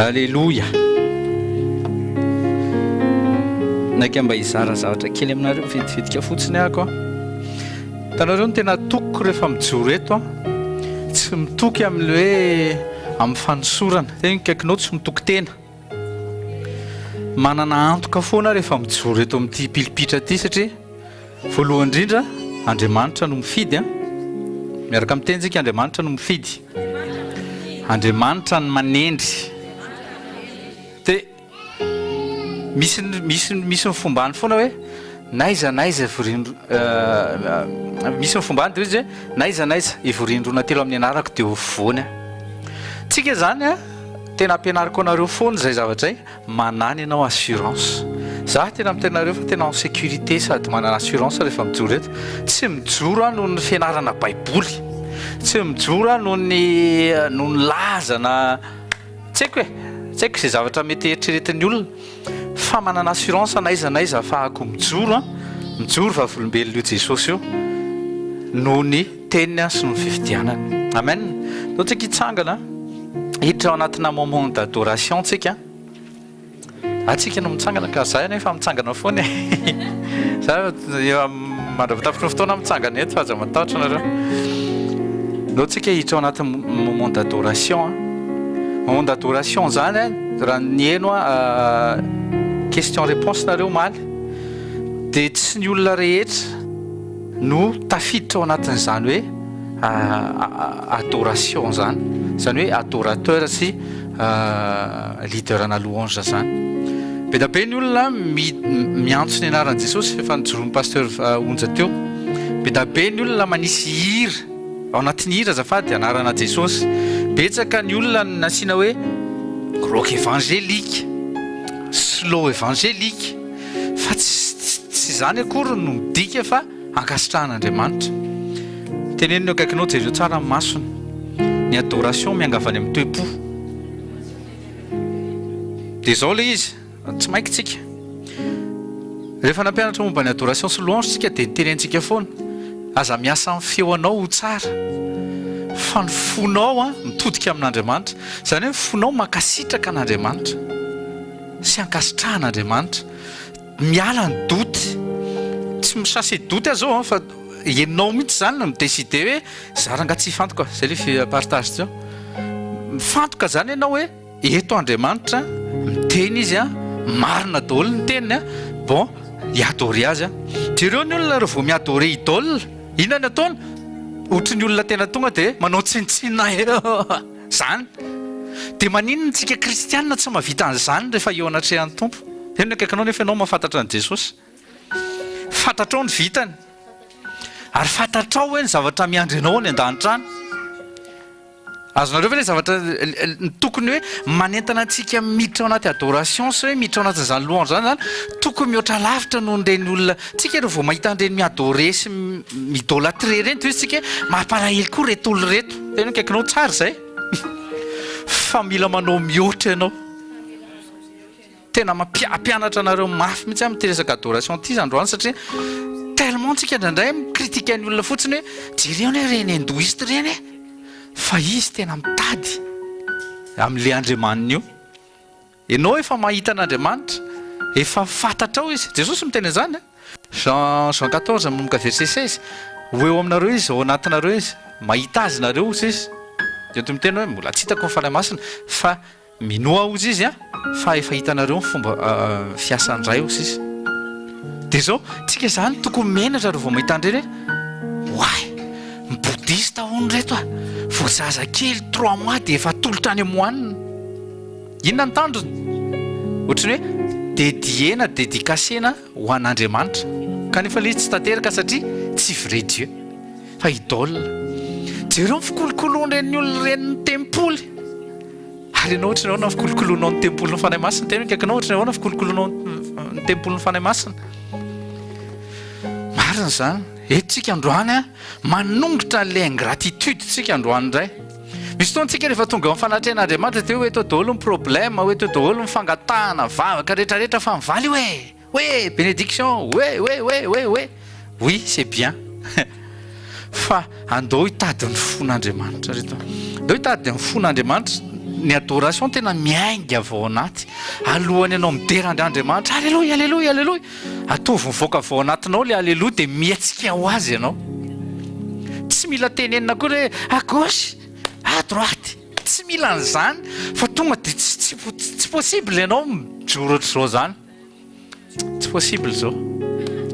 Aleloia. Naika mba hizara zavatra kely aminareo vetivetika fotsiny ako. Hitanareo ny tena tokiko rehefa mijoro eto an, tsy mitoky amin'ny hoe amin'ny fanosorana. Tena akaikinao tsy mitoky tena. Manana antoka foana aho rehefa mijoro eto amin'ity pilipitra ity satria voalohany indrindra Andriamanitra no mifidy an. Miaraka miteny tsika Andriamanitra no mifidy. Andriamanitra no manendry. Dia misy misy misy ny fombany foana hoe n'aiza n'aiza ivorian misy ny fombany dia izy hoe n'aiza n'aiza ivorian roa na telo amin'ny anarako dia ho afovoany aho. Tsika izany an, tena ampianariko anareo foana izay zavatra izay, manana ianao assurance. Za tena miteny anareo fa tena en sécurité sady manana assurance rehefa mijoro eto. Tsy mijoro aho noho ny fianarana baiboly, tsy mijoro aho noho ny noho ny laza na Tsy haiko e! Tsy haiko izay zavatra mety eritreretin'ny olona fa manana assurance n'aiza n'aiza ahafahako mijoro an, mijoro vavolombelona io Jesosy io noho ny teniny sy noho ny fifidianany. Amen! Ndao tsika hitsangana hiditra ao anatina moment d'adoration tsika. Atsika no mitsangana ka za anefa mitsangana foana e. Za mandra-pitapitry ny fotoana mitsangana eto fa aza matahotra nareo. Ndao tsika hiditra ao anaty moment d'adoration a. Moment d'adoration zany a, raha niheno a question réponse nareo omaly dia tsy ny olona rehetra no tafiditra ao anatin'izany hoe adoration zany, zany hoe adorateur sy leader ana louange zany. Be da be ny olona miantso ny anaran'i Jesosy, efa nijoroan'ny pasteur Onja teo. Be da be ny olona manisy hira, ao anatin'ny hira azafady, anarana Jesosy. Betsaka ny olona nasiana hoe rock évangélique, slow évangélique, fa tsy tsy izany akory no midika fa ankasitrahan'Andriamanitra. Teneno ny akaikinao, jereo tsara ny masony. Ny adoration mianga avy any amin'ny toe-po. Dia izao ilay izy, tsy maika tsika. Rehefa nampianatra momba ny adoration sy louange tsika dia nitenentsika foana, aza miasa amin'ny feo anao ho tsara, fa ny fonao mitodika amin'Andriamanitra. Izany hoe ny fonao mankasitraka an'Andriamanitra sy ankasitrahan'Andriamanitra. Miala ny doute. Tsy mi-chasser doute aho zao an, fa ianao mihitsy zany no mi-decider hoe za rangaha tsy hifantoka, zay le partage teo. Mifantoka zany ianao hoe eto Andriamanitra, miteny izy an, marina daholo ny teniny an, bon hi-adorer azy aho. Jereo ny olona raha vao mi-adorer idole, inona ny ataony? Ohatry ny olona tena tonga dia manao tsinontsinona eo. Zany. Dia maninona tsika kristianina tsy mahavita an'izany rehefa eo anatrehan'ny Tompo? Eo ny akaikinao nefa ianao mahafantatra an'i Jesosy. Fantatrao ny vitany. Ary fantatrao hoe ny zavatra miandry anao any an-danitra any. Azonareo ve ilay zavatra ny tokony hoe manentana antsika miditra ao anaty adoration sy hoe miditra ao anatin'izany louange izany izany, tokony mihoatra lavitra noho ireny olona, tsika ireo vao mahita an'ireny mi-adorer sy mi-idolatrer ireny, toy izy tsika hoe mampalahelo koa ireto olona ireto. Tena akaikinao tsara izay fa mila manao mihoatra ianao. Tena mampianatra anareo mafy mihitsy aho amin'ity resaka adoration ity androany satria tellement tsika indraindray mi-critique ny olona fotsiny hoe jereo anie ireny hindouiste ireny e! Fa izy tena mitady amin'ilay Andriamaniny io. Ianao efa mahita an'Andriamanitra, efa fantatrao Izy. Jesosy miteny an'izany an! Jean, Jean 14 manomboka verset 16, Ho eo aminareo Izy, ao anatinareo Izy, mahita Azy nareo hozy Izy. Dia toy miteny hoe mbola tsy hitako ny Fanahy Masina, fa minoa hozy Izy an, fa efa hitanareo ny fomba fiasan'ny Ray hozy Izy. Dia izao, tsika izany tokony menatra raha vao mahita an'ireny hoe, oay, ny bouddhiste hono ireto a, vao zazakely trois mois dia efa atolotra any amin'ny moine. Inona ny tanjona? Ohatran'ny hoe dédier-na, dédicacer-na ho an'Andriamanitra. Kanefa ilay izy tsy tanteraka satria tsy vrai Dieu fa idole. Jereo ny fikolokoloan'ireny olona ireny ny tempoly. Ary ianao ohatran'ny ahoana ny fikolokoloanao ny tempolin'ny Fanahy Masina? Tena akaikinao ohatran'ny ahoana ny fikolokoloanao ny tempolin'ny Fanahy Masina? Marina izany. Eto tsika androany a, manongotra an'ilay ingratitude tsika androany indray. Misy fotoana tsika rehefa tonga eo amin'ny fanatrehan'Andriamanitra dia hoe eto daholo ny problème, hoe eto daholo ny fangatahana, vavaka rehetra rehetra fa mivaly io e! Hoe bénédiction, hoe hoe hoe hoe hoe. Oui, c'est bien. Fa andao hitady ny fon'Andriamanitra ry reto. Andao hitady ny fon'Andriamanitra. Ny adoration tena miainga avy ao anaty. Alohan'ny ianao midera andr'Andriamanitra, Aleloia, aleloia, aleloia. Ataovy mivoaka avy ao anatinao ilay aleloia dia mihetsika ho azy ianao. Tsy mila tenenina akory hoe à gauche, à droite. Tsy mila an'izany fa tonga dia tsy tsy tsy possible ianao mijoro ohatr'izao izany. Tsy possible izao.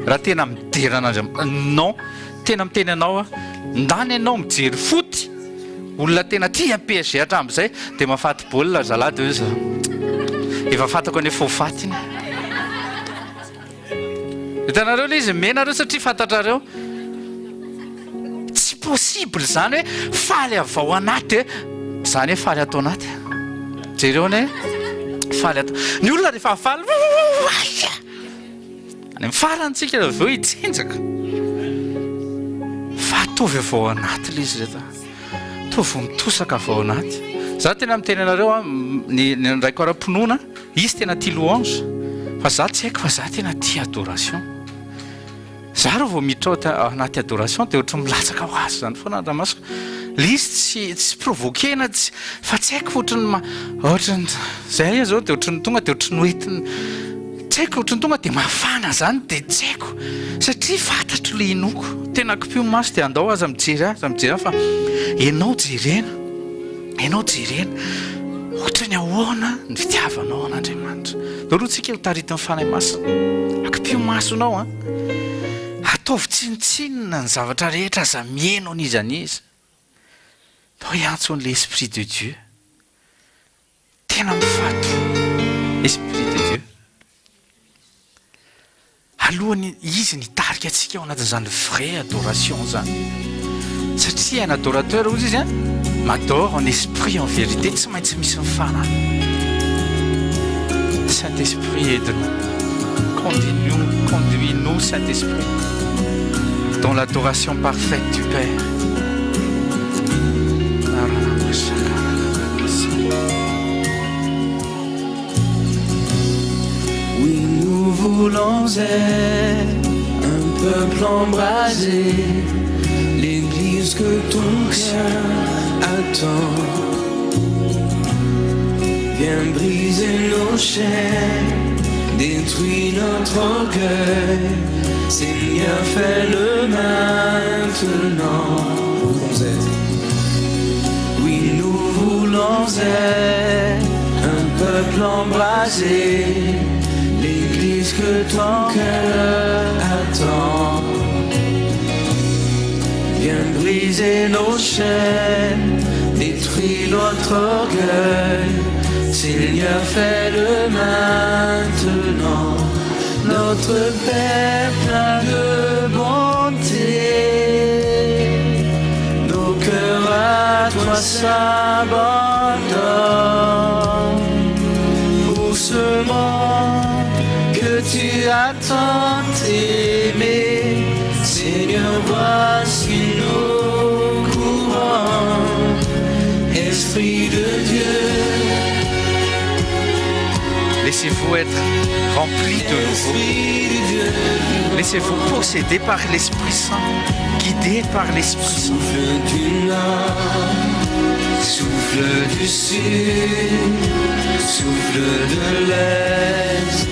Raha tena midera an'Andriamanitra, non, tena miteny anao aho, ndana ianao mijery foot, olona tena tia PSG hatramin'izay, dia mahafaty baolina ry zalahy dia hoe za, efa fantako anie fa ho faty iny. Hitanareo ilay izy, menareo satria fantatrareo. Tsy possible izany hoe faly avy ao anaty e. Izany hoe faly ato anaty. Jereo anie, faly ato. Ny olona rehefa faly, aia! Any amin'ny farany tsika avy eo hitsinjaka. Fa ataovy avy ao anaty ilay izy reto. Ataovy mitosaka avy ao anaty. Za tena miteny anareo an, ny ny raiko ara-pinoana, izy tena tia louange, fa za tsy haiko fa za tena tia adoration. Za raha vao miditra ao anaty adoration dia ohatran'ny milatsaka ho azy izany foana ny ranomasoko. Ilay izy tsy tsy provoquer-na tsy fa tsy haiko fa ohatran'ny ma- ohatran'ny zay aho izao dia ohatran'ny tonga dia ohatran'ny hoentina tsy haiko ohatran'ny tonga dia mafana izany dia tsy haiko satria fantatro ilay inoako. Tena kipio ny maso dia andao aza mijery ahy, aza mijery ahy fa ianao jerena. Ianao jerena. Ohatran'ny ahoana ny fitiavanao an'Andriamanitra. Ndao aloha tsika ho taritin'ny Fanahy Masina. Akipio masonao an. Ataovy tsinontsinona ny zavatra rehetra, aza miheno an'iza n'iza. Ndao hiantso an'ilay Esprit de Dieu. Tena mifato. Esprit de Dieu. Alohan'ny Izy nitarika antsika ao anatin'izany vraie adoration izany. Satria un adorateur hozy izy an, m'adore en esprit en vérité, tsy maintsy misy ny fanahy. Saint Esprit aide nous, conduis nous, conduis nous Saint Esprit dans l'adoration parfaite du Père. Oui nous voulons être un peuple embrasé L'église que ton cœur attend Viens briser nos chaînes Détruis notre orgueil Seigneur fais-le maintenant Oui nous voulons être un peuple embrasé L'église que ton cœur attend Viens briser nos chaînes Détruis notre orgueil Seigneur fais-le maintenant Notre Père plein de bonté Nos cœurs à toi s'abandonnent Pour ce monde que tu as tant aimé Seigneur voici nos courants Esprit de Dieu Laissez-vous être rempli de nouveau. Laissez-vous posséder par l'Esprit Saint, guidé par l'Esprit Saint. Souffle du nord, souffle du sud, souffle de l'est,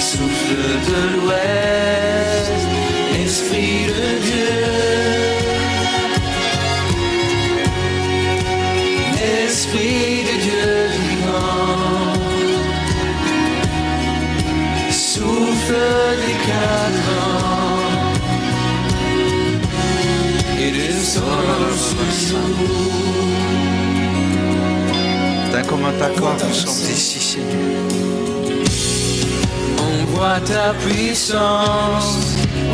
souffle de l'ouest, Esprit de Dieu. Esprit de Dieu vivant, souffle des quatre vents et descends sur nous. D'un commun accord, nous sommes ici, Seigneur. Envoie ta puissance,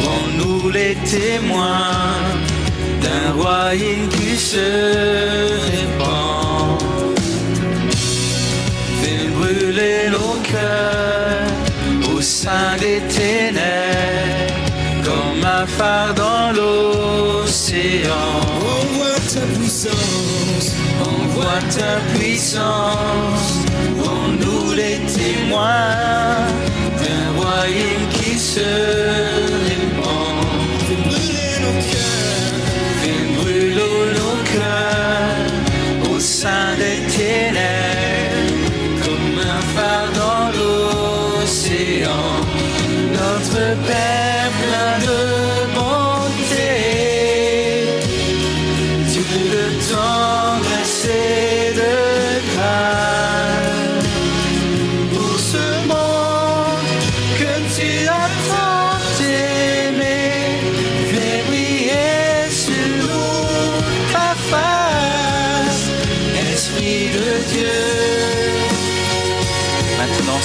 rends-nous les témoins d'un royaume qui se répand. Fais brûler nos cœurs au sein des ténèbres, comme un phare dans l'océan. Envoie ta puissance, envoie ta puissance, rends-nous les témoins d'un royaume qui se répand. Fais brûler nos cœurs, fais brûler nos cœurs au sein des ténèbres.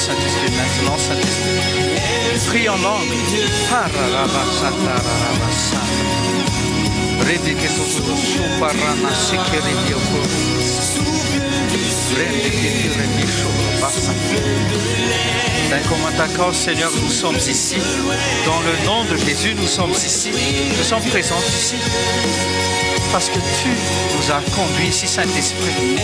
Saint-Esprit, maintenant Saint-Esprit. Prie en langue. D'un commun accord, Seigneur, nous sommes ici. Dans le nom de Jésus, nous sommes ici. Nous sommes présents ici. Parce que tu nous as conduits ici, Saint-Esprit.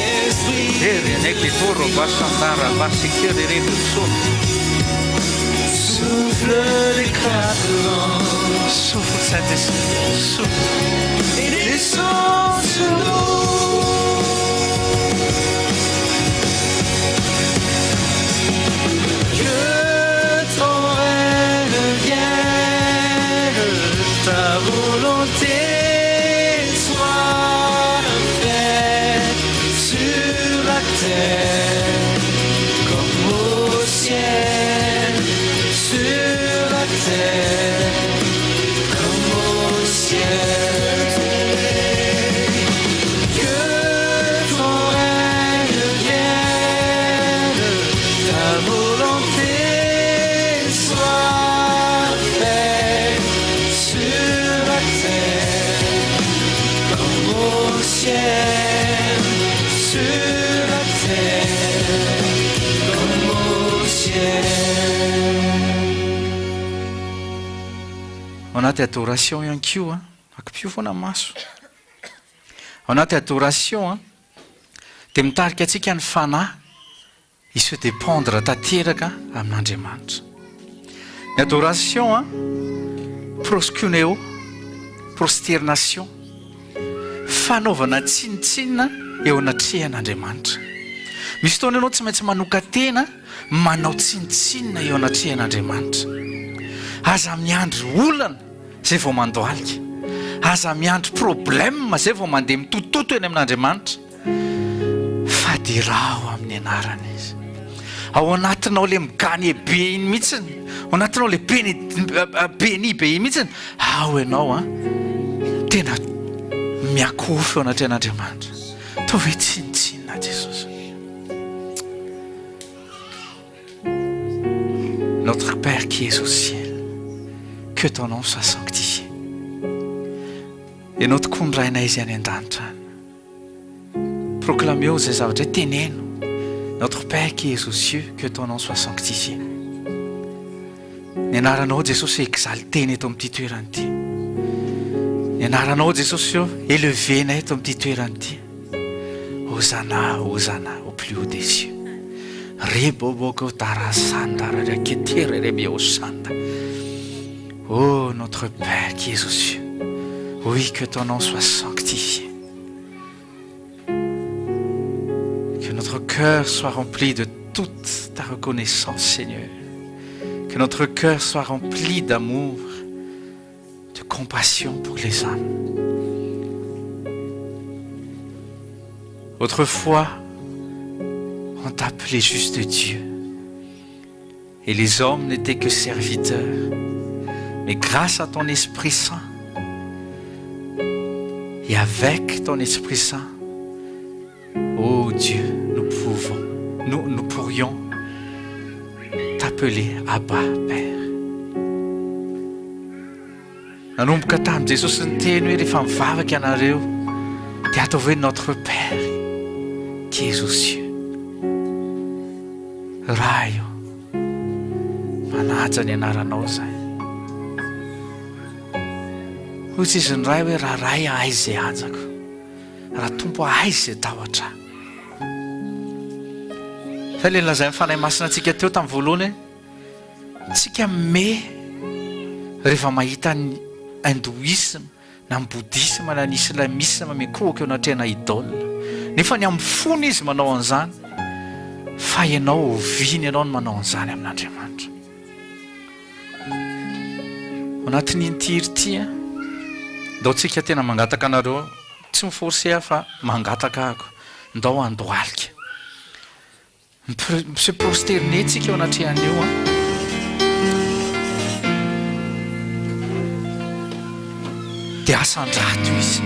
Souffle les quatre vents. Souffle, Saint-Esprit, souffle. Et descends sur nous. Que ton règne vienne, ta volonté soit faite sur la terre comme au ciel, sur la terre comme au ciel. Que ton règne vienne, ta volonté soit faite sur la terre comme au ciel, sur la terre comme au ciel. Ao anaty adoration ihany koa, akipio foana maso. Ao anaty adoration dia mitarika antsika ny fanahy hi-se dépendre tanteraka amin'Andriamanitra. Ny adoration proskuneo, prosternation, fanaovana tsinontsinona eo anatrehan'Andriamanitra. Misy fotoana ianao tsy maintsy manokan-tena manao tsinontsinona eo anatrehan'Andriamanitra. Aza miandry olana izay vao mandohalika. Aza miandry problème izay vao mandeha mitototo eny amin'Andriamanitra. Fa deraho amin'ny anarany Izy. Ao anatinao ilay migane be iny mihitsiny, ao anatinao ilay beni beni be iny mihitsiny, ao ianao an, tena miakofy eo anatrehan'Andriamanitra. Ataovy hoe tsinontsinona Jesosy. Notre Père qui es au ciel, que ton nom soit sanctifié. Ianao tokoa ny Rainay izay any an-danitra any. Proclameo izay zavatra hoe teneno. Notre Père qui es aux cieux, que ton nom soit sanctifié. Ny anaranao Jesosy exaltena eto amin'ity toerana ity. Ny anaranao Jesosy eo élevena eto amin'ity toerana ity. Hosanna, Hosanna au plus haut des cieux. Reboboko darasanda raketere rebio sanda. Oh notre Père qui es aux cieux, oui que ton nom soit sanctifié. Que notre cœur soit rempli de toute ta reconnaissance, Seigneur. Que notre cœur soit rempli d'amour, de compassion pour les âmes. Autrefois, on t'appelait juste Dieu. Et les hommes n'étaient que serviteurs. Mais grâce à ton Esprit Saint, et avec ton Esprit Saint, ô Dieu, nous pouvons, nous, nous pourrions t'appeler Abba, Père. Nanomboka tamin'i Jesosy niteny hoe rehefa mivavaka ianareo dia ataovy hoe Notre Père qui es aux cieux. Ray ô, manaja ny anaranao izahay. Hoy tsy izy ny Ray hoe raha Ray aiza izay hajako, raha Tompo aiza izay tahotra ahy. Izay ilay nolazain'ny Fanahy Masina antsika teo tamin'ny voalohany hoe Tsika me rehefa mahita ny hindouisme na ny bouddhisme na ny islamisme mikohaka eo anatrehana idole. Nefa ny amin'ny fony izy manao an'izany fa ianao oviana ianao no manao an'izany amin'Andriamanitra. Ao anatin'iny tir ity an, ndao tsika tena mangataka anareo, tsy mi-forcer aho fa mangataka ahako, ndao handohalika. Mi-se prosterner tsika eo anatrehan'io an. Dia asandrato izy.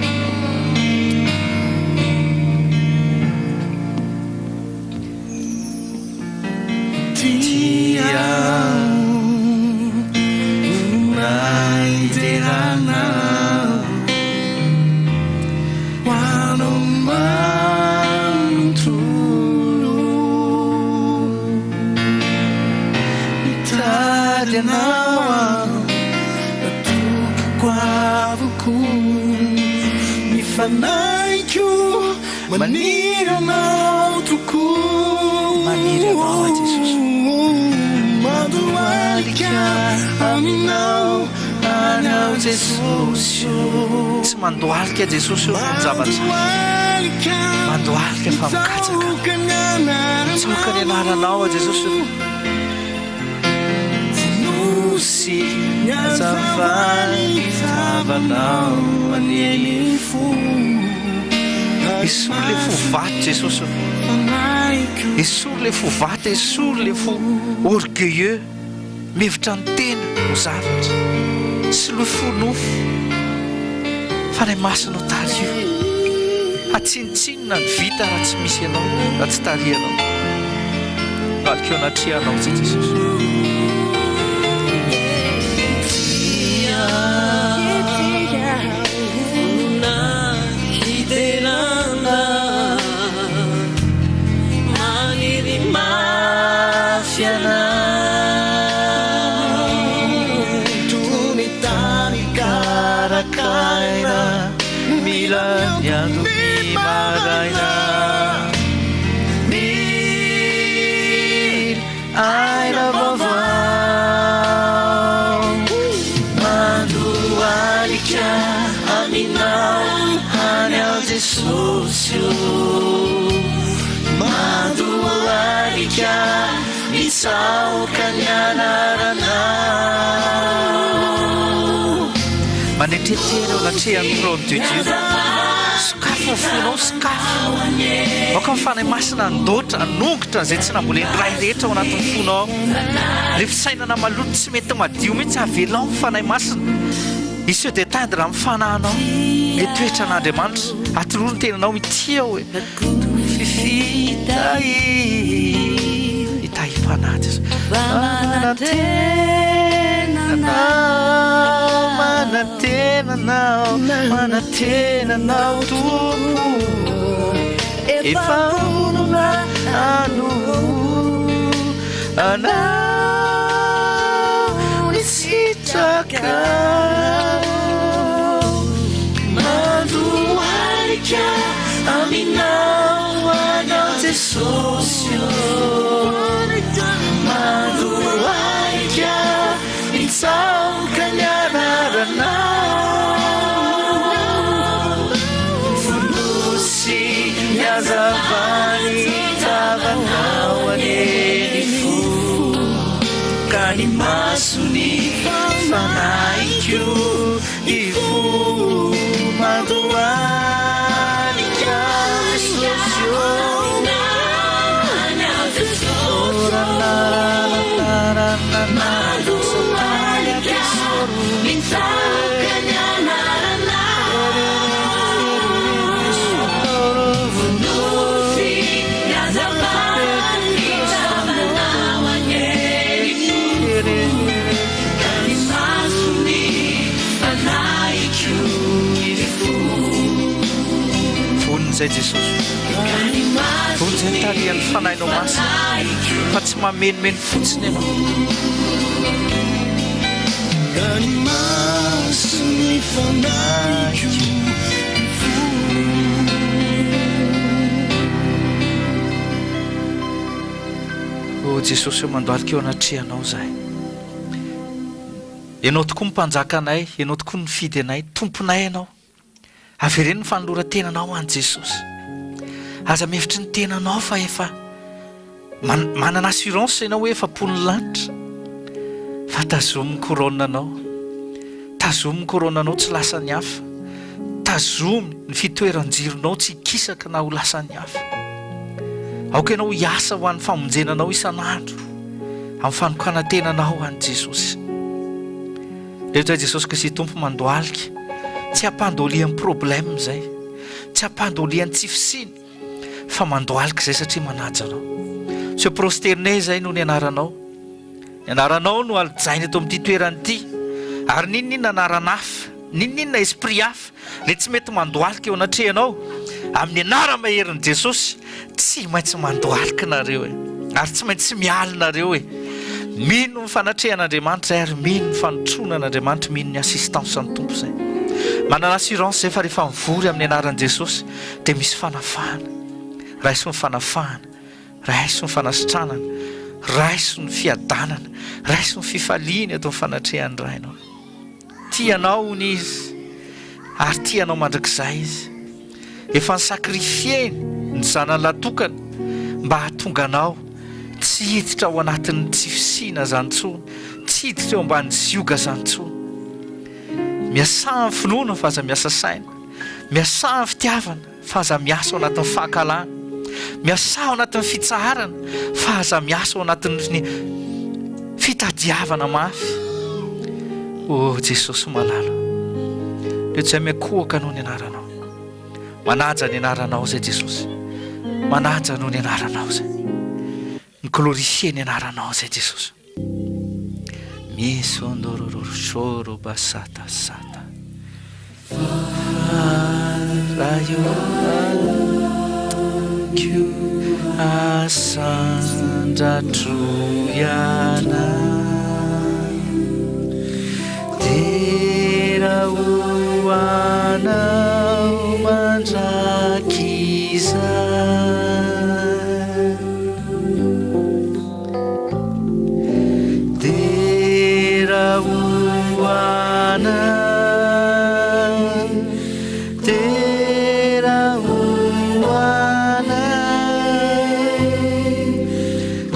Mitady anao aho. Tokiko avokoa ny fanahiko maniry anao tokoa. Maniry anao aho Jesosy. Mandohalika aminao any aho Jesosy o. Tsy mandohalika Jesosy o noho ny zavatra Mandohalika. Mandohalika fa mikatsaka. Mitsaoka ny anaranao. Mitsaoka ny anaranao aho Jesosy o. Nosy hazavan'ny tavanao anie ny fo. Esory le fo vato Jesosy o. Esory le fo vato, esory le fo orgueilleux, mihevitra ny tena ho zavatra. Soloy fo nofo. Fanahy Masina o tariho. Hatsinontsinona ny vita raha tsy misy Ianao, raha tsy tarihanao. Valiko eo anatrehanao tsy Jesosy. Mila ny andron'ny maraina Mila aina vaovao Mandohalika aminao any aho Jesosy ô Mandohalika mitsaoka ny anaranao Manetretena eo anatrehan'ny trône de Dieu. Sokafy ny fonao, sokafy. Aoka ny Fanahy Masina handoatra, hanongotra izay tsy nambolen'ny Ray rehetra ao anatin'ny fonao ao. Ilay fisainana maloto tsy mety madio mihitsy, avelao ny Fanahy Masina hi-se déteindre amin'ny fanahinao. Ilay toetran'Andriamanitra, atolory ny tenanao ity aho e. Fitahim-panahy Jesosy. Manantena anao, manantena anao, manantena anao Tompo. Efa vonona hanompo anao ny sitrakao. Mandohalika aminao anao Jesosy ô. Mandohalika mitsaoka ny anaranao. Fonosy ny hazavan'ny tavanao anie ny fo. Ka ny mason'ny fanahiko Hivoha mandohalika Jesosy ô. Vonona izay Jesosy. Vonona izay tarihan'ny Fanahinao Masina fa tsy mamenomeno fotsiny ianao. Ny mason'ny fanahiko. Oh Jesosy ô mandohalika eo anatrehanao izahay. Ianao tokoa no mpanjakanay, Ianao tokoa no nifidy anay, Tomponay Ianao. Avereno ny fanoloran-tenanao ho an'i Jesosy. Aza mihevitry ny tenanao fa efa manana assurance ianao hoe efa mponin'ny lanitra. Fa tazomy ny couronne-nao. Tazomy ny couronne-nao tsy lasan'ny hafa. Tazomy ny fitoeran-jironao tsy hikisaka na ho lasan'ny hafa. Aoka ianao hiasa ho an'ny famonjena anao isan'andro amin'ny fanokanan-tenanao ho an'i Jesosy. Reto ahy Jesosy Kristy Tompo mandohalika, tsy ampandolian'ny problème izay, tsy ampandolian'ny tsy fisiana, fa mandohalika izay satria manaja anao. Se prosterner izay noho ny anaranao. Ny anaranao no halijaina eto amin'ity toerana ity, ary n'inon'inona anarana hafa, n'inon'inona esprit hafa, Ilay tsy mety mandohalika eo anatrehanao, amin'ny anara-maherin'i Jesosy, tsy maintsy mandohalika nareo e! Ary tsy maintsy miala nareo e! Mino ny fanatrehan'Andriamanitra izay ary mino ny fanotronan'Andriamanitra, mino ny assistance an'ny Tompo izay. Manana assurance izay fa rehefa mivory amin'ny anaran'i Jesosy dia misy fanafahana. Raiso ny fanafahana, raiso ny fanasitranana, raiso ny fiadanana, raiso ny fifaliana eto amin'ny fanatrehan'ny Rainao. Tia anao hono Izy ary tia anao mandrakizay Izy. Efa ni-sacrifier-ny ny zanany lahy-tokana mba hahatonga anao tsy hiditra ao anatin'ny tsy fisiana izany intsony, tsy hiditra eo ambany zioga izany intsony. Miasà amin'ny finoana fa aza miasa saina. Miasà amin'ny fitiavana. Fa aza miasa ao anatin'ny fankahalana. Miasà ao anatin'ny fitsaharana, fa aza miasa ao anatin'ny fitadiavana mafy. Oh Jesosy malala, Reto izay miankohoka noho ny anaranao. Manaja ny anaranao izay Jesosy. Manaja noho ny anaranao izay. Mi-glorifier ny anaranao izay Jesosy. Misondorororo shoro basata sata. Asandratro ianao Dera ho anao mandrakizay. Dera ho anao, dera ho anao,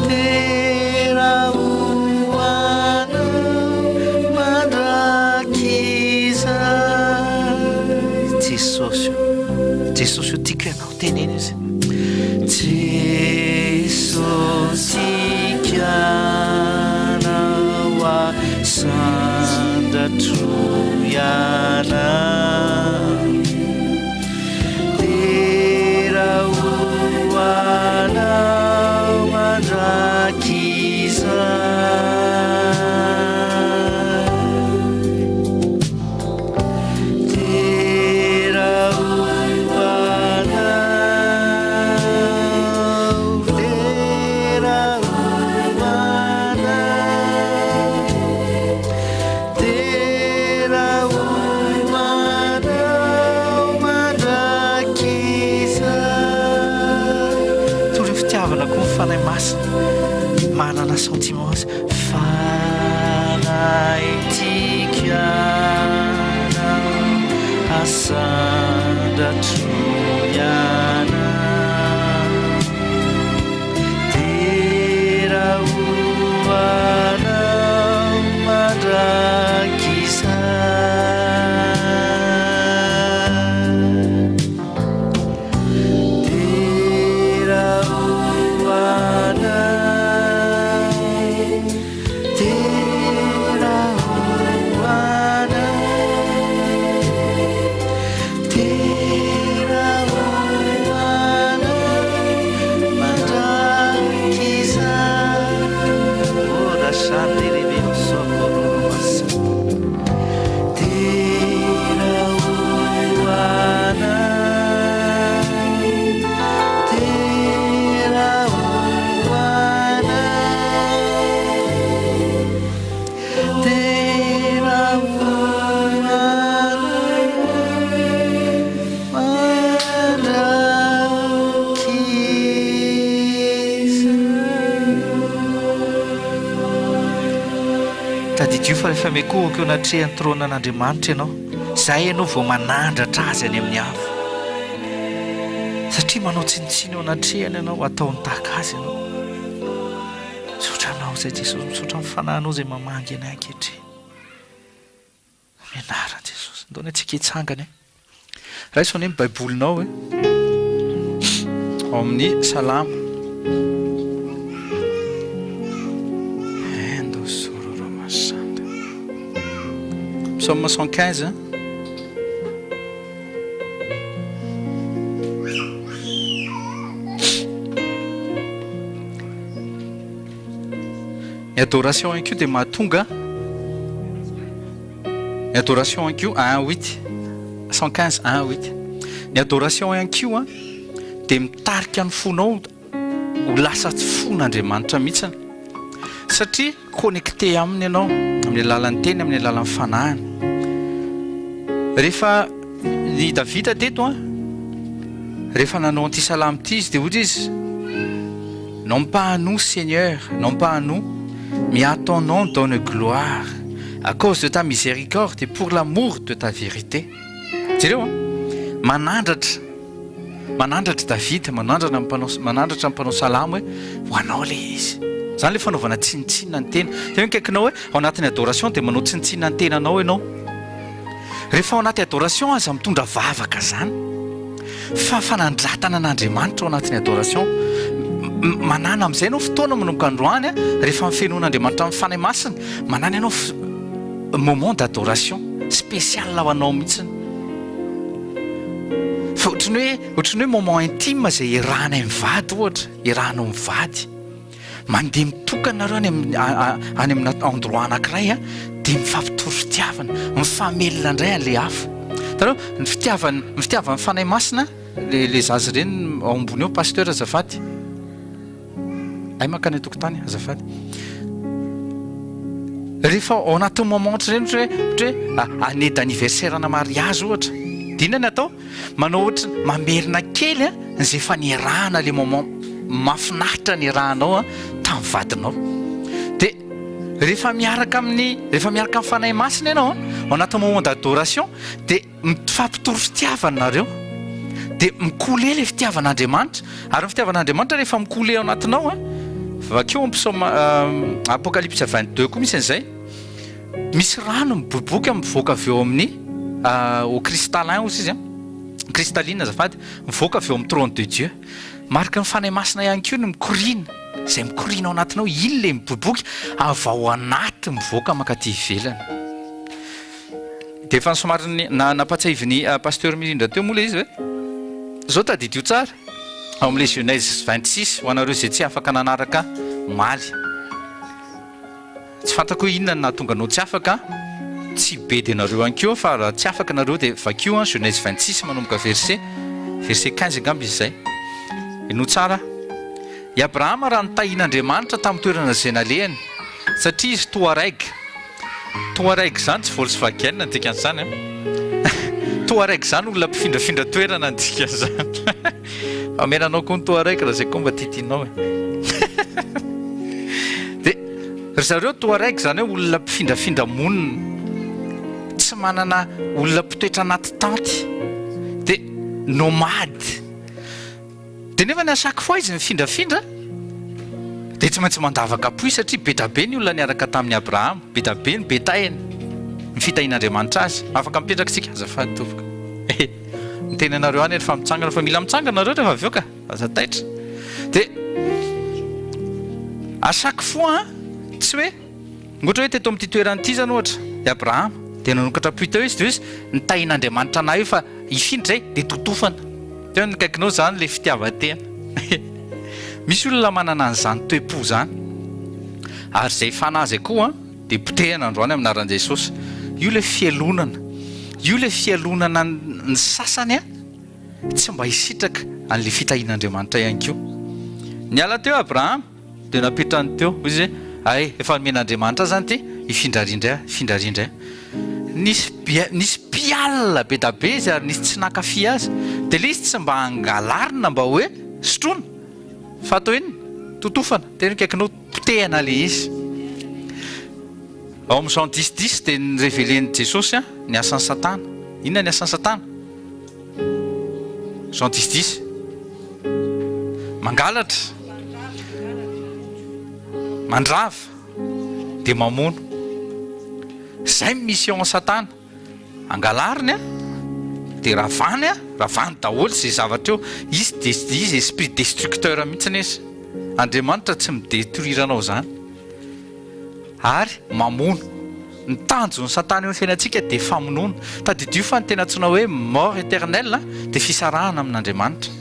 dera ho anao mandrakizay. Jesosy o, Jesosy o tiako ianao. Teneno izy. Jesosy Ianao asandratro Ianao Dera ho Anao mandrakizay Dera ho Anao, dera ho Anao, dera ho Anao mandrakizay. Tory fitiavana koa ny Fanahy Masina, manana sentiment. Fanahy tiako Ianao, asandratro Ianao. Dera ho Anao mandrakizay. Dera ho Anao, dera ho Anao, dera ho Anao mandrakizay. Ora shanderebe sokoromasa. Dera ho Anao, dera ho Anao, dera ho Anao mandrakizay. Tadidio fa rehefa miankohoka eo anatrehan'ny tronan'Andriamanitra ianao, izay ianao vao manandratra Azy any amin'ny avo. Satria manao tsinontsinona eo anatrehany ianao, ataony tahaka Azy ianao. Misaotra Anao izay Jesosy, misaotra amin'ny Fanahinao izay mamangy anay ankehitriny. Amin'ny anaran'i Jesosy. Ndao anie tsika hitsangana e. Raiso anie ny Baibolinao e. Ao amin'ny Salamo. Endo sororomasanda. Psaume 115. Ny adoration ihany koa dia mahatonga ny adoration ihany koa un huit 115 un huit ny adoration ihany koa dia mitarika ny fonao ho lasa fon'Andriamanitra mihitsy satria. mi-connecter aminy ianao amin'ny alalan'ny teny, amin'ny alalan'ny fanahiny. Rehefa i Davida teto an, rehefa nanao an'ity salamo ity izy dia hoy izy, Non pas à nous Seigneur, non pas à nous, mais à ton nom donne gloire, à cause de ta miséricorde et pour l'amour de ta vérité. Jereo an, manandratra, manandratra Davida, manandrana ny mpanao, manandratra ny mpanao salamo hoe ho anao ilay izy. Izany ilay fanaovana tsinontsinona ny tena. Tena hoe akaikinao hoe ao anatin'ny adoration dia manao tsinontsinona ny tenanao ianao. Rehefa ao anaty adoration aza mitondra vavaka zany fa fanandratana an'Andriamanitra ao anatin'ny adoration. Manana amin'izay ianao fotoana manomboka androany rehefa mifenoan'Andriamanitra amin'ny Fanahy Masina, manana ianao moment d'adoration spécial ho anao mihitsy. Fa ohatran'ny hoe ohatran'ny hoe moment intime izay iarahanay mivady ohatra, iarahanao mivady. Mandeha mitokana nareo any amin'ny any amina endroit anankiray a, dia mifampitory fitiavana, mifamelona indray an'ilay afo. Hitanareo, ny fitiavan ny fitiavan'ny Fanahy Masina, le le zaza ireny ao ambony ao, pasteur azafady. Hay mankany an-tokotany azafady. Rehefa ao anatin'ny moment ohatr'ireny ohatra hoe ohatra hoe année d'anniversaire-na mariage ohatra, dia inona ny atao? Manao ohatry ny mamerina kely an izay efa niarahana le moment mahafinaritra niarahanao an tamin'ny vadinao. Dia rehefa miaraka amin'ny rehefa miaraka amin'ny Fanahy Masina ianao an, ao anatin'ny moment d'adoration dia mifampitory fitiavana nareo. Dia mi-couler le fitiavan'Andriamanitra. Ary ny fitiavan'Andriamanitra rehefa mi-couler ao anatinao an, vakio amin'ny psaume Apocalypse 22 koa misy an'izay. Misy rano miboiboika mivoaka avy eo amin'ny eau cristallin hozy izy an, cristalline azafady, mivoaka avy eo amin'ny trône de Dieu. Mariky ny Fanahy Masina ihany koa ny mikoriana, izay mikoriana ao anatinao, iny ilay miboiboika avy ao anaty mivoaka mankaty ivelany. Dia efa somary nampatsiahivin'i Pasteur Mirindra teo moa ilay izy hoe, izao tadidio tsara, ao amin'ilay Genèse 26, ho anareo izay tsy afaka nanaraka omaly. Tsy fantako hoe inona no nahatonga anao tsy afaka an! Tsy bedy anareo ihany koa fa raha tsy afaka nareo dia vakio an Genèse 26 manomboka verset verset 15 angamba izy izay. Henoy tsara. I Abrahama raha notahian'Andriamanitra tamin'ny toerana izay nalehany satria izy Touareg. Touareg izany tsy Volkswagen ny dikan'izany an! Touareg izany olona mpifindrafindra toerana ny dikan'izany. Fa omena anao koa ny Touareg raha izay koa mba tiatianao e. Dia ry zareo Touareg izany hoe olona mpifindrafindra monina, tsy manana olona mpitoetra anaty tanty, dia nomade. Dia nefa ny à chaque fois izy mifindrafindra dia tsy maintsy mandavaka puits satria be da be ny olona niaraka tamin'i Abrahama, be da be ny betainy, ny fitahian'Andriamanitra azy. Afaka mipetraka isika, azafady tompoko. Miteny anareo any rehefa mitsangana fa mila mitsangana nareo rehefa avy eo ka. Aza taitra. Dia à chaque fois tsy hoe ohatra hoe teto amin'ity toerana ity izany ohatra i Abrahama dia nanokatra puits teo izy dia hoe nitahian'Andriamanitra anah io fa hifindra izay dia totofana. Teo ny akaikinao izany ilay fitiavan-tena. Misy olona manana an'izany toe-po izany. Ary izay fanahy izay koa dia potehina androany amin'ny anaran'i Jesosy. Io ilay fialonana. Io ilay fialonana ny sasany an. tsy mba hisitraka an'ilay fitahian'Andriamanitra ihany koa. Niala teo Abrahama, dia napetrany teo. Hoy izy hoe, Hay, efa nomen'Andriamanitra ahy izany ity, hifindra rindra aho, hifindra rindra aho. Nisy, nisy mpialona be da be izy ary nisy tsy nankafy azy. Dia ilay izy tsy mba angalarina mba hoe sotroina, fa atao inona? Totofana. Tena akaikinao potehina ilay izy. Ao amin'ny Jean dix dix dia ni-reveler-n'i Jesosy ny asan'i Satana. Inona ny asan'i Satana? Jean dix dix. Mangalatra, mandrava, dia mamono. Izay ny mission Satana. Angalariny an, dia ravany an, ravany daholo izay zavatra eo. Izy dia izy esprit destructeur mihitsy izy. Andriamanitra tsy mi-detruire anao izany. Ary mamono. Ny tanjon'i Satana eo amin'ny fiainantsika dia famonoana. Tadidio fa ny tena antsoina hoe mort éternelle dia fisarahana amin'Andriamanitra.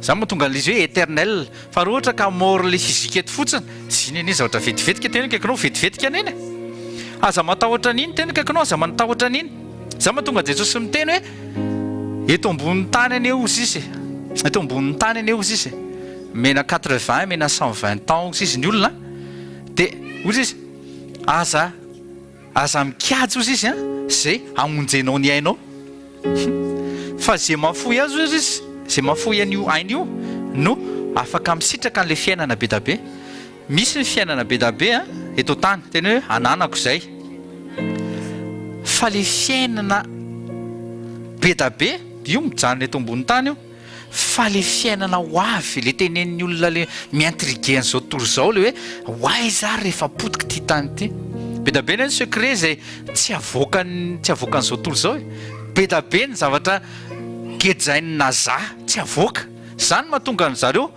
Izany mahatonga an'ilay izy hoe éternel. Fa raha ohatra ka mort ilay physique eto fotsiny, tsy iny anie zavatra vetivetika, tena akaikinao vetivetika anie iny e. Aza matahotra an'iny, tena akaikinao aza matahotra an'iny. Izany mahatonga an'i Jesosy miteny hoe eto ambonin'ny tany anie hozy izy e. Eto ambonin'ny tany anie hozy izy e. Mena 80, mena 120 ans hozy izy ny olona. Dia hozy izy. Aza aza mikajy ozy izy an, ze hamonjenao ny ainao. Fa ze mahafoy azy ozy izy, ze mahafoy an'io aina io no afaka misitraka an'le fiainana be da be. Misy ny fiainana be da be an, eto an-tany, tena hoe ananako izay. Fa le fiainana be da be, io mijanona eto ambony tany io. Fa le fiainana ho avy, le tenenin'ny olona le mi-intriguer an'izao tontolo izao le hoe ho aiza ary rehefa potika ity tany ity. Be da be anie ny secret izay tsy avoakan'ny tsy avoakan'izao tontolo izao e. Be da be ny zavatra gejain'ny NASA tsy avoaka. Izany mahatonga an-dry zareo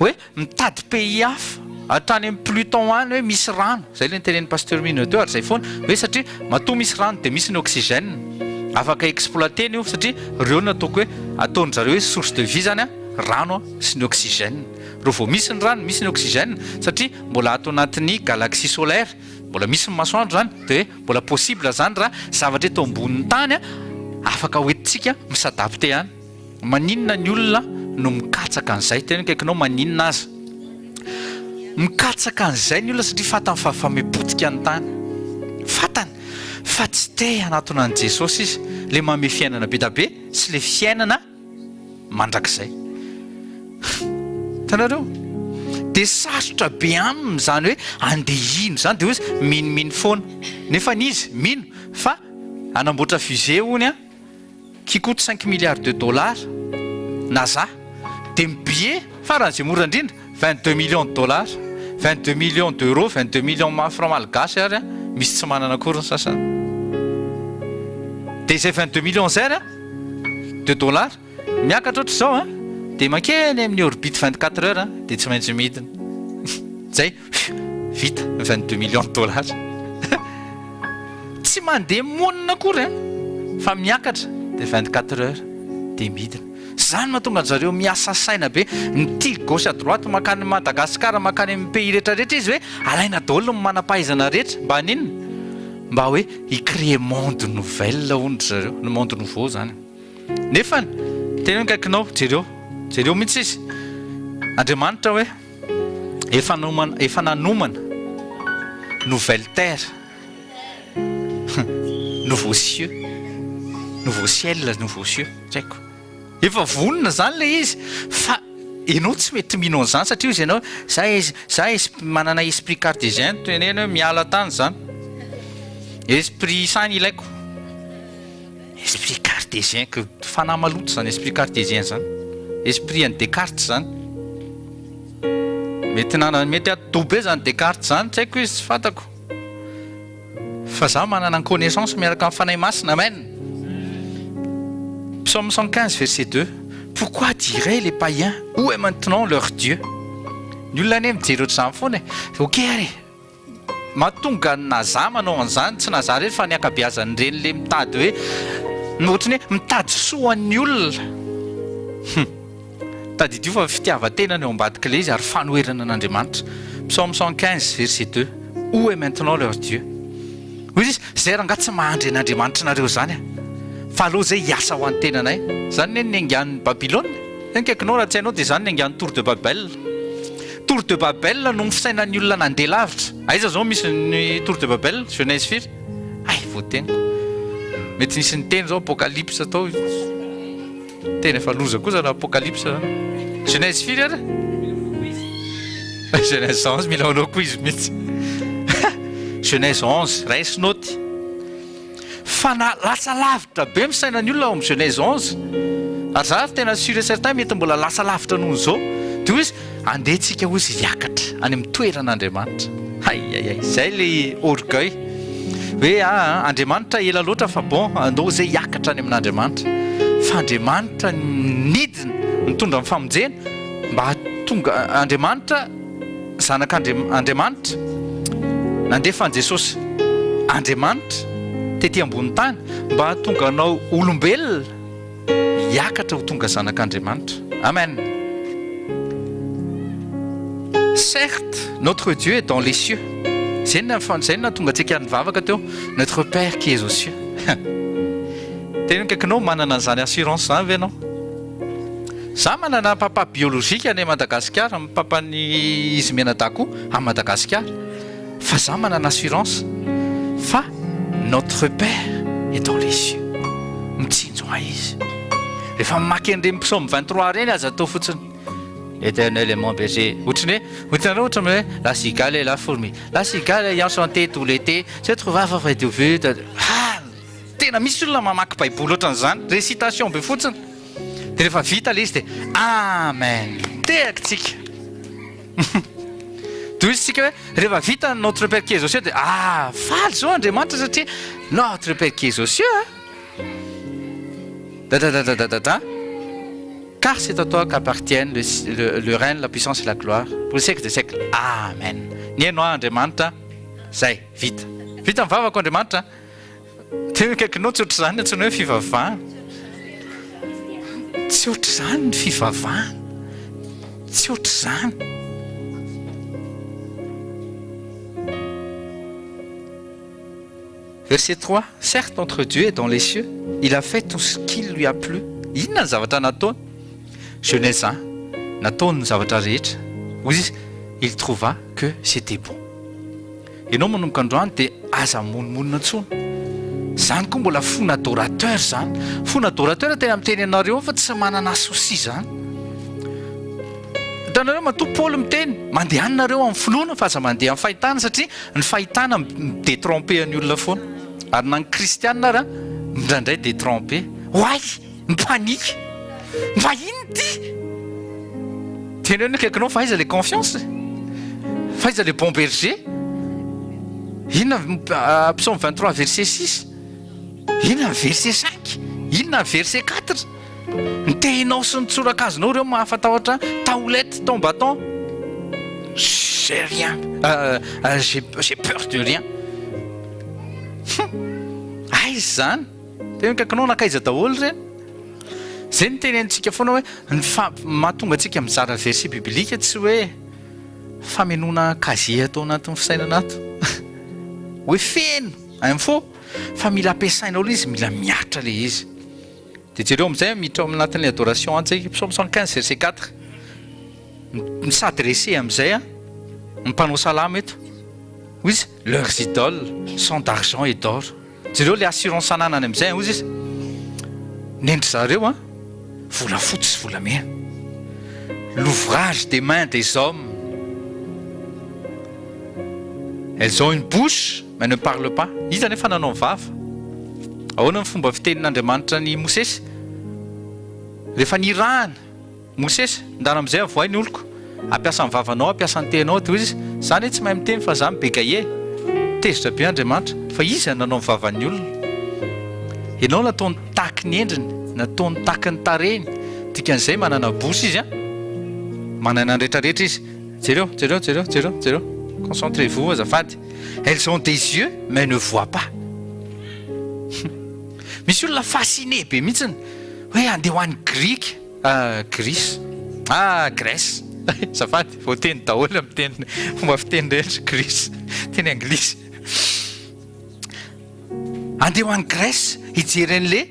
hoe Mitady pays hafa, hatrany amin'ny Pluton any hoe misy rano, zay le notenenin'i Pasteur Mino teo ary zay foana, hoe satria matoa misy rano dia misy ny oxygène, afaka exploiter-na io satria reo no ataoko hoe ataon-dry zareo hoe source de vie zany an, rano sy ny oxygène, reo vao misy ny rano misy ny oxygène satria mbola ato anatin'ny galaxie solaire, mbola misy ny masoandro zany dia hoe mbola possible zany raha zavatra eto ambonin'ny tany afaka hoentintsika mi-s'adapter any. Maninona ny olona no mikatsaka an'izay? Tena akaikinao maninona aza? Mikatsaka an'izay ny olona satria fantany fa fa mipotika ny tany. Fantany fa tsy te hanatona an'i Jesosy izy, le manome fiainana be da be sy le fiainana mandrakizay. Hitanareo? Dia sarotra be aminy izany hoe andeha hino izany, dia hoy izy minomino foana. Nefa izy mino fa hanamboatra fusée hono an. qui coute cinq milliards de dollars, NASA, dia ny billet faran'izay mora indrindra 22 millions de dollars, 22 millions d'euros, 22 millions francs malgaches ary misy tsy manana akory ny sasany. Dia izay 22 millions izay ary de dollars miakatra ohatr'izao an, dia mankeny amin'ny orbite 24 heures dia tsy maintsy midina. Izay. Vita, 22 millions de dollars. Tsy mandeha monina akory an, fa miakatra dia 24 heures dia midina. Izany mahatonga an-dry zareo miasa saina be, mitily gauche à droite mankany Madagascar, mankany amin'ny pays rehetra rehetra izy hoe alaina daholo ny manam-pahaizana rehetra, mba haninona? Mba hoe hi-créer monde nouvelle hono ry zareo, ny monde nouveau izany. Nefany, tena hoe akaikinao, jereo, jereo mihitsy izy. Andriamanitra hoe. Efa nomana, efa nanomana nouvelle terre, nouveau cieux, nouveau ciel, nouveau cieux, tsy haiko. Efa vonona zany le izy fa ianao tsy mety mino an'izany satria hozy ianao za es- za es- manana esprit cartésien teneno hoe miala tany zany. Esprit saina ilaiko. Esprit cartésien que fanahy maloto zany esprit cartésien zany. Esprit an'i Descartes zany. Mety nana mety atidoha be zany Descartes zany, tsy haiko izy, tsy fantako. Fa za manana ny connaissance miaraka amin'ny Fanahy Masina, amen. Psaume 115 verset 2 Pourquoi diraient les païens où est maintenant leur Dieu? Ny olona anie mijery ohatr'izany foana e. Ok ary e. Mahatonga ny Naza manao an'izany, tsy Naza irery fa ny ankabeazan'ireny le mitady hoe ohatran'ny hoe mitady soa an'ny olona. Hum. Tadidio fa fitiavan-tena no eo ambadik'ilay izy ary fanoherana an'Andriamanitra. Psaume 115 verset 2 Où est maintenant leur Dieu? Hoy izy, Izay rangahy tsy mahandry an'Andriamanitrareo izany aho, fa aleo izay hiasa ho an'ny tenanay. Izany anie ny niaingan'i Babylona e. Ny akaikinao raha tsy hainao dia izany ny niaingan'ny Tour de Babel. Tour de Babel no fisainan'ny olona nandeha lavitra. Aiza zao misy ny Tour de Babel? Genèse firy? Hay, voateniko. Mety nisy niteny zao Apocalypse tao. Tena efa loza koa zany Apocalypse zany. Genèse firy ary? Genèse 11, mila manao quiz mihitsy. Genèse 11, raiso note. Fa na lasa lavitra be misaina ny olona ao amin'ny Genèse 11, ary za ary tena sur et certain mety mbola lasa lavitra noho izao, dia hoy izy, andeha tsika hoy izy hiakatra any amin'ny toeran'Andriamanitra. Hay hay hay, zay le orgueil, hoe aa Andriamanitra ela loatra fa bon, andao zay hiakatra any amin'Andriamanitra. Fa Andriamanitra nidina, nitondra ny famonjena mba hahatonga Andriamanitra, Zanak'Andriamanitra, nandefa an'i Jesosy Andriamanitra tety ambony tany mba hahatonga anao olombelona hiakatra ho tonga zanak'Andriamanitra. Amen. Certes, notre Dieu est dans les cieux. Zay no zay no nahatonga antsika nivavaka teo, Notre Père qui es aux cieux. Tena akaikinao manana an'izany assurance izany ve ianao? Za manana papa biologique any Madagasikara, ny papan'ny izy mianadahy koa any Madagasikara. Fa za manana assurance fa notre Père est dans les cieux. Mitsinjo ahy Izy. Rehefa mamaky an'ireny psaume 23 ireny aza atao fotsiny. L'Eternel est mon berger. Ohatran'ny hoe, hitanareo ohatran'ny hoe la cigale et la fourmi. La cigale ayant chanté tout l'été se trouva près du but. Ah! Tena misy olona mamaky baiboly ohatran'izany, récitation be fotsiny. Dia rehefa vita ilay izy dia Amen. Tehaka tsika. Dia hoy isika hoe rehefa vita ny Notre Père qui es aux cieux dia ah faly izao Andriamanitra satria Notre Père qui es aux cieux a. Dadadadadada. Car c'est à toi qu'appartiennent le, le, le règne, la puissance et la gloire pour les siècles des siècles. Amen. Nihaino ahy Andriamanitra, zay, vita. Vita ny vavako Andriamanitra. Teo akaikinao tsy ohatr'izany antsoina hoe fivavahana. Tsy ohatr'izany ny fivavahana. Tsy ohatr'izany. Verset 3, Certes notre Dieu est dans les cieux, il a fait tout ce qu'il lui a plu. Inona ny zavatra nataony? Genèse 1, nataony ny zavatra rehetra. Hoy izy, il trouva que c'était bon. Ianao manomboka androany dia aza mimonomonona intsony. Zany koa mbola fon adorateur zany. Fon adorateur tena miteny anareo fa tsy manana souci zany. Hitanareo matoa Paoly miteny, mandehana nareo amin'ny finoana fa aza mandeha amin'ny fahitana satria ny fahitana mi-detromper ny olona foana. Ary na ny kristiana ara indraindray detromper. Oay! Mi-panique. Mba inona ity? Teneno ny akaikinao fa aiza le confiance? Fa aiza le bon berger? Inona psaume 23 verset 6? Inona ny verset 5? Inona ny verset 4? Ny tehinao sy ny tsorakazonao ireo mahafatahotra taolette ton bâton. J'ai rien. Euh, euh, j'ai peur de rien. Aiza izany? Tena akaikinao nankaiza daholo ireny? Izay no tenenintsika foana hoe ny fa mahatonga antsika mizara verset biblique tsy hoe famenoana casier atao anatin'ny fisainana ato. Hoe feno info fa mila ampiasainao ilay izy, mila mihatra ilay izy. Dia jereo amin'izay miditra ao anatin'ny adoration antsika, psaume 115 verset 4. Mi-s'adresser amin'izay ny mpanao salamo eto. Hoy izy, leurs idoles sont d'argent et d'or. Jereo le assurance ananany amizay an, hozy izy, nendry zareo an, volafotsy sy volamena, l'ouvrage des mains des hommes, elles ont une bouche mais ne parlent pas, iza nefa nanao ny vava? Ahoana ny fomba fitenin'Andriamanitra an'i Mosesy rehefa nirahana? Mosesy, ndana amizay avoay ny oloko, hampiasa ny vavanao, hampiasa ny tehinao, dia hoy izy, za anie tsy mahay miteny fa za mi-begaye, tezitra be Andriamanitra, fa iza no nanao ny vavan'ny olona? Ianao nataony tahaky ny endriny, nataony tahaky ny tarehiny, dikan'izay manana bouche izy an, manana ny retraretra izy, jereo, jereo, jereo, jereo, jereo, concentrez-vous azafady, elles ont des yeux mais ne voient pas, misy olona fasciné be mihitsiny hoe andeha ho any Grika, Gris ah Grèce azafady voateny daholo amin'ny teny fomba fiteny rehetra Gris teny anglisy andeha ho any Grèce hijery an'le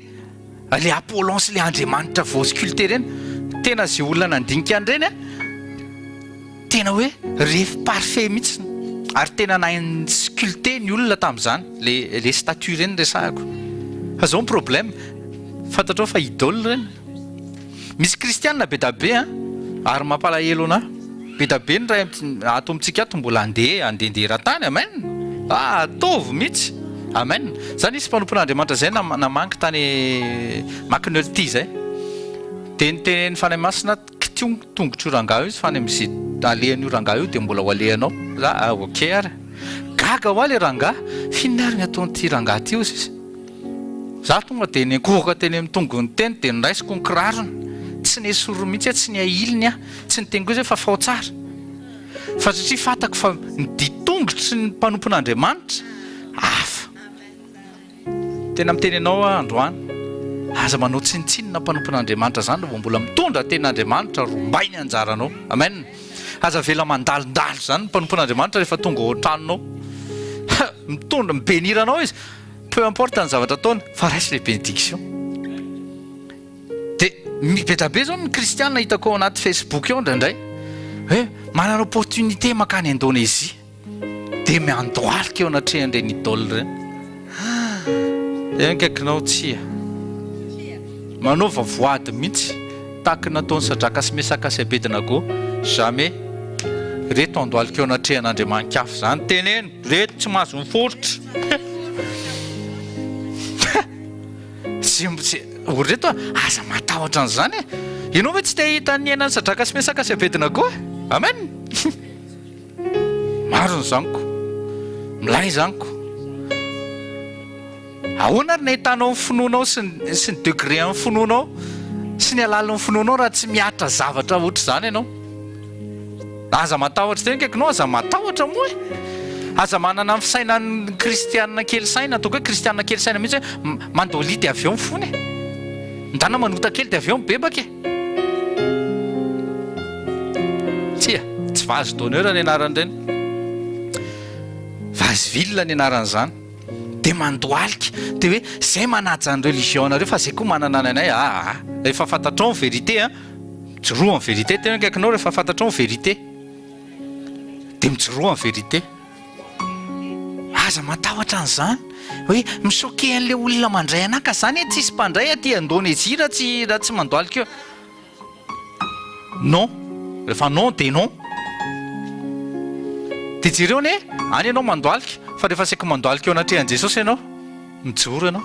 le Apollon sy le andriamanitra voasculpté ireny tena ze olona nandinika an'ireny a Tena hoe ref parfait mihitsy ary tena nahay ni-sculpter ny olona tamin'izany, le le statue ireny resahako. Fa zao ny problème, fantatrao fa idole ireny. Misy kristiana be da be an, ary mampalahelo anah, be da be ny ray ato amintsika ato mbola andeha andehandeha eran-tany, amen! Ah ataovy mihitsy, amen! Za nisy mpanompon'Andriamanitra zay namangy tany McNulty zay, dia nitenenin'ny Fanahy Masina, Kitio ny tongotr'io rangahy io izy fa any amin'izay alehan'io rangahy io dia mbola ho alehanao. Za, ah ok ary. Gaga hoa ilay rangahy, f'inona ary ny ataon'ity rangahy ity hozy izy. Za tonga dia niankohoka teny amin'ny tongony teny dia noraisiko ny kirarony. Tsy nesoriny mihitsy aho, tsy niahiliny aho, tsy niteny koa izy hoe fafao tsara. Fa satria fantako fa ny dian-tongotry ny mpanompon'Andriamanitra hafa. Tena miteny anao aho androany, aza manao tsinontsinona mpanompon'Andriamanitra zany raha vao mbola mitondra tenin'Andriamanitra, rombay ny anjaranao. Amen. Aza avela mandalondalo zany ny mpanompon'Andriamanitra rehefa tonga ao an-tranonao. Mitondra, mi-benir anao izy, peu importe ny zavatra ataony, fa raiso le bénédiction. Dia be dia be zao ny kristiana hitako ao anaty Facebook ao indraindray, hoe manana opportunité mankany Indonésie. Dia miandohalika eo anatrehan'ireny idole ireny. Eny akaikinao, tsia. Manaova voady mihitsy, tahaka ny nataon'i Sadraka sy Mesaka sy Abednago, jamais. Reto andohalika eo anatrehan'Andriamani-kafa izany, teneno, reto tsy mahazo miforitra. Tsy, tsy, o reto a, aza matahotra an'izany e. Ianao ve tsy te hahita ny niainan'i Sadraka sy Mesaka sy Abednago e? Amen. Marina izany ko. Milay izany ko. Ahoana ary ny ahitanao ny finoanao sy ny, sy ny degré an'ny finoanao sy ny halalin'ny finoanao raha tsy mihatra zavatra ohatr'izany ianao? Aza matahotra tena akaikinao, aza matahotra moa e! Aza manana ny fisainan'ny kristianina kely saina, ataoko hoe kristianina kely saina mihitsy hoe mandolia dia avy eo mifona e! Ndana manota kely dia avy eo mibebaka e! Tsia, tsy vase d'honneur ny anaran'ireny. Vase ville ny anaran'izany. Dia mandohalika, dia hoe zay manaja ny religion nareo fa zay koa manana ny anay, aa rehefa fantatrao ny vérité an, mijoroa amin'ny vérité, tena akaikinao rehefa fantatrao ny vérité, dia mijoroa amin'ny vérité. Aza matahotra an'izany, hoe mi-choquer an'ilay olona mandray anà ka zany e, tsisy mpandray aty Indonésie raha tsy raha tsy mandohalika eo. Non, rehefa non dia non. Dia jereo anie, any ianao mandohalika, fa rehefa saiky mandohalika eo anatrehan'i Jesosy ianao, mijoro ianao.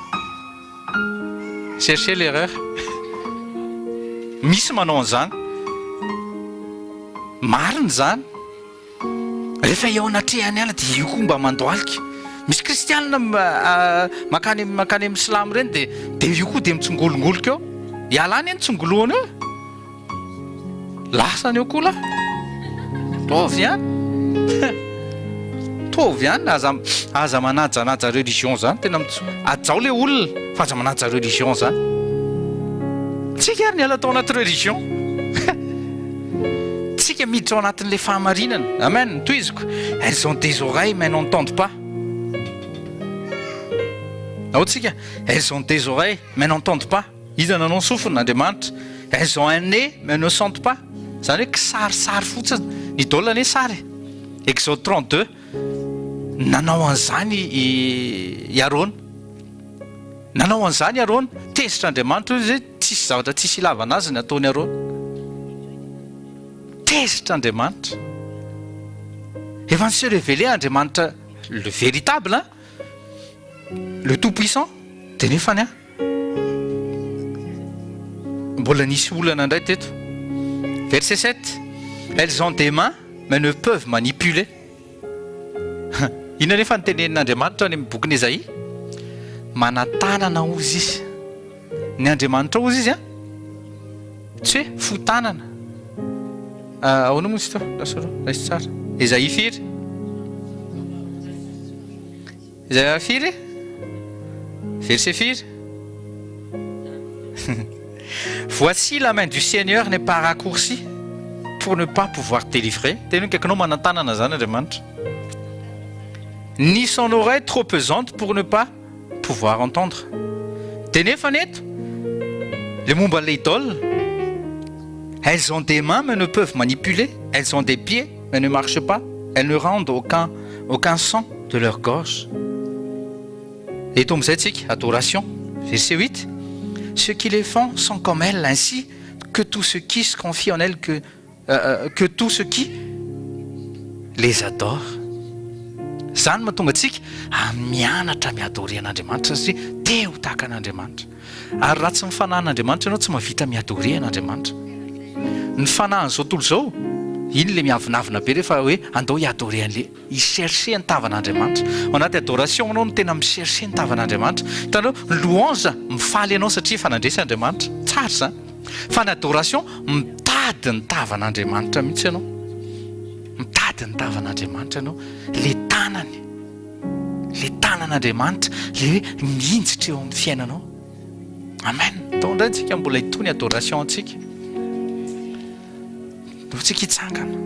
Cherchez l'erreur. Misy manao an'izany. Marina izany. Rehefa eo anatrehany ihany dia io koa mba mandohalika. Misy kristianina mankany mankany amin'ny silamo ireny dia dia io koa dia mitsingolongoloka eo. Ialahy anie ny tsingoloana eo e. Lasany eo koa lahy. Tovy ihany. Tovy ihany, aza aza manajanaja religion zany, tena mitso- hajao le olona fa aza manaja religion zany. Tsika ary niala tao anaty religion. Tsika miditra ao anatin'ilay fahamarinana. Amen. Tohiziko. Elles ont des oreilles mais n'entendent pas. Ao tsika. Elles ont des oreilles mais n'entendent pas. Iza nanao ny sofina? Andriamanitra. Elles ont un nez mais ne sentent pas. Izany hoe kisarisary fotsiny. Ny idole anie sary e. Exode 32. Nanao an'izany i Arona. Nanao an'izany i Arona. Tezitra Andriamanitra hoy izy hoe tsisy zavatra tsisy ilavana azy ny ataon'i Arona. Tezitra Andriamanitra. Efa ni-se révéler Andriamanitra le véritable, hein? Le tout puissant, dia nefany an, mbola nisy olana indray teto. Verset 7, Elles ont des mains mais ne peuvent manipuler. Inona anefa no tenenin'Andriamanitra any amin'ny bokin'i Esaia? Manan-tanana hozy izy. Ny Andriamanitra hozy izy an, tsy hoe fo tanana. Ahoana moa izy teo? Lasa aloha, raiso tsara. Esaia firy? Esaia firy? Verset firy? Voici la main du Seigneur n'est pas raccourcie pour ne pas pouvoir délivrer. Teny hoe akaikinao manan-tanana izany Andriamanitra. Ni son oreille trop pesante pour ne pas pouvoir entendre. Dia nefany eto, le momba an'ilay idole, elles ont des mains mais ne peuvent manipuler, elles ont des pieds mais ne marchent pas, elles ne rendent aucun, aucun son de leur gorge. Eto amin'izay tsika, adoration, verset 8, ceux qui les font sont comme elles, ainsi que tous ceux qui se confient en elles que, que tous ceux qui les adorent. Izany no mahatonga antsika mianatra mi-adorer an'Andriamanitra satria te ho tahaka an'Andriamanitra. Ary raha tsy ny fanahin'Andriamanitra ianao tsy mahavita mi-adorer an'Andriamanitra. Ny fanahin'izao tontolo izao, iny ilay miavonavona be rehefa hoe andao hi-adorer an'ilay Hi-chercher ny tavan'Andriamanitra. Ao anaty adoration ianao no tena mi-chercher ny tavan'Andriamanitra. Hitanao, ny louange, mifaly ianao satria efa nandresy Andriamanitra. Tsara izany. Fa ny adoration, mitady ny tavan'Andriamanitra mihitsy ianao. Mitady ny tavan'Andriamanitra ianao. Ilay tanany, ilay tanan'Andriamanitra, ilay hoe mihinjitra eo amin'ny fiainanao. Amen. Atao indray tsika mbola hitohy ny adoration antsika. Ndao tsika hitsangana.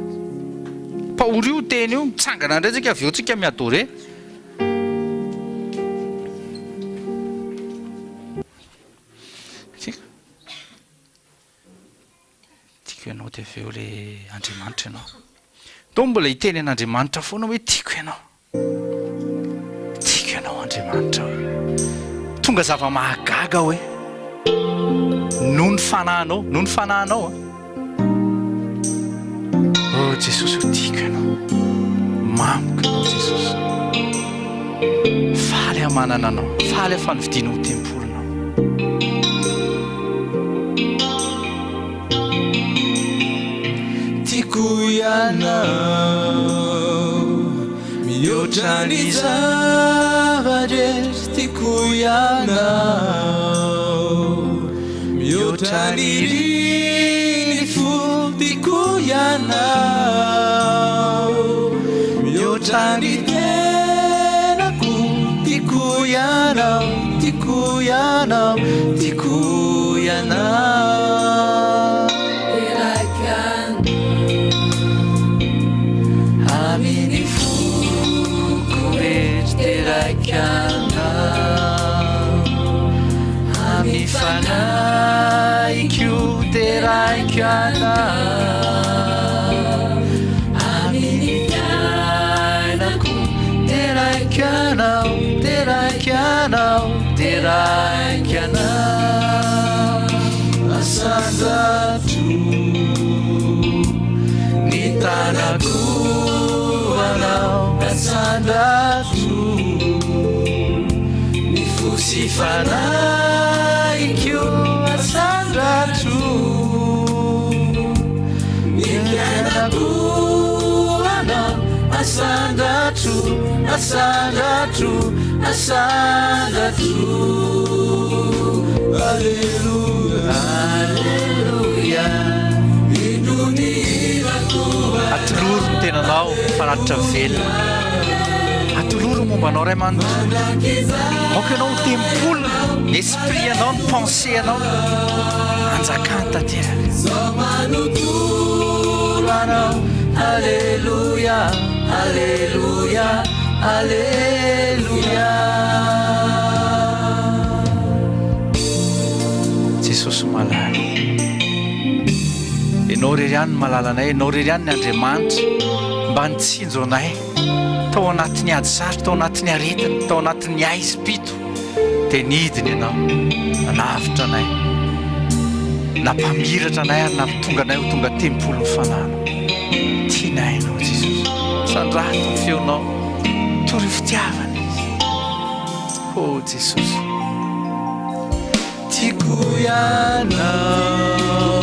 Paoly io teny io, mitsangana indray tsika avy eo tsika mi-adorer. Tsika. Tiako ianao dia avy eo le Andriamanitra ianao. Ndao mbola hiteny an'Andriamanitra foana hoe tiako ianao. Andriamanitra hoe. Tonga zava-mahagaga hoe. Noho ny fanahinao, noho ny fanahinao an. Oh Jesosy o tiako ianao. Mamiko ianao Jesosy. Faly aho manana anao. Faly aho fa novidianao ho tempolinao. Tiako ianao mihoatra ny zava-drehetra Tiako ianao mihoatra ny rin'ny fo Tiako ianao mihoatra ny tenako Tiako ianao, tiako ianao, tiako ianao. Teraka amin'ny foko rehetra Teraka anao amin'ny fanahiko Teraka anao amin'ny fiainako Deraiko anao, deraiko anao, deraiko anao Asandratro ny tanako anao Asandratro ny fo sy fanahiko Asandratro ny fiainako anao Asandratro, asandratro, asandratro Aleloia, aleloia Indro ny hirako Atolory ny tenanao ho fanatitra velona. Atolory ny momba anao ray manontolo. Aoka ianao ho tempoliny, ny esprit anao, ny pensée anao hanjakany tanteraka. Zaho manontolo anao Aleloia, aleloia, aleloia. Jesosy malala. Ianao irery ihany no malalanay, Ianao irery ihany ny Andriamanitra mba nitsinjo anay tao anatin'ny ady sarotra, tao anatin'ny aretina, tao anatin'ny haizim-pito dia nidina Ianao nanavotra anay, nampamiratra anay ary nahatonga anay ho tonga tempolin'ny Fanahinao. Tianay Ianao Jesosy. Sandrato ny feonao, torio fitiavana izy. Oh Jesosy. Tiako ianao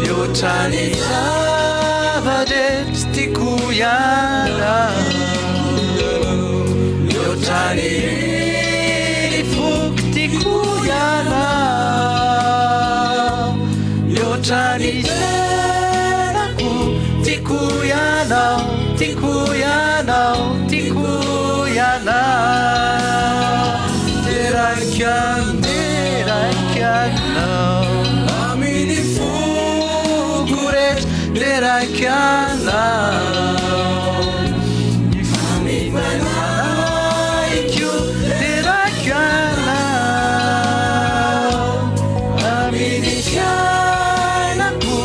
mihoatra ny zava-drehetra Tiako ianao mihoatra ny ny foko Tiako ianao mihoatra ny tenako Tiako ianao, tiako ianao, tiako ianao Deraiko deraiko anao Amin'ny foko rehetra Deraiko anao Ny fanahiko Deraiko anao Amin'ny fiainako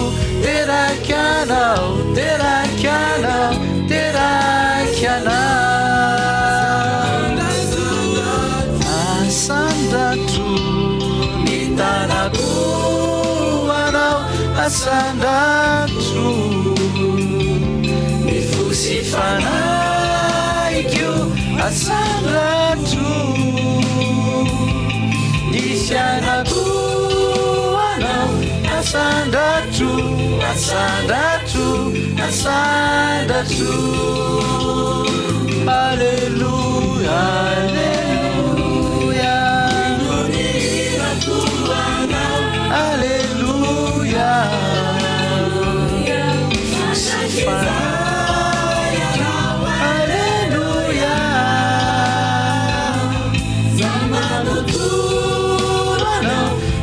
Deraiko anao Deraiko anao Deraiko anao Asandratro ny tanako ho anao Asandratro ny fo sy fanahiko Asandratro ny fiainako ho anao Asandratro, asandratro, asandratro Aleloia, aleloia Aleloia Aleloia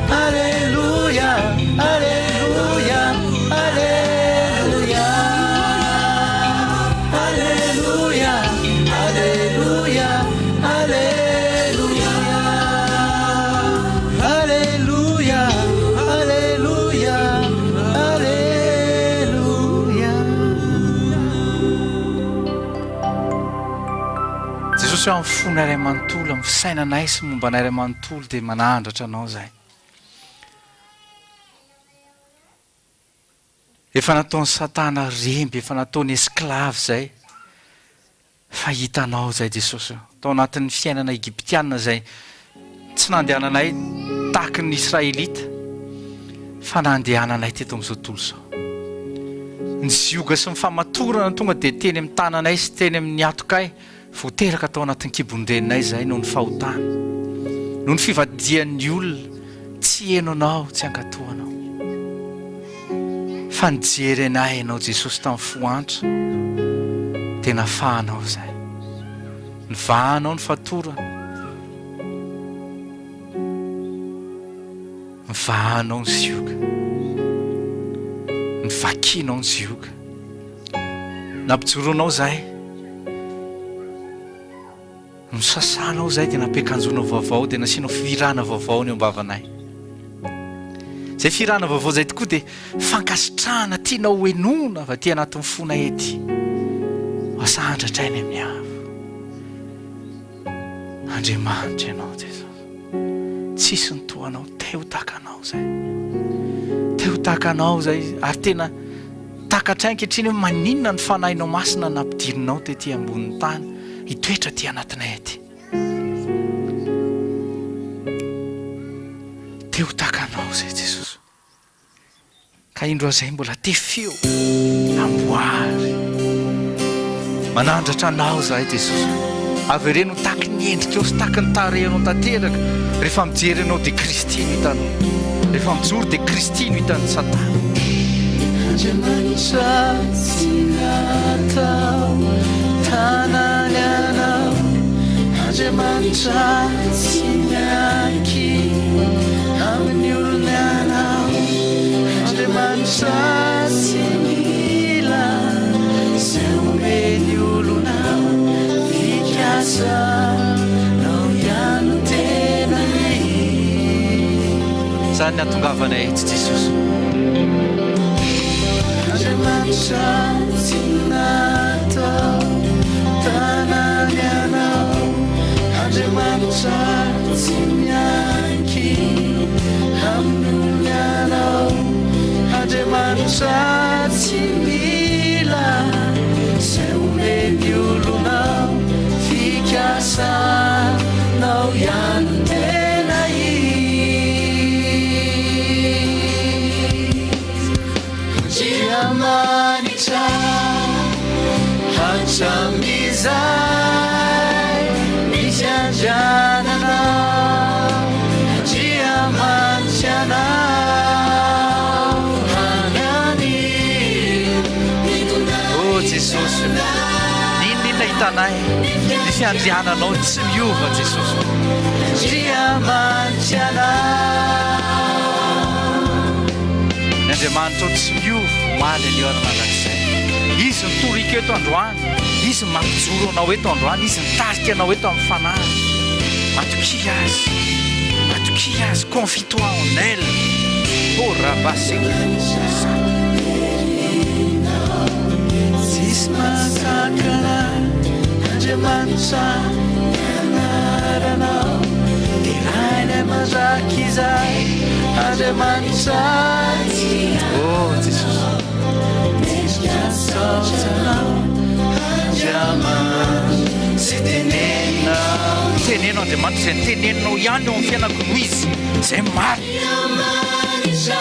Aleloia, aleloia, aleloia Aleloia, aleloia, aleloia Aleloia, aleloia, Andriamanitra amin'ny fonay iray manontolo, amin'ny fisainanay sy momba anay iray manontolo dia manandratra Anao izahay. Efa nataon'i Satana remby, efa nataony esclave izay, fa hitanao izay Jesosy ô, tao anatin'ny fiainana Egyptiana izay tsy nandehananay tahaky ny Israelita, fa nandehananay teto amin'izao tontolo izao. Ny zioga sy ny famatorana tonga dia teny amin'ny tananay sy teny amin'ny hatokay, Vao teraka tao anatin'ny kibon-dreninay izahay noho ny fahotana, noho ny fivadihan'ny olona tsy heno Anao, tsy hankatò Anao. Fa nijery anay Ianao Jesosy tamin'ny fo antra, dia nafahanao izahay. Nivahanao ny fatorana, nivahanao ny zioga, nivakianao ny zioga. Nampijoroanao izahay, nosasanao izahay dia nampiakanjoanao vaovao dia nasianao fihirana vaovao ny eo am-bavanay. Izay fihirana vaovao izay tokoa dia fankasitrahana tianao ho henoina avy aty anatin'ny fonay ety. Asandratra any amin'ny avo. Andriamanitra ianao Jesosy. Tsisy ny toa anao, te ho tahaka anao izay. Te ho tahaka anao izay ary tena takatray ankehitriny hoe maninona ny fanahinao masina nampidirinao tety ambonin'ny tany hitoetra aty anatinay aty. Te ho tahaka anao izay Jesosy. Ka indro aho izay mbola tefio, amboary. Manandratra Anao izahay Jesosy. Avereno ho tahaky ny endrikao sy tahaky ny tarehinao tanteraka. Rehefa mijery Anao dia Kristy no hitanao. Rehefa mijoro dia Kristy no hitan'ny Satana. Andriamanitra tsy natao tanany anao Andriamanitra tsy miankina amin'ny olona anao Andriamanitra tsy mila izay omeny olona Fikasanao ihany no tena izy. Izany ny hatongavanay eto Jesosy. Andriamanitra tsy natao tanany anao Andriamanitra tsy miankina amin'ny anao Andriamanitra tsy mila izay omeny olonao Fikasanao ihany no tena izy Andriamanitra hatramin'izay ny fiandriananao Andriamanitra anao hananio Oh Jesosy o, n'inon'inona hitanay, ny fiandriananao tsy miova Jesosy o. Andriamanitra anao. Ny Andriamanitrao tsy miova, omaly, anio ary mandrakizay. Izy no toriko eto androany, Izy no mampijoro anao eto androany, Izy mitarika anao eto amin'ny Fanahiny. Matokia Azy, matokia Azy, confie-toi en elle. Oh rabaseke. Tsisy mahasakana Andriamanitra ny anaranao Deraina mandrakizay Andriamanitra tsy Oh Jesosy. Mendrika saotra anao Andriamanitra Tsy teneninao Teneno Andriamanitra izay teneninao ihany eo amin'ny fiainako no izy izay marina. Andriamanitra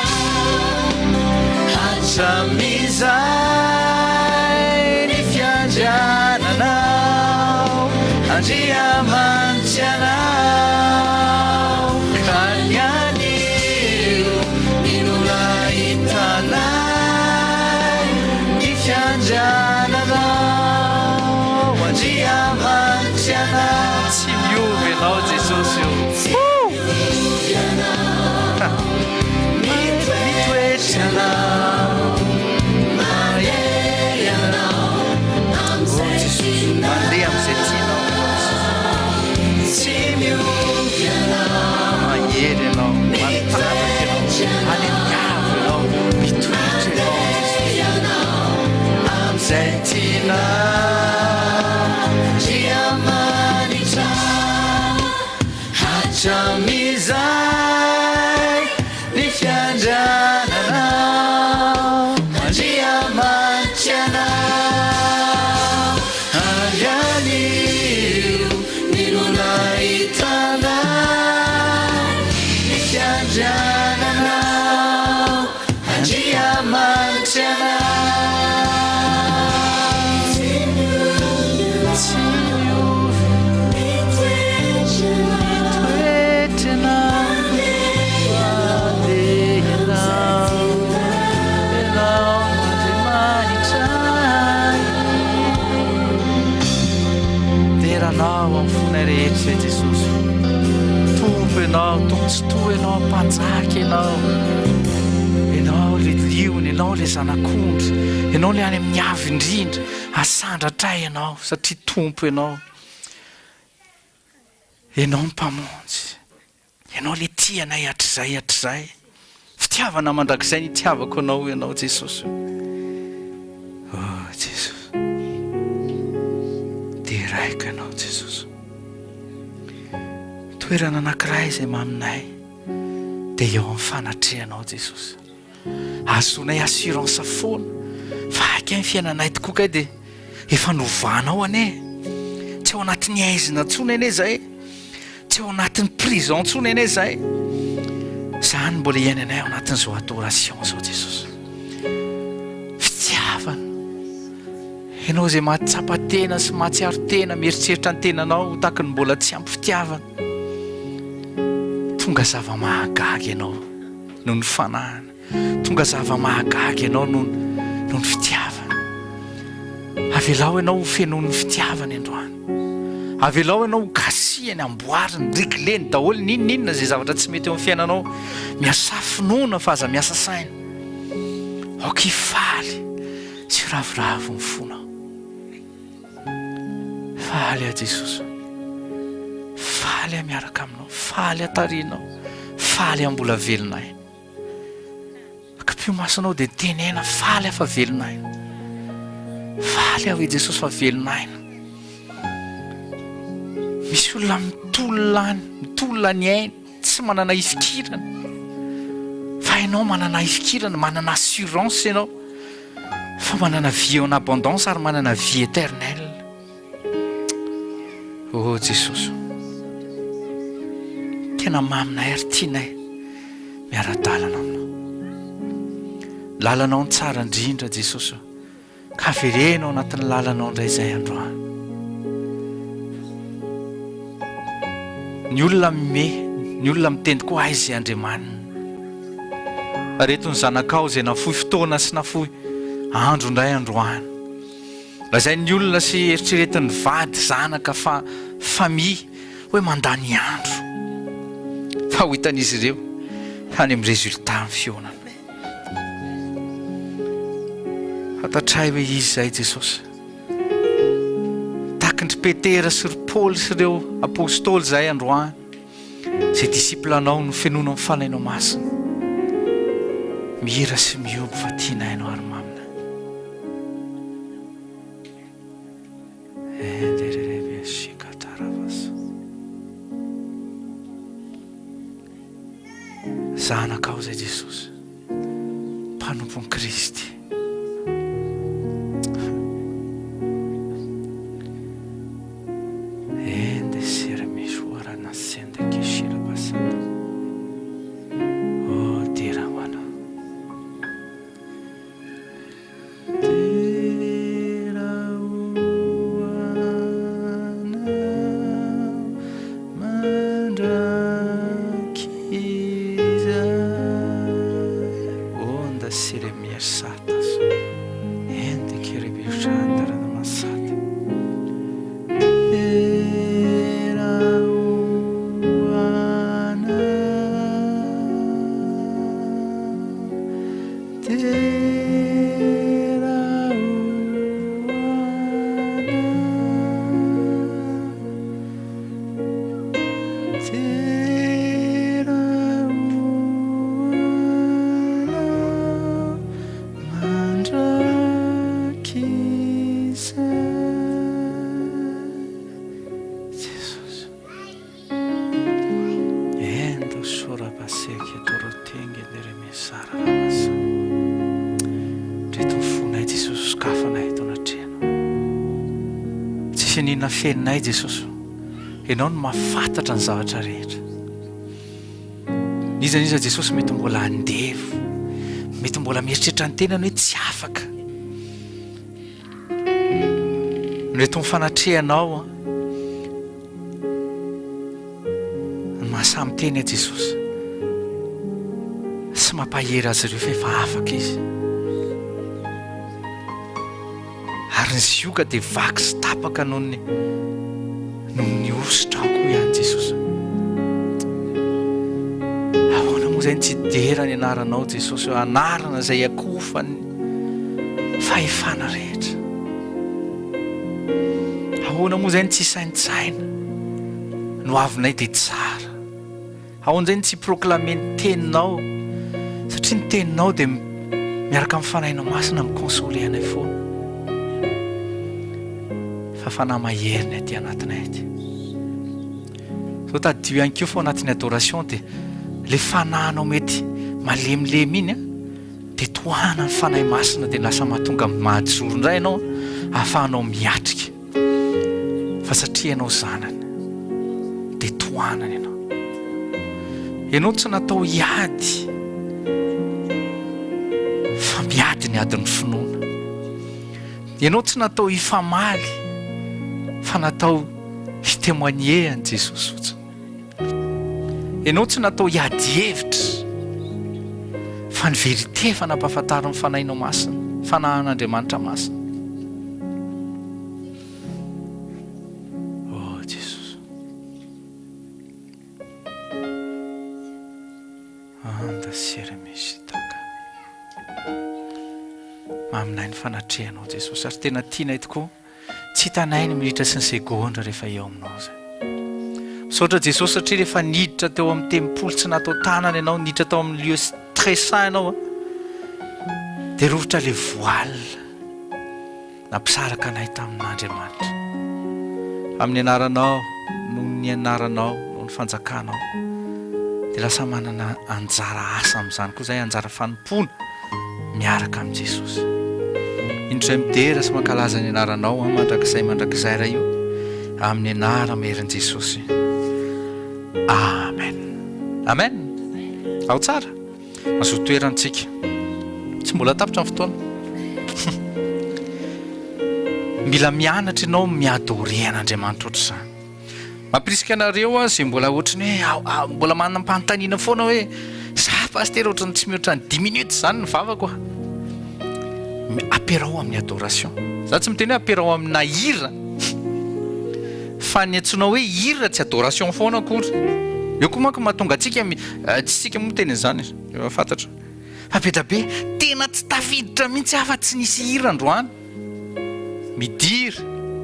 Hatramin'izay ny fiandriananao, Andriamanitra anao, ka ny anio no nahitanay ny fiandriananao, Andriamanitra anao. Tsy miova ianao Jesosy o. Mandeha amin'izay tianao. rehetra izay Jesosy. Tompo Ianao, Tompo Tsitoha Ianao, Mpanjaka Ianao. Ianao ilay liona, Ianao ilay zanak'ondry, Ianao ilay any amin'ny avo indrindra. Asandratray Ianao satria Tompo Ianao. Ianao ny Mpamonjy. Ianao ilay tia anay hatrizay hatrizay. Fitiavana mandrakizay ny itiavako anao Ianao Jesosy. Oh Jesosy. Deraiko Ianao Jesosy. Toerana anankiray izay maminay dia eo amin'ny fanatrehanao Jesosy. Ahazoanay assurance foana fa haika ny fiainanay tokoa kay dia efa novanao anie. Tsy ao anatin'ny haizina intsony anie izay. Tsy ao anatin'ny prison intsony anie izay. Izany mbola iainanay ao anatin'izao adoration izao Jesosy. Fitiavana. Ianao izay mahatsapa tena sy mahatsiaro tena, mieritreritra ny tenanao ho tahaky ny mbola tsy ampy fitiavana. Tonga zava-mahagaga ianao. Noho ny fanahiny. Tonga zava-mahagaga ianao noho noho ny fitiavany. Avelao ianao ho fenoin'ny fitiavany androany. Avelao ianao ho kasihany, amboariny, regleny daholo n'inon'inona izay zavatra tsy mety eo amin'ny fiainanao. Miasà finoana fa aza miasa saina. Aoka hifaly sy hiravoravo ny fonao. Faly aho Jesosy. Faly aho miaraka aminao. Faly aho tarihinao. Faly aho mbola velona aina. Akipio masonao dia tenena faly aho fa velona aina. Faly aho i Jesosy fa velona aina. Misy olona mitolona any, mitolona ny ainy, tsy manana ifikirana. Fa ianao manana ifikirana, manana assurance ianao. Fa manana vie en abondance ary manana vie éternelle. Oh Jesosy. Tena maminay ary tianay miara-dalana aminao. Lalanao ny tsara indrindra Jesosy. Ka avereno ao anatin'ny lalanao indray izay androany. Ny olona mime, ny olona miteny koa aiza izay Andriamaniny. Reto ny zanakao izay nafoy fotoana sy nafoy andro indray androany. Lazain'ny olona sy eritreretin'ny vady, zanaka, fa famille hoe mandany andro. Fa ho hitan'izy ireo any amin'ny résultat ny fihaonana. Fantatray hoe izy izay Jesosy. Takin-dry Petera sy ry Paoly sy ireo apostoly izay androany. Izay disciple anao no fenoina amin'ny Fanahinao Masina. Mihira sy mihoby fa tianay ianao ary mamina. Zanakao izay Jesosy. Mpanompon'i Kristy. Ende sera misy ora nasende keshira basanda. Oh, dera ho anao. Dera ho anao mandrakizay. Onda sere miasatas. Ende kerebishandra namasata. Dera ho anao, dera ho anao, dera ho anao. Mandrakizay Jesosy. Endo sorabaseke torotenge leremesara ramasa. Ndreto ny fonay Jesosy sokafanay eto anatrehanao. Tsisy an'inona fenonay Jesosy. Ianao no mahafantatra ny zavatra rehetra. N'iza n'iza Jesosy mety mbola andevo, mety mbola mieritreritra ny tenany hoe tsy afaka. Mety mifanatrehanao ny mahasahy miteny aho Jesosy sy mampahery azy ireo fa efa afaka izy. Ary ny zioga dia vaky sy tapaka noho ny. Noho ny hosotrao koa ihany Jesosy. Ahoana moa izay ny tsy hidera ny anaranao Jesosy, anarana izay iakofan'ny fahefana rehetra. Ahoana moa izay ny tsy hisaintsaina ny hoavinay dia tsara. Ahoana izay ny tsy hi-proclamer ny teninao satria ny teninao dia miaraka amin'ny fanahinao masina mi-consoler anay foana. Fa fanahy mahery ny aty anatinay aty. Zao tadidio ihany koa fa ao anatin'ny adoration dia le fanahinao mety malemilemy iny dia tohanan'ny fanahy masina dia lasa mahatonga mahajoro indray ianao ahafahanao miatrika. Fa satria ianao zanany, dia tohanany ianao. Ianao tsy natao hiady, fa miady ny adin'ny finoana. Ianao tsy natao hifamaly, fa natao hi-témoigner an'i Jesosy fotsiny. Ianao tsy natao hiady hevitra, fa ny vérité efa nampahafantarin'ny Fanahinao Masina, Fanahin'Andriamanitra Masina. Oh Jesosy. Anda sieremesitaka. Maminay ny fanatrehanao Jesosy ary tena tianay tokoa. Tsy hitanay ny minitra sy ny segondra rehefa eo aminao izay. Misaotra Jesosy satria rehefa niditra teo amin'ny tempoly tsy natao tanana ianao, niditra tao amin'ny lieu très saint ianao, dia rovitra ilay voile nampisaraka anay tamin'Andriamanitra. Amin'ny anaranao, noho ny anaranao, noho ny fanjakanao, dia lasa manana anjara asa amin'izany koa izay, anjara fanompoana. miaraka amin'i Jesosy. Indro izay midera sy mankalaza ny anaranao an mandrakizay mandrakizay Ray o, amin'ny anara-merin'i Jesosy. Amen. Amen. Ao tsara. Mazoto toerana tsika. Tsy mbola tapitra ny fotoana. Mila mianatra ianao mi-adorer an'Andriamanitra ohatr'izany. Mampirisika anareo aho izay mbola ohatry ny hoe mbola manam-panontaniana foana hoe za pasitera ohatry ny tsy mihoatra ny dix minutes izany ny vavako a. Ampiaraho amin'ny adoration. Za tsy miteny hoe ampiaraho amina hira fa ny antsoina hoe hira tsy adoration foana akory. Eo koa manko mahatonga antsika tsy isika moa miteny an'izany efa fantatra fa be dia be tena tsy tafiditra mihitsy aho fa tsy nisy hira androany. Midira,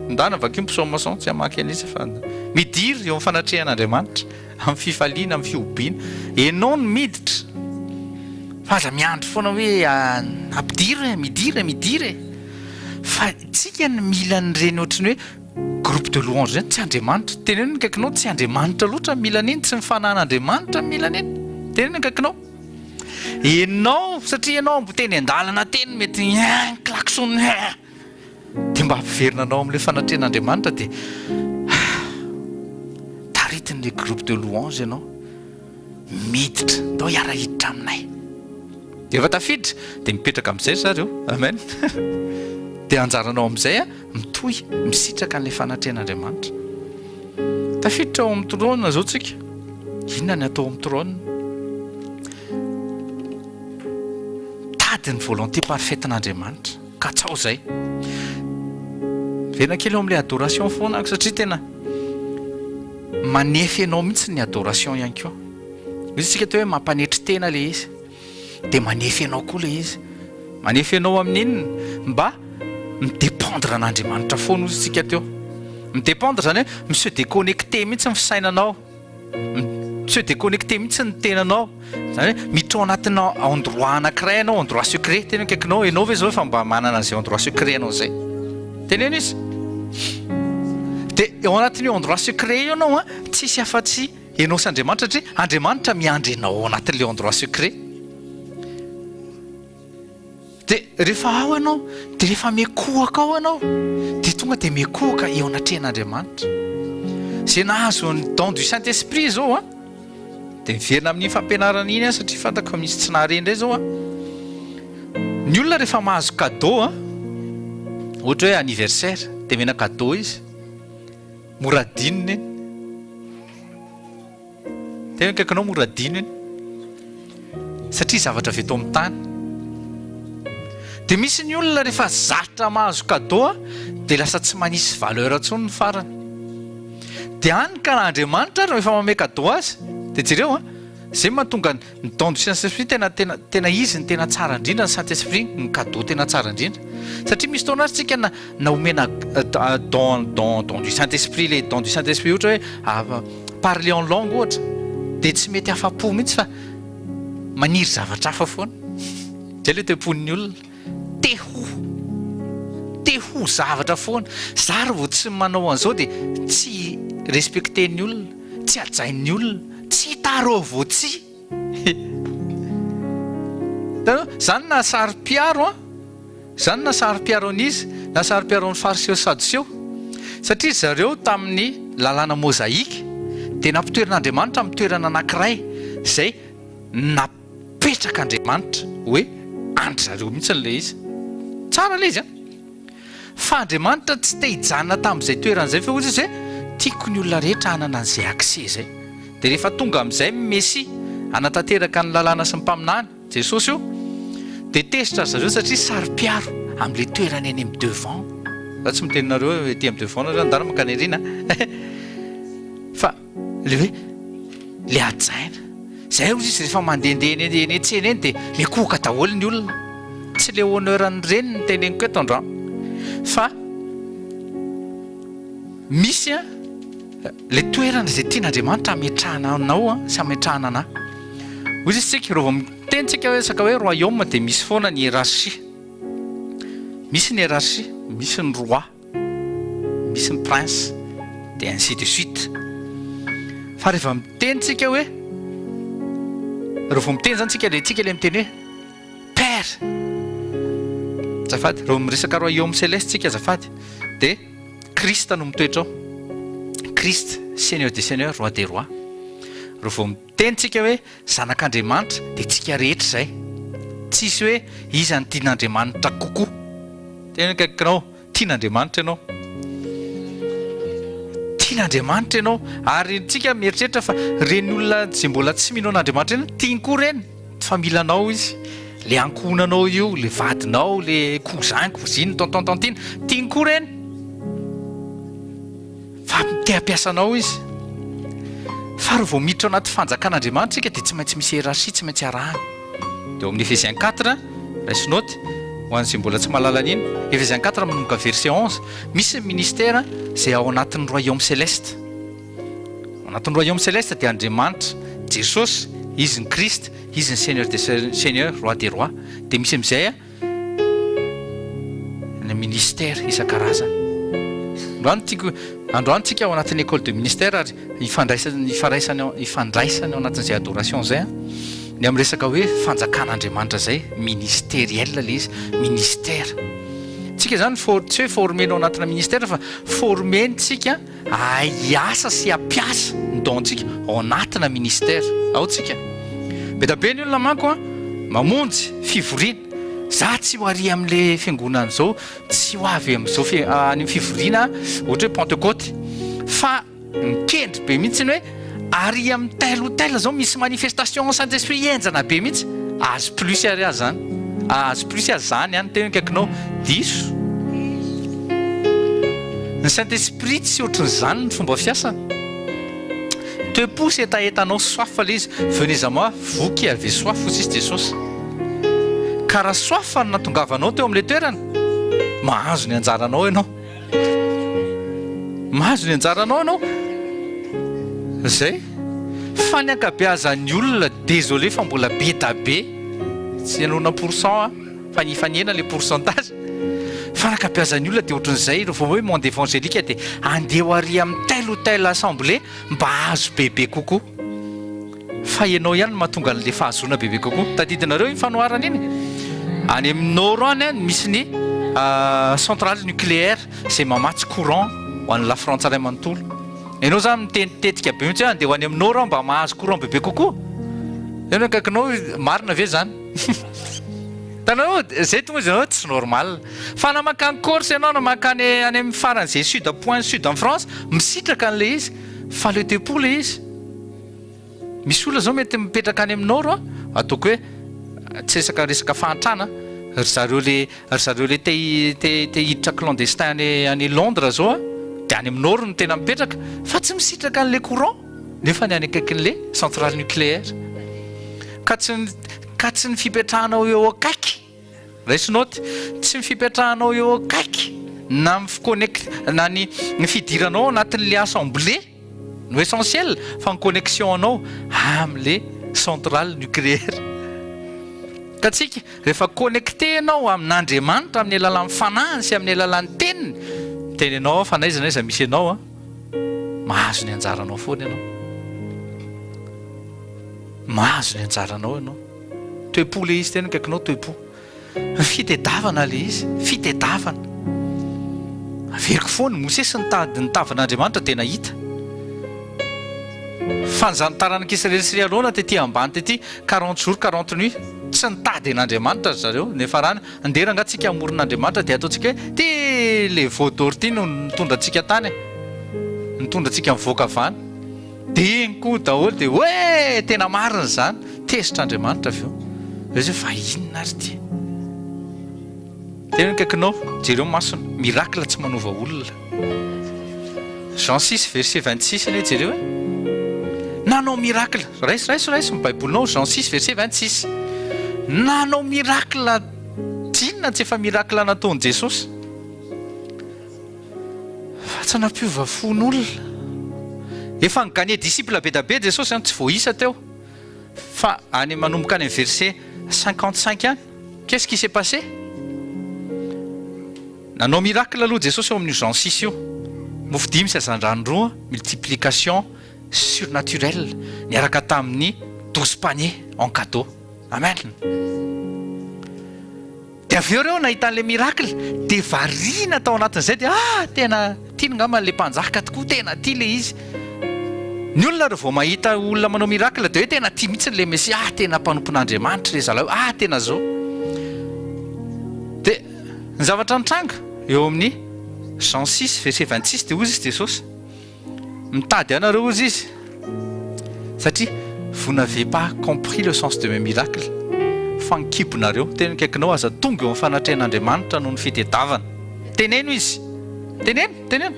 ndana vakio ny psaume 100, tsy hamaky an'iza fa midira eo amin'ny fanatrehan'Andriamanitra, amin'ny fifaliana, amin'ny fihobiana. Enao no miditra. Fa aza miandry foana hoe ampidiro e, midira e, midira e. Fa tsika no mila an'ireny ohatry ny hoe groupe de louange ireny, tsy Andriamanitra. Teneno ny akaikinao, tsy Andriamanitra loatra mila an'iny, tsy ny fanahin'Andriamanitra mila an'iny. Teneno ny akaikinao. Enao satria ianao mbo teny an-dalana teny mety hein klaxon hein dia mba ampiverina anao amin'ilay fanatrehan'Andriamanitra dia taritin'ilay groupe de louange ianao miditra ndao hiara-hiditra aminay dia efa tafiditra dia mipetraka amin'izay ry zareo amen dia anjaranao amin'izay a mitohy misitraka an'ilay fanatrehan'Andriamanitra. Tafiditra ao amin'ny trône izao tsika. Inona ny atao amin'ny trône? Mitady ny volonté parfaite-n'Andriamanitra. Katsao izay. Verina kely eo amin'ilay adoration foana aho satria tena manefy anao mihitsy ny adoration ihany koa. Misy tsika atao hoe mampanetry tena ilay izy. Dia manefy anao koa ilay izy. Manefy anao amin'ny inona? Mba mi-dépendre an'Andriamanitra foana hozy isika teo. Mi-dépendre izany hoe mi-se déconnecter mihitsy ny fisainanao. Mi-se déconnecter mihitsy ny tenanao. Izany hoe miditra ao anatina endroit anankiray ianao, endroit secret. Tena akaikinao, ianao ve izao efa mba manana an'izay endroit secret anao izay? Teneno izy. Dia ao anatin'io endroit secret io ianao an, tsisy afa-tsy Ianao sy Andriamanitra satria Andriamanitra miandry anao ao anatin'ilay endroit secret. Dia rehefa ao ianao, dia rehefa miekohaka ao ianao, dia tonga dia miekohaka eo anatrehan'Andriamanitra. Izay nahazo ny don du Saint Esprit izao an, dia miverina amin'iny fampianarana iny aho satria fantako fa misy tsy nahare indray izao an. Ny olona rehefa mahazo cadeau an, ohatra hoe anniversaire, dia omena cadeau izy. Mora adinona iny. Tena akaikinao mora adino iny. Satria zavatra avy eto amin'ny tany. Dia misy ny olona rehefa zatra mahazo cadeau dia lasa tsy manisy valeur intsony ny farany. Dia any ka raha Andriamanitra ary no efa manome cadeau azy, dia jereo an, izay no mahatonga ny don du Saint Esprit tena tena tena izy no tena tsara indrindra ny Saint Esprit, ny cadeau tena tsara indrindra. Satria misy fotoana ary tsika na na omena don don don du Saint Esprit le don du Saint Esprit ohatra hoe parler en langue ohatra, dia tsy mety afa-po mihitsy fa maniry zavatra hafa foana. Izay ilay toe-pon'ny olona. Te ho te ho zavatra foana. Za raha vao tsy manao an'izao dia tsy respecter-n'ny olona, tsy hajain'ny olona, tsy hita rô vao tsy. Hitanao? Zany na saro-piaro an, zany na saro-piaro an'iza, na saro-piaro an'ny fariseo sy sadoseo. Satria ry zareo tamin'ny lalàna mozaika dia nampitoeran'Andriamanitra amin'ny toerana anankiray izay nap. Petraka Andriamanitra hoe andry zareo mihitsy ilay izy. Tsara ilay izy an! Fa Andriamanitra tsy te hijanona tamin'izay toerana izay fa hoy izy hoe tiako ny olona rehetra hanana an'izay accès izay. Dia rehefa tonga amin'izay ny Mesia hanatanteraka ny lalàna sy ny mpaminany, Jesosy io, dia tezitra ry zareo satria saro-piaro amin'ilay toerana eny amin'ny devant. Za tsy miteny nareo hoe ety amin'ny devant nareo andana mankany aoriana fa Le hoe le hajaina. Zay hozy izy rehefa mandehandeha eny eny an-tsena eny dia mikohoka daholo ny olona. Tsy le honneur an'ny reny no teneniko eto androany fa misy an le toerana izay tian'Andriamanitra hametrahana anao an sy hametrahana anà. Hozy izy tsika raha vao miteny tsika hoe resaka hoe royaume dia misy foana ny hiérarchie. Misy ny hiérarchie, misy ny roi. misy ny prince dia ainsi de suite fa rehefa miteny tsika hoe rehefa miteny zany tsika le tsika le miteny hoe père azafady rehefa miresaka royaume céleste tsika azafady dia Christ no mitoetra ao Christ seigneur des seigneurs roi des rois rehefa miteny tsika hoe zanak'Andriamanitra dia tsika rehetra izay tsisy hoe iza no tian'Andriamanitra kokoa tena akaikinao Tian'Andriamanitra ianao. Tian'Andriamanitra ianao. Ary tsika mieritreritra fa ireny olona izay mbola tsy mino an'Andriamanitra ireny, tiany koa ireny. Fa mila anao izy. Le ankohonanao io, le vadinao, le cousin, cousine, tonton, tantine, tiany koa ireny. Fa te hampiasa anao izy. Fa raha vao miditra ao anaty fanjakan'Andriamanitra isika dia tsy maintsy misy hiérarchie tsy maintsy arahana. Dia ao amin'ny Ephésiens 4, raiso note, ho an'izay mbola tsy mahalala an'iny, Ephésiens 4 manomboka verset 11, misy ny ministère izay ao anatin'ny royaume céleste. Ao anatin'ny royaume céleste dia Andriamanitra, Jesosy, Izy ny Christ, Izy ny Seigneur des seigneurs, Roi des rois. Dia misy amin'izay ny ministère isan-karazany. Androany tiako, androany tsika ao anatin'ny école de ministère ary ifandraisany, ifaraisany, ifandraisany ao anatin'izay adoration izay an, ny amin'ny resaka hoe fanjakan'Andriamanitra izay, ministériel ilay izy, ministère. Tsika izany for, tsy hoe former-na ao anatina ministère fa former-ntsika Hahay hiasa sy hampiasa ny don-tsika ao anatina ministère ao tsika. Be da be ny olona manko an, mamonjy fivoriana. Za tsy ho ary amin'le fiangonana zao, tsy ho avy amin'izao fi- any amin'ny fivoriana ohatra hoe Pentecôte. Fa mikendry be mihitsy ny hoe ary amin'ny tel ou tel zao misy manifestation Saint Esprit henjana be mihitsy. Azo plus ary aza zany. Azo plus aza zany an, teo akaikinao. Diso. Ny Saint Esprit tsy ohatrin'izany ny fomba fiasany. Toe-po sy hetahetanao soif ilay izy, venez à moi vous qui avez soif hoy sisa Jesosy. Ka raha soif no natongavanao teo amin'ilay toerana, mahazo ny anjaranao ianao. Mahazo ny anjaranao ianao. Zay. Fa ny ankabeazan'ny olona, désolé fa mbola be da be, tsy henoina pourcent an. Fa efa nihena le pourcentage. Fa ny ankabeazan'ny olona dia ohatran'izay, rehefa hoe monde évangélique dia andeha ho ary amin'ny telle ou telle assemblée mba hahazo bebe kokoa. Fa ianao ihany no mahatonga an'ilay fahazoana bebe kokoa. Tadidinareo iny fanoharana iny? Any amin'ny nord any misy ny centrale nucléaire izay mamatsy courant ho an'i Lafrantsa iray manontolo. Ianao izany mitenitetika be mihitsy hoe andeha ho any amin'ny nord aho mba mahazo courant bebe kokoa. Ianao akaikinao, marina ve izany? Hitanareo, zay tonga izy hoe tsy normal. Fa na mankany Corse ianao na mankany any amin'ny faran'izay sud point sud en France, misitraka an'ilay izy. Fa le dépôt ilay izy. Misy olona zao mety mipetraka any amin'ny nord an, ataoko hoe tsy resaka resaka fahantrana, ry zareo le ry zareo le te te te hiditra clandestin any any Londres zao an. Dia any amin'ny nord no tena mipetraka fa tsy misitraka an'ilay courant nefa ny any akaikin'ilay centrale nucléaire. Ka tsy ka tsy ny fipetrahanao eo akaiky, raiso note, tsy ny fipetrahanao eo akaiky na ny fi-connect na ny ny fidiranao ao anatin'ilay assemblée no essentiel fa ny connexion anao amin'ilay centrale nucléaire. Ka tsika Rehefa connecté ianao amin'Andriamanitra amin'ny alalan'ny Fanahiny sy amin'ny alalan'ny Teniny, miteny anao aho fa n'aiza n'aiza misy anao an, mahazo ny anjaranao foana ianao. Mahazo ny anjaranao ianao. Toe-po ilay izy, tena akaikinao toe-po. Fitedavana ilay izy, fitedavana. Averiko foana, Mosesy nitady ny tavan'Andriamanitra dia nahita. Fa ny zany taranak'Israely sy ry Arona tety ambany tety, quarante jours quarante nuits, tsy nitady an'Andriamanitra ry zareo, niafarany, andeha rangaha tsika hamorona Andriamanitra dia ataontsika hoe ty le veau d'or ty no nitondra antsika tany e, nitondra antsika nivoaka avy any, dia iny koa daholo dia hoe tena marina izany, tezitra Andriamanitra avy eo, dia hoe fa inona ary ty? Tena akaikinao, jereo masony, miracle tsy manova olona. Jean 6 verset 26 anie jereo e. Nanao miracle, raiso raiso raiso ny baibolinao Jean 6 verset 26. Nanao miracle inona tsy efa miracle nataon'i Jesosy. Fa tsy nampiova fon'olona. Efa ni-gagner disciple be da be Jesosy an, tsy voaisa teo. Fa any manomboka any amin'ny verset 55 any, qu'est-ce qui s'est passé? Nanao miracle aloha Jesosy ao amin'io Jean 6 io, mofo dimy sy hazandrano roa, multiplication surnaturelle, niaraka tamin'ny 12 paniers en cadeau. Amen. Dia avy eo ireo nahita an'ilay miracle dia variana tao anatin'izay dia ah tena tiany ngamba ilay mpanjaka tokoa, tena tia ilay izy. Ny olona raha vao mahita olona manao miracle dia hoe tena tia mihitsy ilay Mesia, ah tena mpanompon'Andriamanitra ilay zalahy, ah tena zao. Dia ny zavatra nitranga eo amin'ny Jean 6 verset 26 dia hoy izy Jesosy, Mitady anareo hozy izy satria vous n'avez pas compris le sens de mes miracles fa ny kibonareo, teny akaikinao aza tonga eo amin'ny fanatrehan'Andriamanitra noho ny fitedavana. Teneno izy. Teneno, teneno.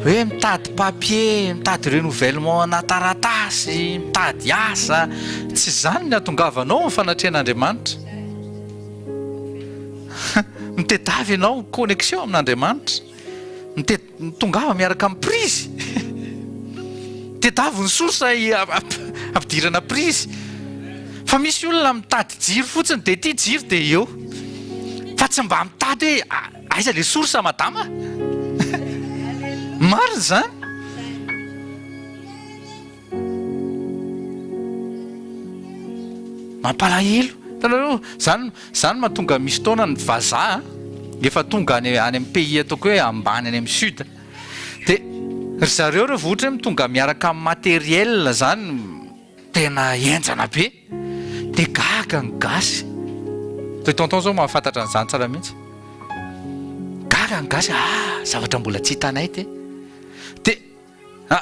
Hoe mitady papier, mitady renouvellement ana taratasy, mitady asa. Tsy izany ny hatongavanao amin'ny fanatrehan'Andriamanitra. Mitedava ianao connexion amin'Andriamanitra. Mitongava miaraka amin'ny prise. Tedavo ny source ampidirana prise. Fa misy olona mitady jiro fotsiny dia ity jiro dia eo. Fa tsy mba mitady hoe aiza le source madama? Marina izany. Mampalahelo. Hitanareo, zany, zany mahatonga misy fotoana ny vazaha efa tonga any any amin'ny pays ataoko hoe ambany any amin'ny sud. Dia ry zareo rehefa ohatra hoe tonga miaraka amin'ny matériel zany tena henjana be, dia gaga ny gasy. Toy tonton zao mahafantatra an'izany tsara mihitsy. Gaga ny gasy, ah, zavatra mbola tsy hitanay ity. Dia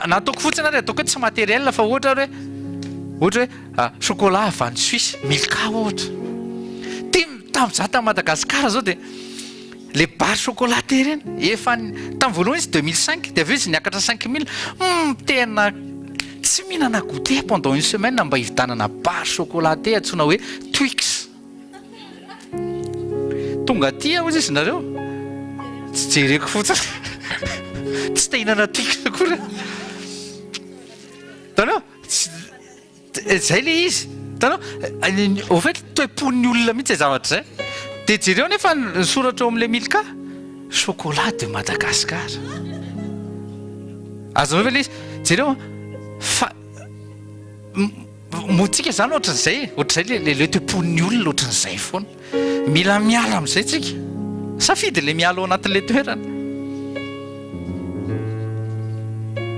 Na ataoko fotsiny ary ataoko hoe tsy matériel fa ohatra ary hoe ohatra hoe chocolat avy any Suisse, Milka ohatra. Ty tamin'izaho tany Madagascar zao dia le barre chocolaté ireny efa tamin'ny voalohany izy 2005 dia avy eo izy niakatra 5000. Hum tena tsy mihinana goûter pendant une semaine mba hividianana barre chocolaté antsoina hoe Twix. Tonga aty aho hozy izy nareo. Tsy jereko fotsiny. Tsy te hihinana Twix akory aho. Hitanao? Zay le izy. Hitanao? Au fait toe-pon'ny olona mihitsy izay zavatra izay. Dia jereo nefa ny soratra eo amin'ilay Milka, chocolat de Madagascar. Azonareo ve ilay izy? Jereo an, fa Moa tsika zany ohatran'izay e, ohatr'izay le le toe-pon'ny olona ohatran'izay foana. Mila miala amin'izay tsika. Safidy le miala ao anatin'le toerana.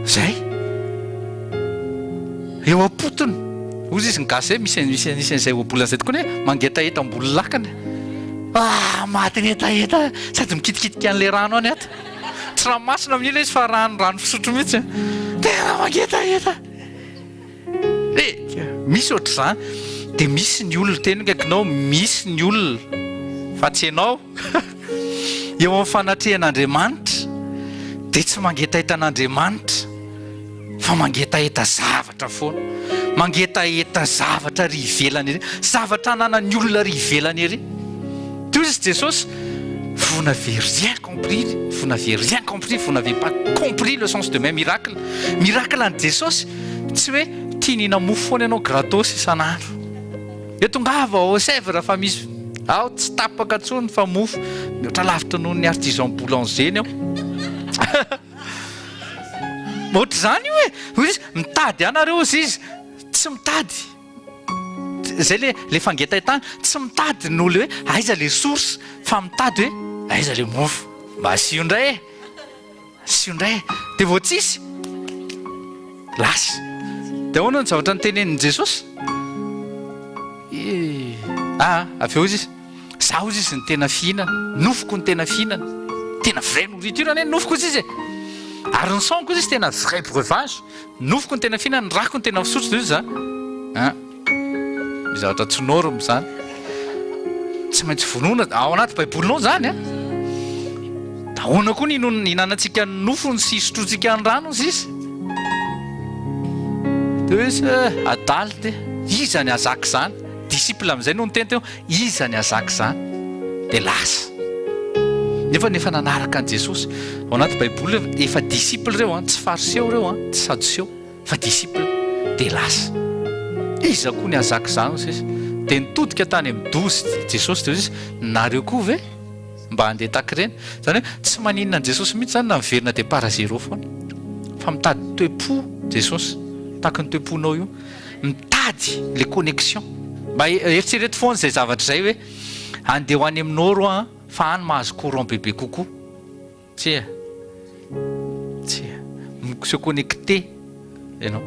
Zay. Eo am-potony. Hozy izy ny gasy zay misy misy misy an'izay ohabolana izay tokoa ny hoe mangetaheta ambony lakana. Ah, maty ny hetaheta sady mikitikitika an'le rano any ato. Tsy ranomasina amin'io ilay izy fa rano rano fisotro mihitsy. Tena mangetaheta. Eh! Misy ohatr'izany. Dia misy ny olona, teny akaikinao, misy ny olona, fa tsy ianao, eo amin'ny fanatrehan'Andriamanitra. Dia tsy mangetaheta an'Andriamanitra fa mangetaheta zavatra foana. Mangetaheta zavatra ary ivelany ery. Zavatra ananan'ny olona ary ivelany ery. Toy izy Jesosy, vous n'avez rien compris, vous n'avez rien compris, vous n'avez pas compris le sens de mes miracles. Miracle an'i Jesosy tsy hoe tiany hina mofo foana ianao gratos isan'andro. Dia tongava ao Sèvres fa misy ao tsy tapaka intsony fa mofo mihoatra lavitra noho ny artisan boulanger ny ao. Ohatr'izany io e! Hoy izy, mitady ahy nareo hozy izy, tsy mitady. Izay le le fangetahetana, tsy mitady noho le hoe aiza le source fa mitady hoe aiza le mofo. Mba asio indray e! Asio indray e! Dia vao tsisy, lasa. Dia ahoana ny zavatra notenenin'i Jesosy? Ah, avy eo hozy izy, za hozy izy ny tena fihinana, nofoko ny tena fihinana. Tena vraie nourriture anie ny nofoko hozy izy e! Ary ny sang-ko hozy izy tena vrai breuvage. Nofoko ny tena fihinana, ny rako ny tena fisotro, dia hozy za, ah. Misy zavatra tsy norme izany. Tsy maintsy vonoina ao anaty baibolinao izany an. Ahoana koa ny ihinanantsika ny nofony sy isotroantsika ny rano sisa. Dia hoe izy eh, adala ty. Iza ny hazaka izany? Disciple amin'izay no niteny teo, iza ny hazaka izany? Dia lasa. Nefa efa nanaraka an'i Jesosy. Ao anaty baiboly efa disciple ireo an, tsy fariseo ireo an, tsy sadoseo. Fa disciple dia lasa. Iza koa ny hahazaka izany hoy sisa. Dia nitodika tany amin'ny dozy Jesosy dia hoy izy, nareo koa ve mba handeha tahaka ireny? Izany hoe tsy maninona an'i Jesosy mihitsy izany na miverina départ à zéro foana. Fa mitady toe-po Jesosy, tahaka ny toe-ponao io. Mitady le connexion. Mba eritrereto foana izay zavatra izay hoe andeha ho any amin'ny nord aho fa any mahazo courant bebe kokoa. Tsia. Tsia. Mi-se connecter ianao.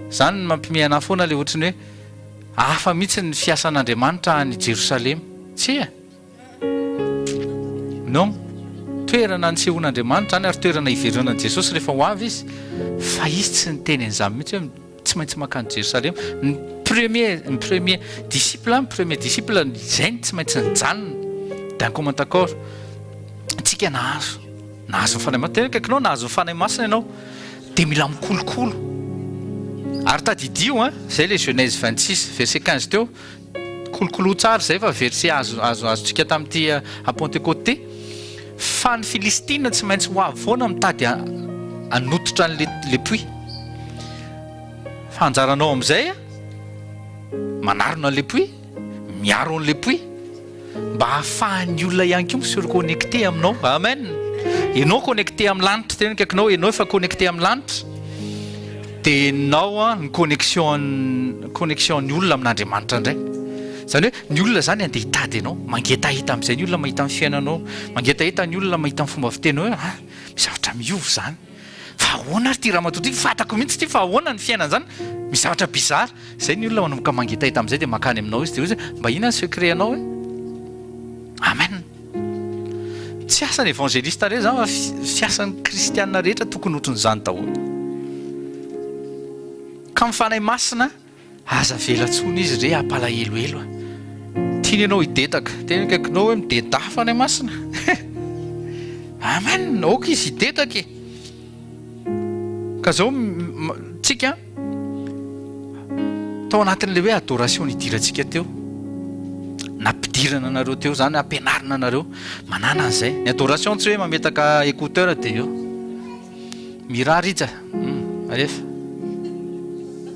Izany no mampiomehy anah foana ilay ohatran'ny hoe hafa mihitsy ny fiasan'Andriamanitra any Jerosalema. Tsia. Non. Toerana nisehoan'Andriamanitra any ary toerana hiverenan'i Jesosy rehefa ho avy izy. Fa izy tsy niteny an'izany mihitsy hoe tsy maintsy mankany Jerosalema. Ny premier, ny premier disciple, ny premier disciple izay no tsy maintsy nijanona d'un commun accord. Tsika nahazo, nahazo ny Fanahy Masina. Tena akaikinao nahazo ny Fanahy Masina ianao, dia mila mikolokolo. Ary tadidio an, izay ilay Genèse 26 verset 15 teo, kolokoloa tsara izay fa verset azo azo azontsika tamin'ity à Pentecôte ity, fa ny Filistina tsy maintsy ho avy foana mitady hanototra an'ilay le puits. Fa anjaranao amin'izay manarona an'ilay puits, miaro an'ilay puits. Mba ahafahan'ny olona ihany koa mi-se reconnecter aminao. Amen. Ianao connecté amin'ny lanitra, tena akaikinao, ianao efa connecté amin'ny lanitra. Dia ianao an, ny connexion connexion ny olona amin'Andriamanitra indray. Izany hoe ny olona izany andeha hitady anao, mangetaheta amin'izay ny olona mahita ny fiainanao, mangetaheta ny olona mahita ny fomba fiteninao hoe ah, misy zavatra miova izany. Fa ahoana ary ity ramatoa ity? Fantako mihitsy ity fa ahoana ny fiainana izany? Misy zavatra bizarre. Izay ny olona manomboka mangetaheta amin'izay dia mankany aminao izy dia hoy izy hoe mba inona ny secret anao e? Amen. Tsy asan'ny evangeliste irery izany fa fiasan'ny kristiana rehetra tokony ohatran'izany daholo. Ka ny Fanahy Masina Aza avela tsony izy re hampalahelohelo a! Tiany ianao hidedaka. Tena akaikinao hoe midedaha Fanahy Masina. Amen! Aoka izy hidedaka e! Ka zao tsika tao anatin'ilay hoe adoration nidirantsika teo. Nampidirana anareo teo zany, ampianarina anareo. Manana an'izay. Ny adoration tsy hoe mametaka écouteur dia eo. Mira Rija, hum, alefa.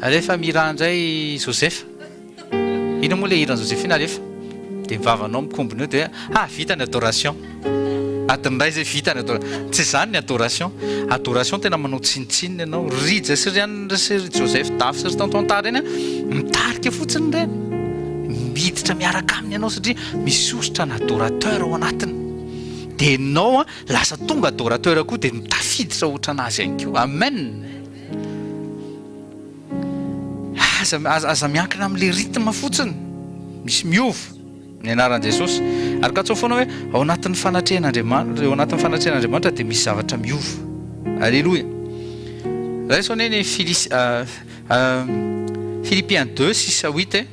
Alefa Mira indray Joseph. Inona moa ilay hiran'i Josephine alefa. Dia ny vavanao mikombona eo dia ah vita ny adoration. Adiny iray izay vita ny adoration. Tsy izany ny adoration. Adoration tena manao tsinontsinona ianao. Rija sy ry anona sy ry Joseph Dafy sy ry Tonton Tara ireny an, mitarika fotsiny ireny. Miditra miaraka aminy ianao satria misy osotra ny adorateur ao anatiny. Dia ianao an, Lasa tonga adorateur koa dia tafiditra ohatran'azy ihany koa. Amen! Aza, aza, aza miankina amin'ilay rythme fotsiny. Misy miova ny anaran'i Jesosy. Ary katsaho foana hoe ao anatin'ny fanatrehan'Andriamanitra, eo anatin'ny fanatrehan'Andriamanitra dia misy zavatra miova. Alléluia. Raiso anie ny Filis, uh, uh, Philippiens 2, 6 à 8 e.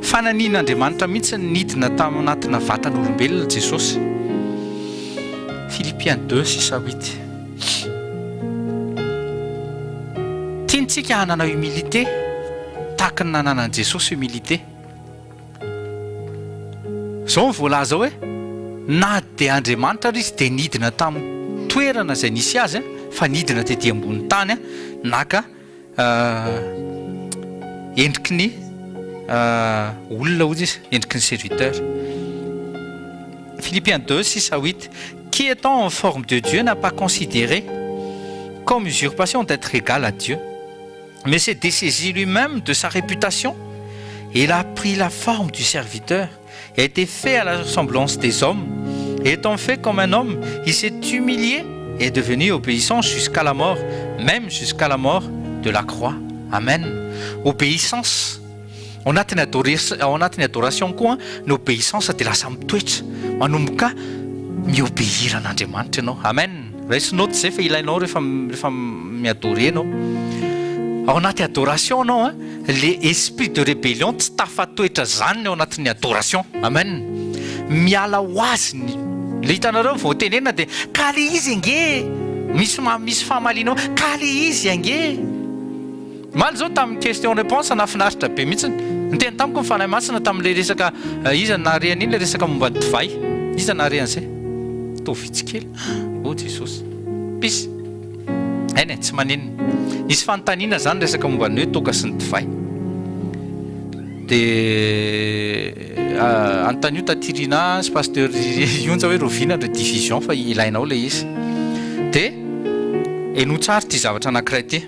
Fananian'Andriamanitra mihitsy ny nidina tao anatina vatan'olombelona Jesosy. Philippiens 2, 6 à 8. Tiantsika hanana humilité tahaka ny nananan'i Jesosy humilité. Izao no voalaza hoe, na dia Andriamanitra ary izy dia nidina tamin'ny toerana izay nisy azy fa nidina tety ambony tany naka endriky ny olona hozy izy, endriky ny serviteur. Philippiens 2, 6 à 8, Qui étant en forme de Dieu n'a pas considéré comme usurpation d'être égal à Dieu, mais s'est dessaisi lui-même de sa réputation et il a pris la forme du serviteur et a été fait à la ressemblance des hommes. Et étant fait comme un homme, il s'est humilié et est devenu obéissant jusqu'à la mort, même jusqu'à la mort de la croix. Amen. Obéissance. Ao anatin'ny adoration, ao anatin'ny adoration koa ny obéissance dia lasa mitoetra, manomboka mi-obéir an'Andriamanitra ianao. Amen. Raiso note izay fa ilainao rehefa rehefa mi-adorer ianao. Ao anaty adoration ianao an, le esprit de rébellion tsy tafatoetra zany ny ao anatin'ny adoration. Amen. Miala ho azy ny le hitanareo vao tenenina dia ka le izy ange e! Misy misy famaliana ao, ka le izy ange e! Omaly izao tamin'ny question réponse nahafinaritra be mihitsy. Niteny tamiko ny Fanahy Masina tamin'ilay resaka iza no nahare an'iny ilay resaka momba ny divay. Iza nahare an'izay? Toa vitsy kely. Oh Jesosy. Peace. Eny e, tsy maninona. Nisy fanontaniana izany resaka momba ny hoe toaka sy ny divay. Dia anontanio Taty Rina sy Pasteur Ionja hoe rahoviana ny rediffusion fa ilainao ilay izy. Dia henoy tsara ity zavatra anankiray ity.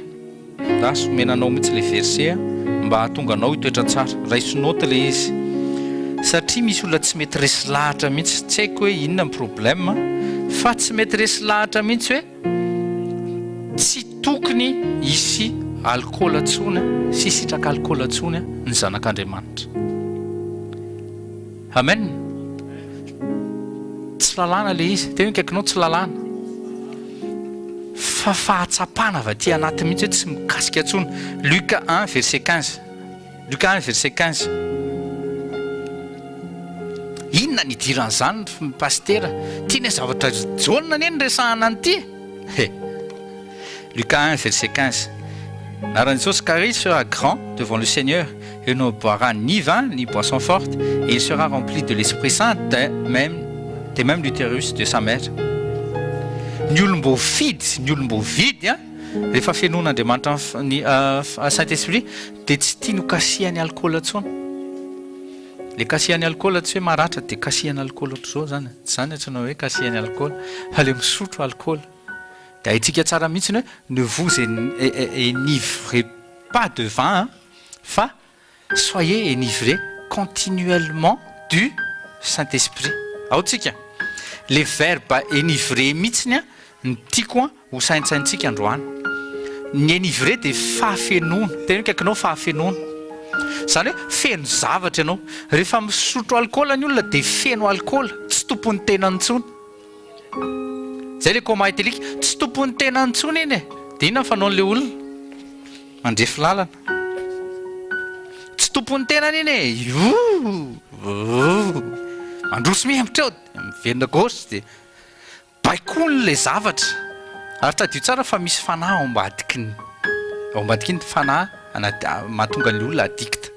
Lasa omena anao mihitsy ilay verset a, mba hahatonga anao hitoetra tsara. Raiso note ilay izy. Satria misy olona tsy mety resy lahatra mihitsy, tsy haiko hoe inona ny problème, fa tsy mety resy lahatra mihitsy hoe tsy tokony hisy alikaola intsony sy hisitraka alikaola intsony ny zanak'Andriamanitra. Amen. Tsy lalàna ilay izy. Tena akaikinao tsy lalàna. Fa fahatsapana avy aty anaty mihitsy hoe tsy mikasika intsony. Luc 1 verset 15. Luc 1 verset 15. Inona ny idiran'izany ry pasitera? Ty ne zavatra Jaona anie no resahana an'ity e. He. Luc 1 verset 15. Anaran'i Jesosy car il sera grand devant le Seigneur et ne boira ni vin ni boisson forte et il sera rempli de l'Esprit Saint dès même dès même l'utérus de sa mère. Ny olom-boafidy, ny olom-boavidy an, rehefa fenoin'Andriamanitra ny Saint Esprit dia tsy tiany ho kasihan'ny alikaola intsony. Le kasihan'ny alikaola tsy hoe maratra dia kasihan'ny alikaola ohatr'izao zany, tsy izany antsoina hoe kasihan'ny alikaola fa le misotro alikaola. Dia haintsika tsara mihitsy ny hoe ne vous enivrez pas de vin fa soyez enivrés continuellement du Saint Esprit. Ao tsika. Le verbe enivré mihitsiny no tiako ho saintsaintsika androany. Ny enivré dia fahafenoana. Tena hoe akaikinao fahafenoana. Izany hoe feno zavatra ianao. Rehefa misotro alikaola ny olona dia feno alikaola, tsy tompon'ny tenany intsony. Zay le coma éthylique, tsy tompon'ny tenany intsony iny e! Dia inona ny fanaon'le olona? Mandrefy lalana. Tsy tompon'ny tenany iny e! Ioooo! Mandroso mihemotra eo, dia miverina gauche, dia baikoiny le zavatra. Ary tadidio tsara fa misy fanahy ao ambadiky ny, ao ambadiky iny fanahy anaty mahatonga ny olona addict.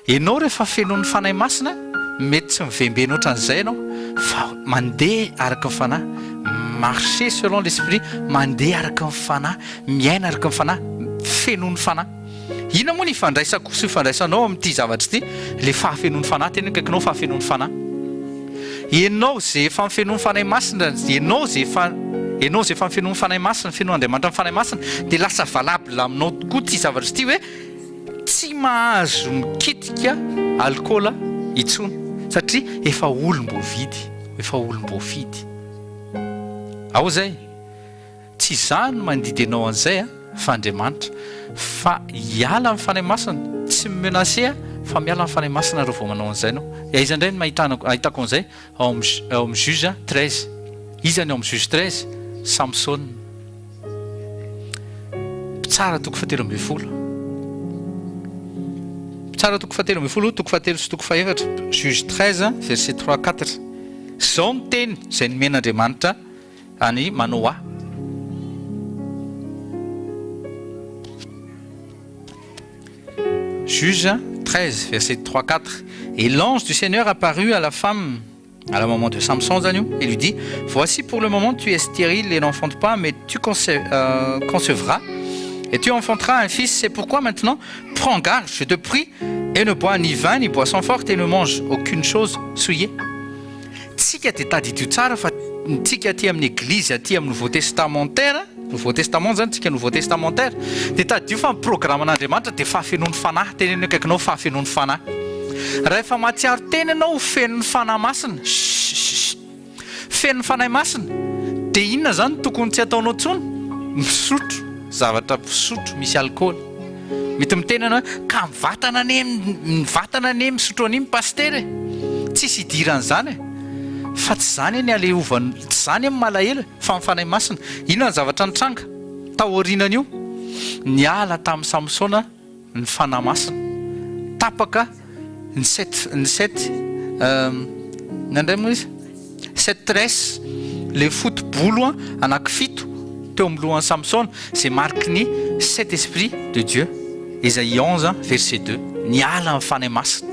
Enao rehefa fenoin'ny Fanahy Masina mety tsy mivembena ohatran'izay ianao fa mandeha araka ny Fanahy, marcher selon l'esprit, mandeha araka ny Fanahy, miaina araka ny Fanahy, fenoin'ny Fanahy. Inona moa ny ifandraisako sy ifandraisanao amin'ity zavatra ity? Ilay fahafenoan'ny Fanahy, tena akaikinao fahafenoan'ny Fanahy. Ianao izay efa nifenoin'ny Fanahy Masina, ianao izay efa ianao izay efa nifenoin'ny Fanahy Masina, fenoin'Andriamanitra amin'ny Fanahy Masina, dia lasa valable aminao tokoa ity zavatra ity hoe Tsy mahazo mikitika alikaola intsony satria efa olom-boavidy, efa olom-boafidy. Ao izay. Tsy izaho no mandidy anao an'izay a, fa Andriamanitra. Fa hiala amin'ny Fanahy Masina, tsy mi-menacer aho, fa miala amin'ny Fanahy Masina raha vao manao an'izay ianao. Aiza indray no mahitana, ahitako an'izay? Ao amin'ny, ao amin'ny Juge 13. Iza ny ao amin'ny Juge 13? Samsona. Mpitsara toko fahatelo ambin'ny folo. Mpitsara toko fahatelo ambin'ny folo, toko fahatelo sy toko fahefatra. Juge 13, verset 3, 4. Izao ny teny izay nomen'Andriamanitra an'i Manoa. Juges 13, verset 3, 4 Et l'ange du Seigneur apparut à la femme, à la maman de Samson zany io, et lui dit, Voici pour le moment tu es stérile et n'enfantes pas, mais tu concevras et tu enfanteras un fils. C'est pourquoi maintenant prends garde, je te prie, et ne bois ni vin ni boisson forte et ne mange aucune chose souillée. Tsika dia tadidio tsara fa ny tsika aty amin'ny eglizy aty amin'ny nouveau testamentaire, nouveau testament zany tsika nouveau testamentaire, dia tadidio fa ny programan'Andriamanitra dia fahafenoan'ny fanahy, teneno akaikinao fahafenoan'ny fanahy. Rahefa mahatsiaro tena ianao ho feno ny Fanahy Masina, shhh, feno ny Fanahy Masina, dia inona zany no tokony tsy ataonao intsony? Misotro zavatra fisotro misy alikaola. Mety miteny ianao hoe ka ny vatana anie ny vatana anie misotro an'iny pasitera e! Tsisy idiran'izany e! Fa tsy izany anie alehovan tsy izany anie malahelo e! Fa ny Fanahy Masina. Inona ny zavatra nitranga tao aorianan'io? Niala tamin'i Samsona ny Fanahy Masina. Tapaka ny sept ny sept inona indray moa izy? Sept tresses, le foto-bolo anankifito teo amin'ny lohan'i Samsona, izay mariky ny sept esprits de Dieu, Esaïe 11 verset 2, niala ny Fanahy Masina.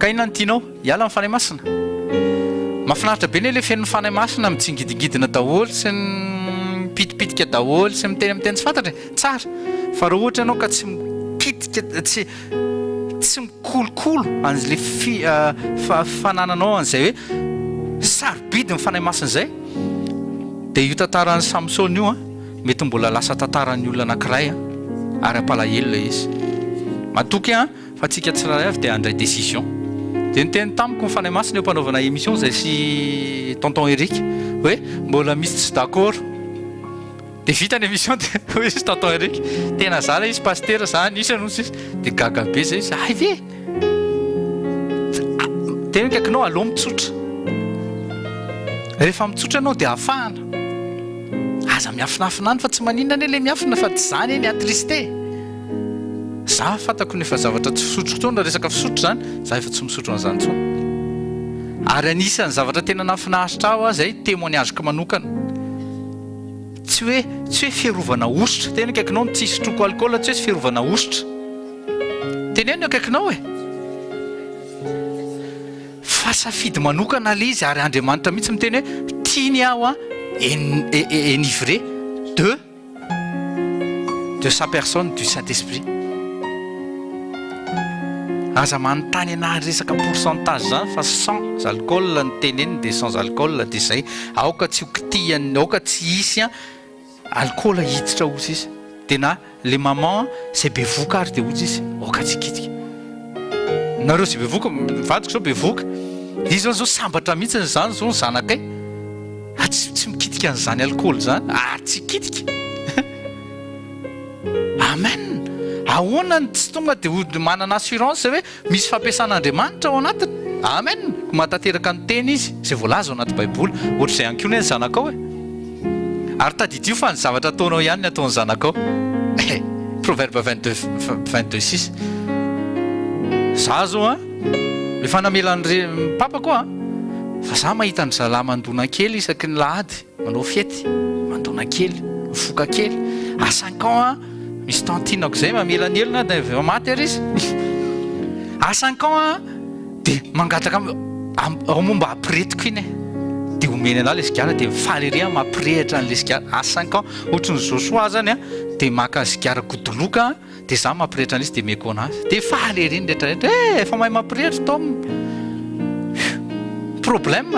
Ka inona no tianao? Hiala ny Fanahy Masina? Mahafinaritra be anie le feno ny Fanahy Masina, mitsingidingidina daholo sy mipitipitika daholo sy miteny amin'ny teny tsy fantatra e! Tsara! Fa raha ohatra ianao ka tsy mipitika, tsy. tsy mikolokolo an'ilay fi, fanananao an'izay hoe sarobidy ny Fanahy Masina izay, dia io tantaran'i Samsona io an, mety mbola lasa tantaran'ny olona anankiray an, ary hampalahelo ilay izy. Matoky aho fa tsika tsirairay avy dia handray décision. Dia niteny tamiko ny Fanahy Masina eo am-panaovana émission izay sy Tonton Eric hoe mbola misy tsy d'accord. Dia vita ny émission dia hoy izy tonton Eric, tena za ilay izy pasitera, za anisany hoy izy, dia gaga be zay izy, hay ve? Tena akaikinao aleo mitsotra. Rehefa mitsotra ianao dia afahana. Aza miafinafina any fa tsy maninona anie ilay miafina fa tsy zany anie attriste. Za fantako ny efa zavatra tsy fisotroko intsony raha resaka fisotro zany, za efa tsy misotro an'izany intsony. Ary anisan'ny zavatra tena nahafinaritra ahy hoa zay témoignage-ko manokana. Tsy hoe tsy hoe fiarovana hosotra. Teneno akaikinao ny tsy hisotroako alikaola tsy hoe fiarovana hosotra. Teneno akaikinao e! Fa safidy manokana ilay izy ary Andriamanitra mihitsy miteny hoe tiany aho an enivré de de sa personne du Saint Esprit. Aza manontany anahy resaka pourcentage zany fa sans alcool ny teneniny dia sans alcool dia zay. Aoka tsy ho kitihan'ny aoka tsy hisy an alcool hiditra ozy izy. Dia na le maman zay bevoka ary dia ozy izy aoka tsy hikitika. Nareo zay bevoka, ny vadiko zao bevoka. Izy zao zao sambatra mihitsy zany zao ny zanakay. Ah tsy tsy mikitika an'izany alcool zany, ah tsy hikitika. Amen! Ahoana no tsy tonga dia ho manana assurance hoe misy fampiasan'Andriamanitra ao anatiny? Amen! Koa mahatanteraka ny teny Izy, izay voalaza ao anaty Baiboly. Ohatr'izay ihany koa anie ny zanakao e! Ary tadidio fa ny zavatra ataonao ihany ny ataon'ny zanakao. Eh! Proverbe 22, 22 6. Za zao an, efa namela ny papako an, fa za mahita an-dry zalahy mandona kely isaky ny lahady. Manao fety, mandona kely, mifoka kely, à cinq ans an, misy tantine-ko zay mamela ny helony an, dia efa maty ary izy, à cinq ans an, dia mangataka amiko, ao moa mba ampiretiko iny e, dia omeny anah ilay sigara, dia mifaly ery aho mampirehitra an'ilay sigara, à cinq ans, ohatry ny Josoa zany an, dia maka sigara godoloka an, Dia za mampirehitra an'izy dia omeko anazy. Dia faly ery ny rehetra rehetra, eh efa mahay mampirehitra Tom. Problème,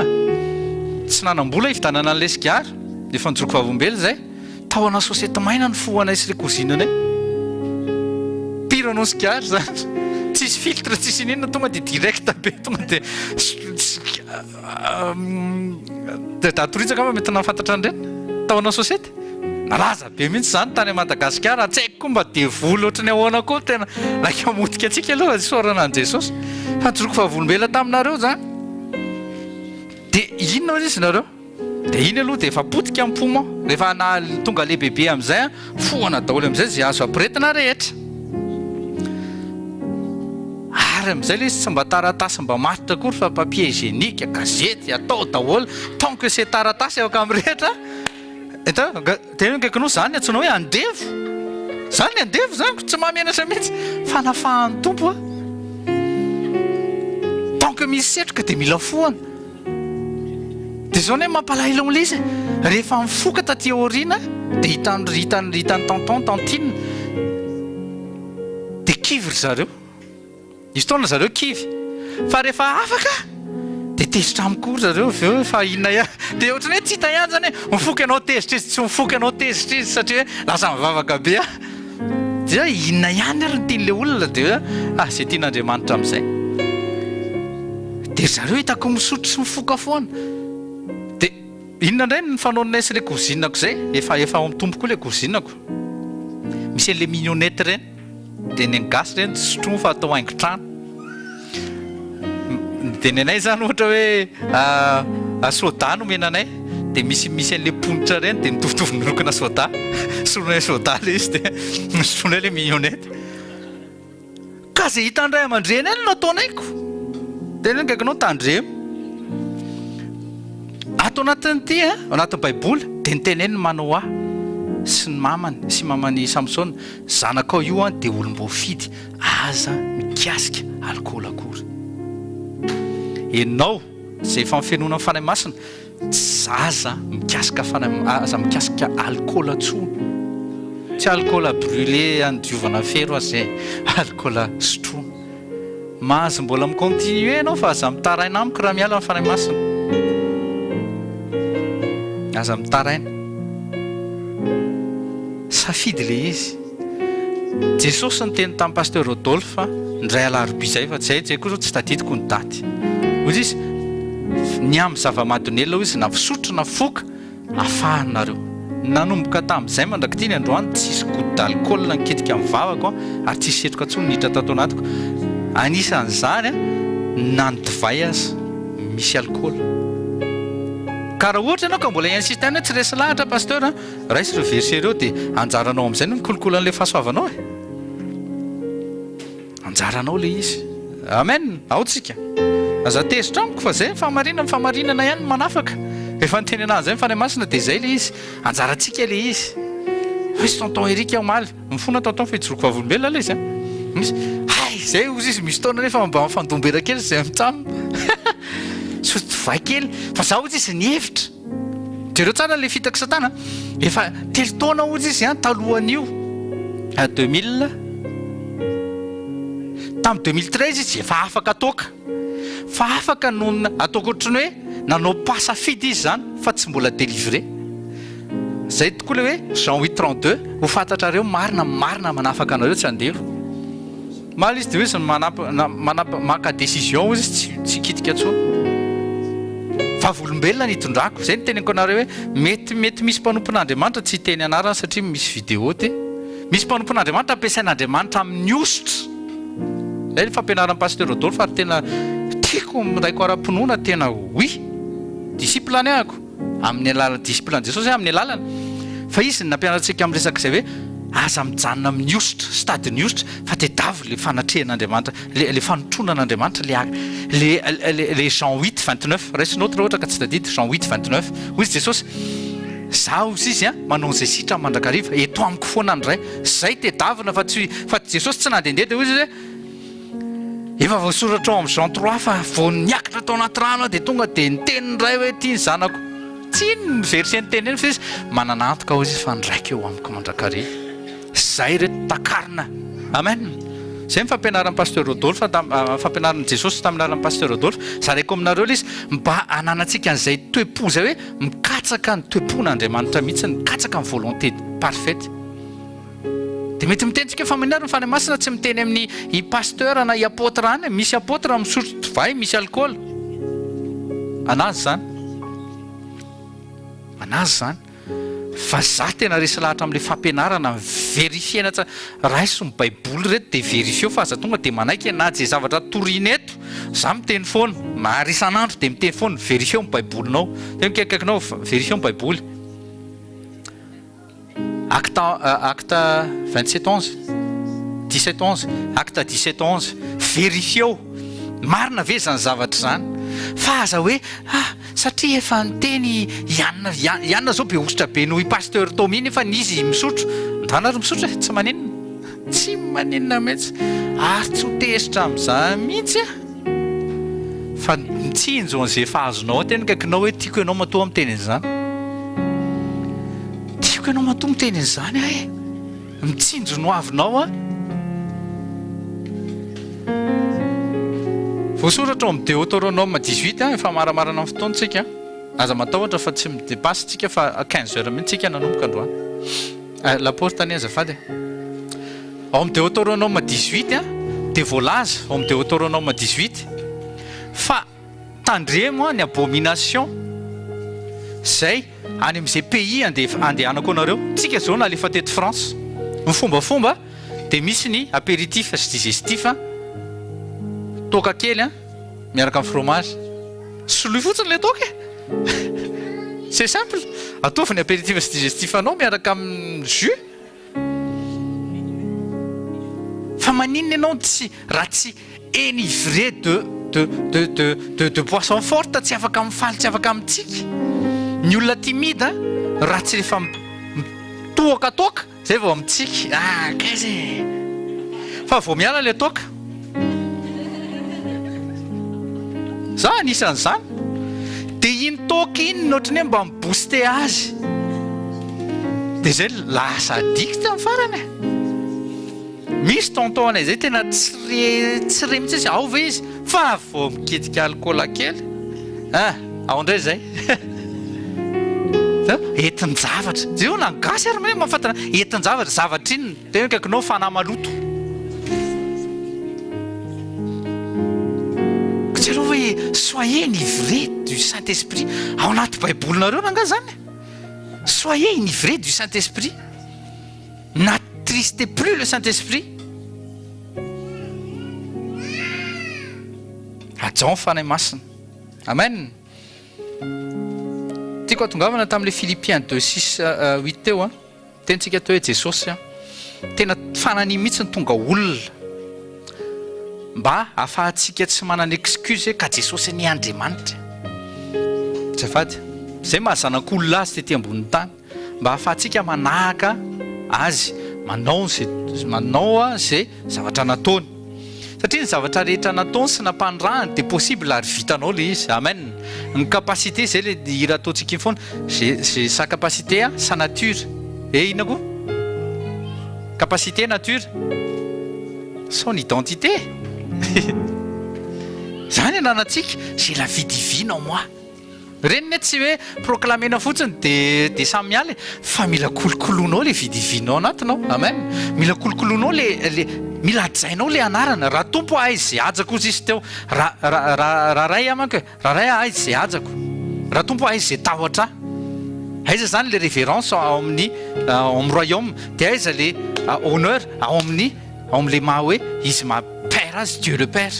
tsy nanam-bola hividianana an'ilay sigara, efa nijoro vavolombelona izay. Tao ana société maina ny fohanay sy ilay cousine-nay. Pire noho ny sigara izany. Tsisy filtre, tsisy ininona, tonga dia direct be, tonga dia Dadatoa angamba mety nahafantatra an'ireny tao ana société. Nalaza be mihitsy izany tany Madagasikara, tsy haiko koa mba devoly ohatry ny ahoana koa tena naika hamotika antsika aloha fa isaorana an'i Jesosy fa nijoroko vavolombelona taminareo izany. Dia inona hoy izy nareo? Dia iny aloha dia efa potika ny poumon, rehefa na tonga lehibebe amin'izay an, fohana daholo amin'izay izay azo ampiretina rehetra. Ary amin'izay ilay izy tsy mba taratasy mba matotra akory fa papier hygiénique, gazety, atao daholo, tant que c'est taratasy afaka mirehitra. Hitanao? Dia eo akaikinao izany antsoina hoe andevo. Izany ny andevo izany, tsy mahamenatra mihitsy. Fanafahan'ny Tompo a. Tant que misy setroka dia mila fohana. Dia izao anie mampalahelo an'ilay izy e. Rehefa mifoka taty aoriana dia hitan'ny hitan'ny hitan'ny tonton, tantine. Dia kivy ry zareo. Nisy fotoana zareo kivy fa rehefa afaka dia tezitra amiko koa ry zareo avy eo fa inona ihany dia ohatran'ny hoe tsy hita ihany zany hoe mifoka ianao tezitra izy tsy mifoka ianao tezitra izy satria hoe lasa mivavaka be aho dia inona ihany ary ny tian'ilay olona dia hoe ah izay tian'Andriamanitra amin'izay dia ry zareo hitako misotro sy mifoka foana dia inona indray ny fanaonay sy ilay cousine-ko izay efa efa ao amin'ny tompo koa ilay cousine-ko misy an'ilay mignonnette ireny Dia ny an'ny gasy ireny tsy sotroina fa atao haingon-trano. Dia ny anay izany ohatra hoe soda no omena anay, dia misy misy an'ilay ponitra ireny dia mitovitovy ny lokona soda. Solonay soda ilay izy dia sotroinay ilay mignonnette. Ka izay hitan'ny ray aman-dreny any no ataonay ko. Dia ny akaikinao tandremo. Ato anatin'ity, ao anatin'ny Baiboly, dia nitenenin'i Manoa sy ny mamany sy maman'i Samsona, Zanakao io an dia olom-boafidy, aza mikasika alikaola akory. Enao izay efa nifenoina ny Fanahy Masina, tsy aza mikasika fanahy, aza mikasika alikaola intsony. Tsy alikaola brûlé andiovana fero aza e, alikaola sotroina. Mahazo mbola mi continuer ianao fa aza mitaraina amiko raha miala ny Fanahy Masina. Aza mitaraina. Safidy ilay izy. Jesosy niteny tamin'i Pasteur Rodolphe indray alarobia izay fa tsy hay koa izao tsy tadidiko ny daty. Hoy izy, ny amin'ny zava-mahadomelina hoy izy na fisotro na foka Afahanareo. Nanomboka tamin'izay mandrak'ity ny androany tsisy goutte d'alcool nikitika ny vavako ary tsisy setroka intsony niditra tato anatiko. Anisan'izany na ny divay aza misy alcool. Ka raha ohatra ianao ka mbola hi-insiste ihany hoe tsy resy lahatra Pasteur a, raiso ireo verset ireo dia anjaranao amin'izay no mikolokolo an'ilay fahasoavanao e. Anjaranao le izy. Amen! Ao tsika. Aza tezitra amiko fa zay ny fahamarinana, ny fahamarinana ihany no manafaka. Efa niteny anahy an'izay ny Fanahy Masina dia zay le izy. Anjarantsika le izy. Hoy izy tonton Eric omaly, mifona tonton fa hijoroko vavolombelona le izy an. Misy, hay zay hozy izy misy taona nefa mba mifandom-bera kely zay mitsam. Misotro divay kely. Fa za hozy izy nihevitra. Jereo tsara le fitak'i satana, efa telo taona hozy izy an talohan'io, 2000, tamin'ny 2013 izy efa afaka toaka, fa afaka noho ny ataoko ohatran'ny hoe nanao pas safidy izy zany fa tsy mbola délivré. Zay tokoa le hoe Jean huit 32, ho fantatrareo marina ny marina manafaka anareo tsy andevo. Omaly izy dia hoy izy manap maka décision hoy izy tsy tsy hikitika intsony. Vavolombelona ny hitondrako. Izay no teneniko anareo hoe mety mety misy mpanompon'Andriamanitra tsy hiteny anarana satria misy vidéo ty. Misy mpanompon'Andriamanitra ampiasain'Andriamanitra amin'ny hosotra. Izay ny fampianaran'i Pasteur Rodolphe ary tena tiako raiko ara-pinoana tena oui. Disciple any ahako. Amin'ny alalan'ny disciple an'i Jesosy amin'ny alalany. Fa izy no nampianatra antsika amin'ny resaka izay hoe aza mijanona amin'ny hosotra, stade ny hosotra, fa tedavo ilay fanatrehan'Andriamanitra, ilay ilay fanotronan'Andriamanitra, ilay ilay ilay ilay Jean huit 29, raiso note raha ohatra ka tsy tadidy, Jean huit 29, hoy izy Jesosy, Zaho hozy izy an, manao an'izay sitrany mandrakariva, eto amiko foana ny Ray. Izay tedavina fa tsy fa Jesosy tsy nandehandeha dia hoy izy hoe, Efa voasoratra ao amin'ny Jean trois fa vao niakatra tao anaty rano aho dia tonga dia niteny ny Ray hoe ity ny zanako. Tsy iny ny verset niteneny fa izy manana antoka hoy izy fa ny Raiko eo amiko mandrakariva. Izay re takarina. Amen. Izay ny fampianaran'i Pasteur Rodolphe tam, fampianaran'i Jesosy tamin'ny alalan'i Pasteur Rodolphe. Zaraiko aminareo ilay izy mba hananantsika an'izay toe-po izay hoe mikatsaka ny toe-pon'Andriamanitra mihitsy, mikatsaka ny volonté parfaite. Dia mety miteny tsika fa maninona ary ny Fanahy Masina tsy miteny amin'ny i pasteur na i apôtre any e? Misy apôtre misotro divay, misy alcool. Anazy izany. Anazy izany. Fa za tena resy lahatra amin'ilay fampianarana, verifiena tsara. Raiso ny baiboly ireto dia verifieo fa aza tonga dia manaiky na ze zavatra toriana eto. Za miteny foana, na ary isan'andro dia miteny foana, verifieo ny baibolinao. Tena akaikinao, verifieo ny baiboly. Acte Acte 27 11 17 11 Acte 17 11. Verifieo, marina ve izany zavatra izany? Fa aza hoe ah, satria efa niteny i anona, i anona zao be hosotra be noho i Pasteur Tommy nefa izy misotro. Ndana ary misotro e, tsy maninona. Tsy maninona mihitsy. Ary tsy ho tezitra amin'izany mihitsy aho. Fa mitsinjo an'izay efa azonao aho tena akaikinao hoe tiako ianao matoa miteny an'izany. Tiako ianao matoa miteny an'izany aho e. Mitsinjo ny hoavinao aho. Voasoratra ao amin'ny Deoteronome 18, efa maramarana ny fotoana tsika. Aza matahotra fa tsy mi-depasse tsika fa 15 heures mihitsy tsika nanomboka androany. Laporte anie azafady e. Ao amin'ny Deoteronome 18 dia voalaza ao amin'ny Deoteronome 18 fa tandremo ny abomination izay any amin'izay pays andehanako anareo. Tsika izao nalefa teto France. Ny fombafomba dia misy ny apéritif sy digestif, toaka kely miaraka amin'ny fromage. Soloy fotsiny ilay toaka e! C'est simple! Ataovy ny apéritif sy digestif anao miaraka amin'ny jus. Fa maninona ianao tsy raha tsy enivré de de de de de de boisson forte tsy afaka mifaly tsy afaka mitsiky. Ny olona timide raha tsy rehefa mitohaka toaka Zay vao mitsiky ah kaiza e! Fa vao miala le toaka. Za anisan'izany. De iny toaka iny no ohatran'ny hoe mba mi-booster azy. De zay lasa addict amin'ny farany e. Misy tonton anay zay tena tsy re tsy re mihitsy izy ao ve izy fa vao mikitika alcool kely ah ao indray zay. Entin-javatra. Jereo na ny gasy ary mahafantatra entin-javatra, zavatra inona? Tena akaikinao fanahy maloto. Jereo hoe soyez enivrés du Saint Esprit. Ao anaty baibolinareo rangahy zany e. Soyez enivrés du Saint Esprit. N'attristez plus le Saint Esprit. Hajao ny Fanahy Masina. Amen. Tiako hatongavana tamin'ilay Philippiens 2 6 8 teo an. Tenintsika teo hoe Jesosy an. Tena fanania mihitsy ny tonga olona. Mba ahafahantsika tsy manana excuse ka Jesosy anie Andriamanitra. Azafady. Izay maha zanak'olona azy tety ambonin'ny tany. Mba ahafahantsika manahaka azy, manao izay manao izay zavatra nataony. Satria ny zavatra rehetra nataony sy nampanirahany dia possible ary vitanao ilay izy. Amen. Ny capacité izay ilay hira ataontsika iny foana, j'ai j'ai sa capacité a, sa nature. Eh inona koa? Capacité, nature, son identité. Izany ananantsika, j'ai la vie divine en moi. Ireny ne tsy hoe proclamer-na fotsiny de de samy miala e, fa mila kolokoloinao le vie divine ao anatinao, amen, mila kolokoloinao le le mila hajainao le anarana, raha Tompo aho aiza ze hajako hozy izy teo, raha raha raha raha Ray aho manko e, raha Ray aho aiza ze hajako, raha Tompo aho aiza ze tahotra ahy, aiza zany le révérence ao amin'ny ao amin'ny royaume, de aiza le honneur ao amin'ny ao amin'le maha hoe izy maha Père azy, Dieu le Père.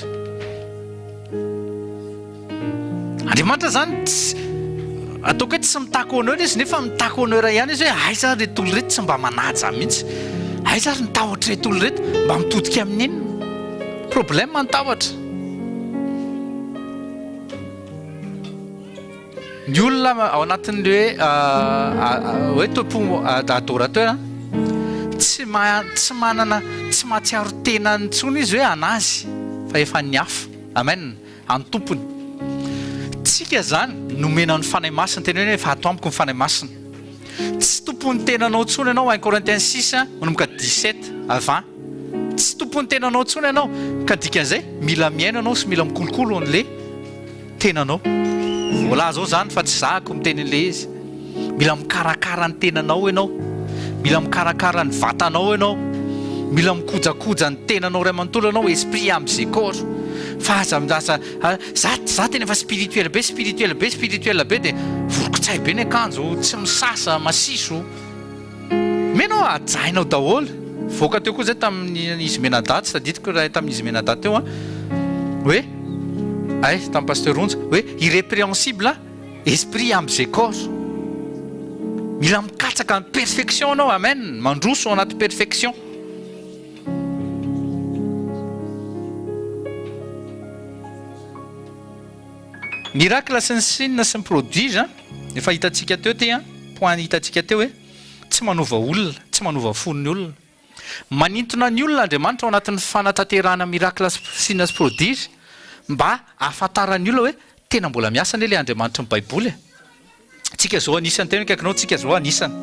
Andriamanitra zany tsy ataoko hoe tsy mitaky honneur izy nefa mitaky honneur ihany izy hoe aiza ary reto olona ireto tsy mba manaja mihitsy, aiza ary ny tahotra ireto olona ireto mba mitodika amin'ny inona? Problème ny tahotra. Ny olona ao anatin'le hoe hoe toe-po adorateur tsy ma- tsy manana tsy mahatsiaro tenany intsony izy hoe an'azy fa efa an'ny hafa. Amen. An'ny Tompony. Tsika zany nomena ny Fanahy Masina, teny hoe efa ato amiko ny Fanahy Masina. Tsy tompon'ny tenanao intsony ianao, un Corinthiens six manomboka dix-sept à vingt. Tsy tompon'ny tenanao intsony ianao, ka dikan'izay mila mihaino ianao sy mila mikolokolo an'le tenanao. Voalaza ao zany fa tsy zahako miteny an'le izy. Mila mikarakara ny tenanao ianao, mila mikarakara ny vatanao ianao, mila mikojakoja ny tenanao iray manontolo ianao, esprit, âme et corps. Fa aza milaza za za tena efa spirituel be, spirituel be, spirituel be dia vorokotsay be ny akanjo, tsy misasa, masiso. Mino aho hajainao daholo. Voaka teo koa zay tamin'ny izy mianadahy, tsy tadidiko raha tamin'izy mianadahy teo an, hoe ay tamin'ny pasteur Onja, hoe irrepréhensible. Esprit âme et corps. Mila mikatsaka ny perfection anao, amen, mandroso ao anaty perfection. Miracle sy ny signe sy ny prodige an, efa hitantsika teo ty an, point hitantsika teo hoe tsy manova olona, tsy manova fon'ny olona. Manintona ny olona Andriamanitra ao anatin'ny fanatanterahana miracle sy signe sy prodige mba hahafantaran'ny olona hoe tena mbola miasa anie ilay Andriamanitry ny Baiboly e. Tsika zao anisany, tena akaikinao tsika zao anisany.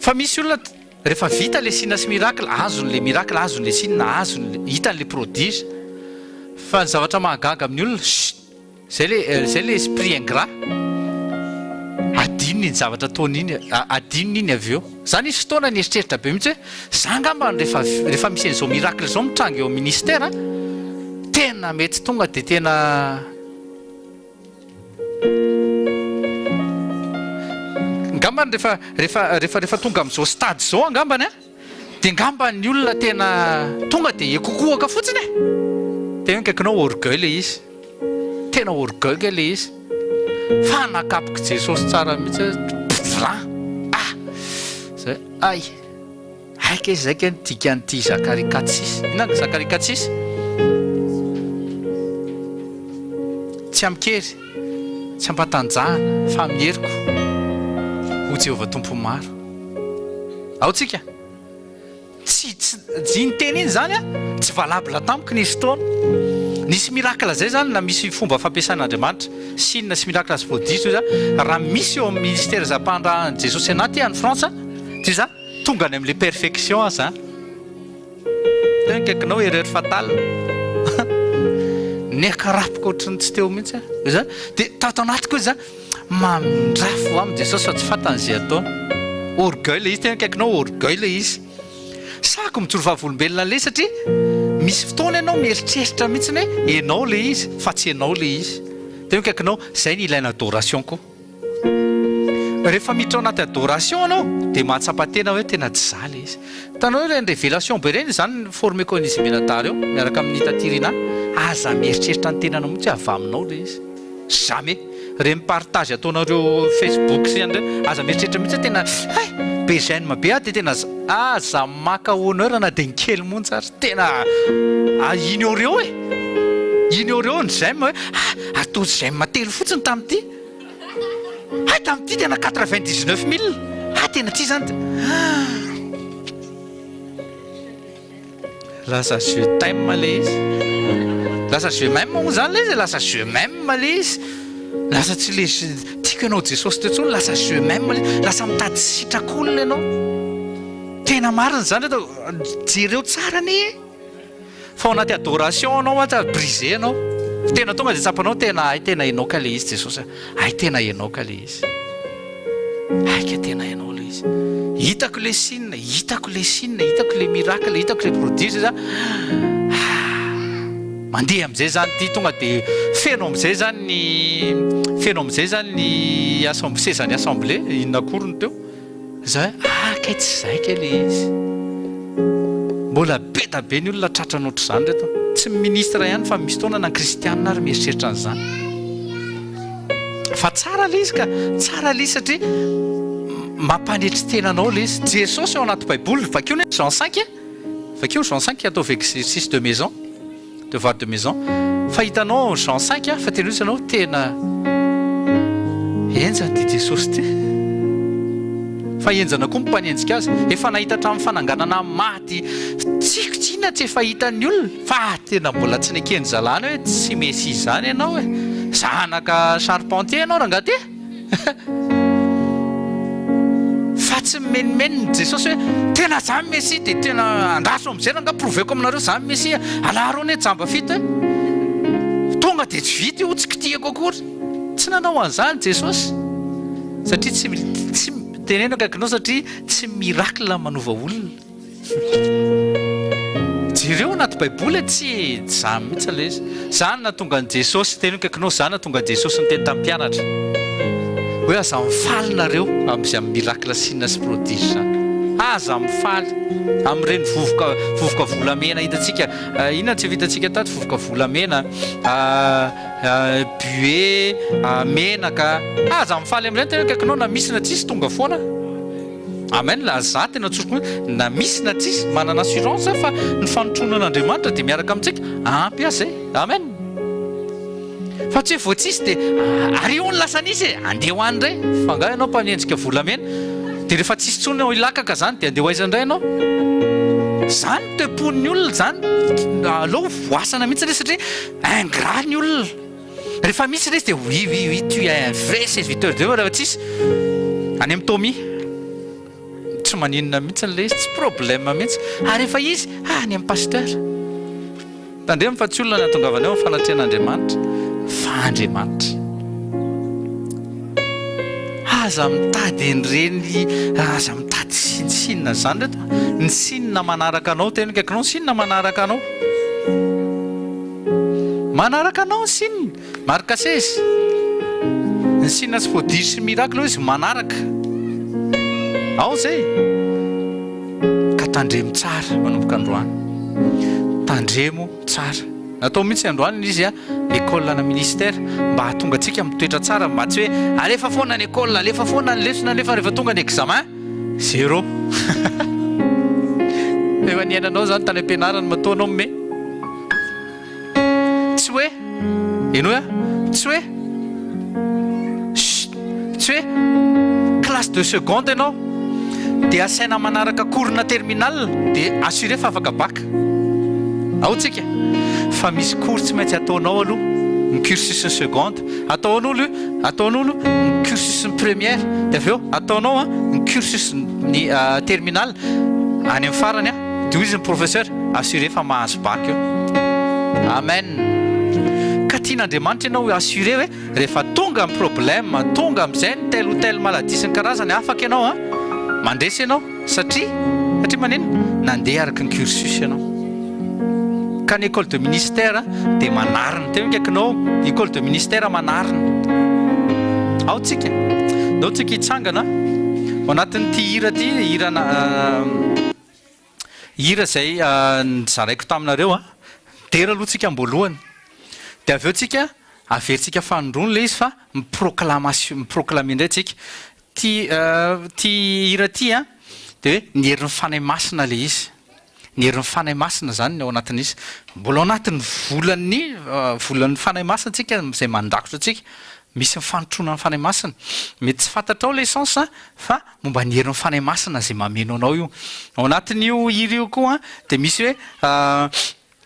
Fa misy olona rehefa vita le signe sy miracle, azony le miracle, azony le signe, azony le, hitany le prodige. Fa ny zavatra mahagaga amin'ny olona, chut, zay le, zay le esprit ingrat, adinony iny zavatra ataony iny, adinony iny avy eo. Za nisy fotoana nieritreritra be mihitsy hoe za angamba rehefa rehefa misy an'izao miracle izao mitranga eo amin'ny ministère tena mety tonga dia tena angambany rehefa rehefa rehefa rehefa tonga amin'izao stade izao angambany an dia angamba ny olona tena tonga dia hikokohaka fotsiny e! Tena akaikinao orgueil ilay izy. Tena orgueil nge le izy. Fa nakapok'i Jesosy tsara mihitsy hoe pfran! Ah! Zay, ay! Hay kay zay kay ny dikan'ity Zakaria quatre six. Inona ny Zakaria quatre six? Tsy amin-kery, tsy am-patanjahana, fa amin'ny heriko, hoy Jehovah Tompon'ny maro. Ao tsika? Tsy, tsy, iny teny iny izany an, tsy valable tamiko nisy fotoana. Nisy miracle zay izany na misy fomba fampiasan'Andriamanitra, signe sy miracle sy prodige toy izany, raha misy eo amin'ny ministère izay ampandrahan'i Jesosy anah aty any Frantsa, toy izany, tonga any amin'ilay perfection aho izany. Teo ny akaikinao, erreur fatale. Niakarapoko ohatran'ny tsy teo mihitsy aho. Izany, dia tato anatiko izany, Mamindrafo aminy Jesosy fa tsy fantany izay ataony. Orgueil ilay izy, tena akaikinao orgueil ilay izy. Sahako mijoro vavolombelona an'ilay izy satria misy fotoana ianao mieritreritra mihitsy hoe ianao ilay izy fa tsy ianao ilay izy. Tena akaikinao, izay ny ilaina adoration koa. Rehefa miditra ao anaty adoration ianao dia mahatsapa tena hoe tena tsy za ilay izy. Hitanao ireny révélation be ireny, izany ny former-ko an'izy mianadahy ireo miaraka amin'i Taty Rinah, aza mieritreritra ny tenanao mihitsy hoe avy aminao ilay izy. Jamais. Ireny partage ataonareo Facebook sy an'ireny, aza mieritreritra mihitsy hoe tena hay be j'aime be aho dia tena aza maka honneur na dia ny kely monja ary. Tena ignoreo e! Ignoreo ny j'aime hoe ah atao j'aime telo fotsiny tamin'ity. Hay tamin'ity tena 99 mille. Ah tena ity izany. Ah. Lasa je t'aime le izy. Lasa je m'aime moa zany le izy e, lasa je m'aime le izy. Lasa tsy le tiako ianao Jesosy teo intsony, lasa je m'aime le izy. Lasa mitady sitrak'olona ianao. Tena marina izany reto, jereo tsara anie e. Fa ao anaty adoration ianao aza brisé ianao. Tena tonga dia tsapanao tena hay tena ianao ka le izy Jesosy a. Hay tena ianao ka le izy. Hay ka tena ianao le izy. Hitako le signe, hitako le signe, hitako le miracle, hitako le prodige za. Mandeha amizay zany ty tonga de feno amizay zany ny feno amizay zany ny assemblée sezan'ny assemblée inona akory no teo. Za hoe ah kay tsy zay kay le izy. Mbola be da be ny olona tratrany ohatr'izany reto. Tsy ny ministre ihany fa misy fotoana na ny kristianina ary mieritreritra an'izany. Fa tsara le izy ka, tsara le izy satria mampanetry tena anao le izy. Jesosy ao anaty baiboly, vakio ny Jean cinq e, vakio Jean cinq ataovy exercice de maison, devoir de maison. Fa hitanao ao Jean cinq fa tena ozy ianao tena henjana ity Jesosy ity. Fa henjana koa ny mpanenjika azy. Efa nahita hatramin'ny fananganana maty tsiko tsy inona tsy efa hitan'ny olona fa tena mbola tsy neken'ny zalany hoe tsy Messie izany ianao e. Zanaka charpentier ianao rangahy ty. Fa tsy mimenomenona Jesosy hoe tena za ny Messie dia tena andraso amin'izay rangahy prouver-ko aminareo za ny Messie. Alaharo anie jamba fito e. Tonga dia tsy vita io tsy kitihako akory. Tsy nanao an'izany Jesosy satria tsy tsy teneno akaikinao satria tsy miracle manova olona. Jereo anaty baiboly e, tsy izany mihitsy ilay izy. Izany nahatonga an'i Jesosy, teneno akaikinao, izany nahatonga an'i Jesosy niteny tamin'ny mpianatra hoe aza mifaly nareo amin'izay amin'ny miracle signe sy prodige izany. Aza mifaly amin'ireny vovoka vovoka volamena hitantsika, inona no tsy efa hitantsika tato vovoka volamena, buée, menaka. Aza mifaly amin'ireny, teneno akaikinao na misy na tsisy tonga foana. Amen, za tena tsoriko mihitsy, na misy na tsisy, manana assurance aho fa ny fanotronan'Andriamanitra dia miaraka amintsika, ampy ahy zay. Amen. Fa tsy hoe vao tsisy dia ary io ny lasa nisy e, andeha ho any indray. Fa angaha ianao mpanenjika volamena? Dia rehefa tsisy intsony ao Ilakaka zany dia andeha ho aiza indray ianao? Zany ny toe-pon'ny olona zany, aleo voasana mihitsy ilay satria ingrat ny olona. Rehefa misy ilay izy dia oui oui oui tu es un vrai serviteur de Dieu, rehefa tsisy, any amin'i Tommy. Tsy maninona mihitsy ilay izy, tsy problème mihitsy. Ary rehefa izy, ah any amin'ny pasteur. Tandremo fa tsy olona ny hahatongavana eo amin'ny fanatrehan'Andriamanitra fa Andriamanitra. Aza mitady an'ireny, aza mitady sininsinina izany reto. Ny sinina manaraka anao, teny akaikinao, ny sinina manaraka anao. Manaraka anao ny sinina. Marc 16. Ny sinina sy prodige sy miracle hoy izy manaraka. Ao izay. Ka tandremo tsara manomboka androany. Tandremo tsara. Natao mihitsy androany ilay izy école na ministère mba hahatonga antsika mitoetra tsara mba tsy hoe alefa foana ny école, alefa foana ny lesona nefa rehefa tonga ny examen zéro. Efa niainanao izany tany am-pianarana matoa anao me. Tsy hoe, henoy aho, tsy hoe, chut, tsy hoe classe de seconde ianao dia asaina manaraka cours na terminale dia assuré fa afaka bac. Ao tsika fa misy cours tsy maintsy ataonao aloha ny cursus ny seconde, ataonao aloha, ataonao aloha ny cursus ny première dia avy eo ataonao ny cursus ny terminale any amin'ny farany an. Dia hoy izy ny professeur, assuré fa mahazo bac eo. Amen. Ka tian'Andriamanitra ianao ho assuré hoe rehefa tonga ny problème, tonga amin'izay ny telle ou telle maladie sy ny karazany, afaka ianao an, mandresy ianao satria, satria maninona? Nandeha araka ny cursus ianao. Ka ny école de ministère dia manarina. Teo akaikinao, école de ministère manarina. Ao tsika. Ndao tsika hitsangana ao anatin'ity hira ity, hirana hira izay nozaraiko taminareo an. Dera aloha tsika am-boalohany. Dia avy eo tsika averintsika fanindroany ilay izy fa mi-proclamation, mi-proclamer indray tsika. Ity ity hira ity an, dia hoe ny herin'ny Fanahy Masina ilay izy. Ny herin'ny Fanahy Masina izany ny ao anatin'izy. Mbola ao anatin'ny volan'ny volan'ny Fanahy Masina tsika izay mandrakotra antsika. Misy ny fanotroana ny Fanahy Masina. Mety tsy fantatrao ilay sens fa momba ny herin'ny Fanahy Masina izay mameno anao io. Ao anatin'io hira io koa dia misy hoe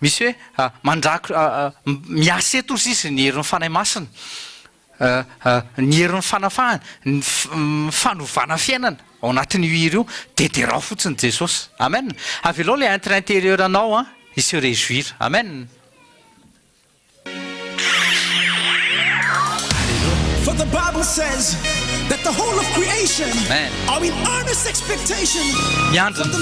misy hoe mandrakotra miasa eto ozy izy ny herin'ny Fanahy Masina. Ny herin'ny fanafahana, ny fanovana fiainana ao anatin'io hira io, dia derao fotsiny Jesosy. Amen. Avelao ilay être intérieur anao an, hi se réjouir. Amen. For the Bible says that the whole of creation Amen. are in earnest expectation Miandry for the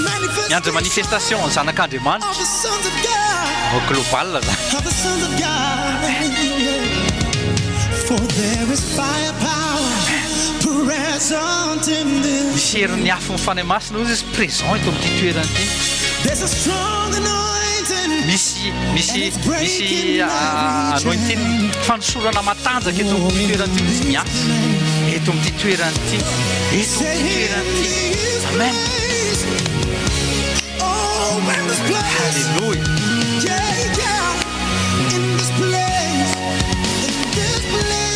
miandry manifestation manifestation ny zanak'Andriamanitra. of the sons of God. Au global zany. Of the sons of God. For there is firepower present in this. Misy herin'ny afon'ny Fanahy Masina hozy izy présent eto amin'ity toerana ity. There's a strong anointing. Misy misy misy anointing fanosorana matanjaka eto amin'ity toerana ity misy miasa eto amin'ity toerana ity eto amin'ity toerana ity. Amen. Oh, in this place. Alléluia. Yeah, yeah. In this place. In this place.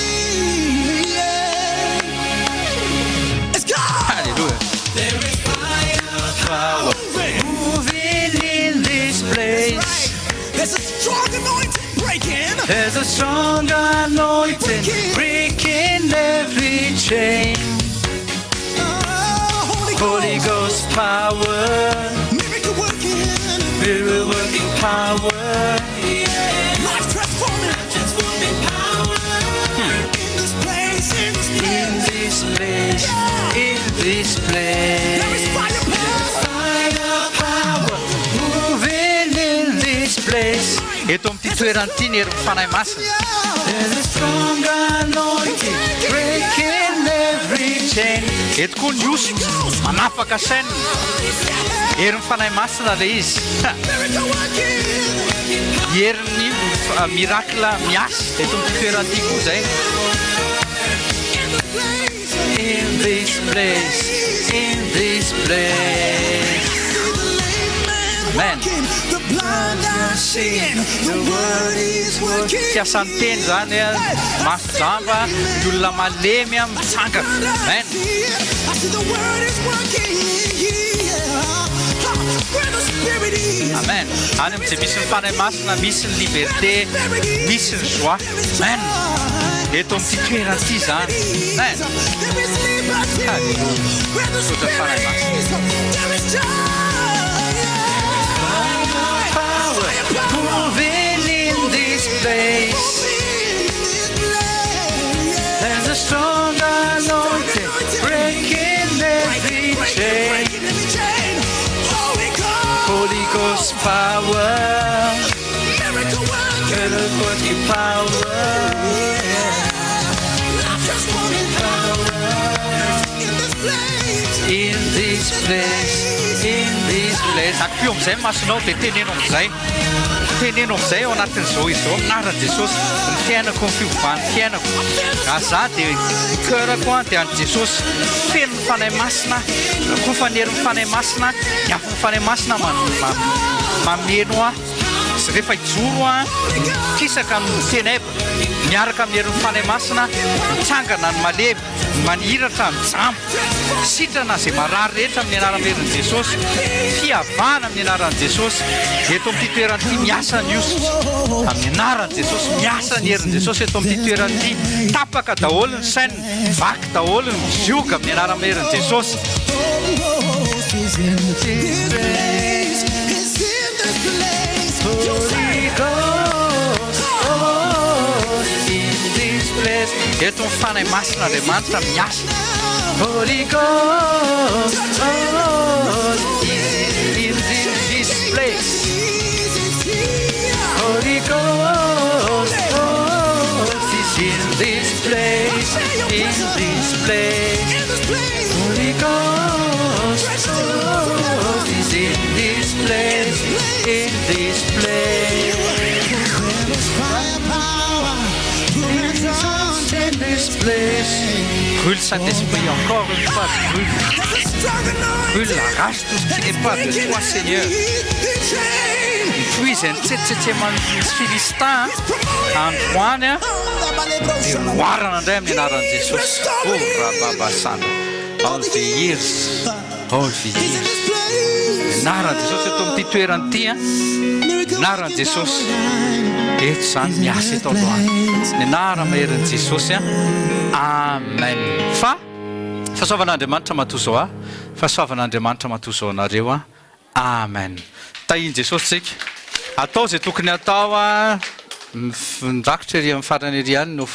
Yeah. Let's go. Alléluia. There is Power moving. moving in this place. Right. There's a strong anointing breaking. There's a strong anointing breaking every chain. Oh, Holy Ghost. Holy Ghost power, Miracle working. miracle working power. Life transforming. Transforming power. In this place. In this In place. this place, in this place. There is firepower. Fire power moving in this place. Eto amin'ity toerana ity ny herin'ny Fanahy Masina. There's a strong anointing breaking every chain. Eto koa ny hosotra manafaka chaîne. Herin'ny Fanahy Masina ilay izy. Miracle working. Herin'ny miracle miasa eto amin'ity toerana ity koa izay. In this place. In this place. in this place. Amen. Fiasan'ny teny izany, maso jamba, ny olona malemy mitsangana. Amen. Amen. Any amin'izay misy ny Fanahy Masina, misy ny liberté, misy ny joie. Amen. Eto amin'ity toerana ity izany. Amen. Alléluia. Misaotra ny Fanahy Masina. Power moving in this place. There's a strong anointing breaking every chain. Holy Ghost power. Miracle working power. In this place, in this place. Akipio amin'izay ny masonao dia teneno amin'izay. Teneno amin'izay ao anatin'izao izao amin'ny anaran'i Jesosy. Ny fiainako, ny fiovan'ny fiainako. Raha za dia ny cœur-ko an dia an'i Jesosy. Feno ny Fanahy Masina aho. Koa ny herin'ny Fanahy Masina, ny afon'ny Fanahy Masina mameno ahy. Rehefa hijoro aho, mikisaka ny ténèbres, miaraka amin'ny herin'ny Fanahy Masina, mitsangana ny malemy, ny manihiratra, ny jamba. Sitrana izay marary rehetra amin'ny anaran'ny herin'i Jesosy. Fihavana amin'ny anaran'i Jesosy. Eto amin'ity toerana ity miasa ny hosotra. Amin'ny anaran'i Jesosy miasa ny herin'i Jesosy eto amin'ity toerana ity. Tapaka daholo ny chaîne, vaky daholo ny zioga amin'ny anaran'ny herin'i Jesosy. Eto ny Fanahy Masina Andriamanitra miasa. Holy Ghost, oh, is in this place. Holy Ghost, oh, is in this place, in this place. Holy Ghost, oh, is in this place, in this place. In this place. Brûle Saint-Esprit encore une fois, brûle. Brûle, arrache tout ce qui n'est pas de toi, Seigneur. Mitohy izay nitsetsetseman'ny Filistin androany a, dia oharana indray amin'ny anaran'i Jesosy. Oh, rababasana. Ao ny vehiry, ao ny vehiry. Anaran'i Jesosy eto amin'ity toerana ity a. Anaran'i Jesosy. Eto izany miasa eto androany. Ny anarana maherin'i Jesosy a. Amen. Fa fahasoavan'Andriamanitra matoa izao ahy, fahasoavan'Andriamanitra matoa izao anareo a. Amen. Tahin'i Jesosy tsika. Atao izay tokony atao a. Ny rakitra ery amin'ny farany ery ihany no.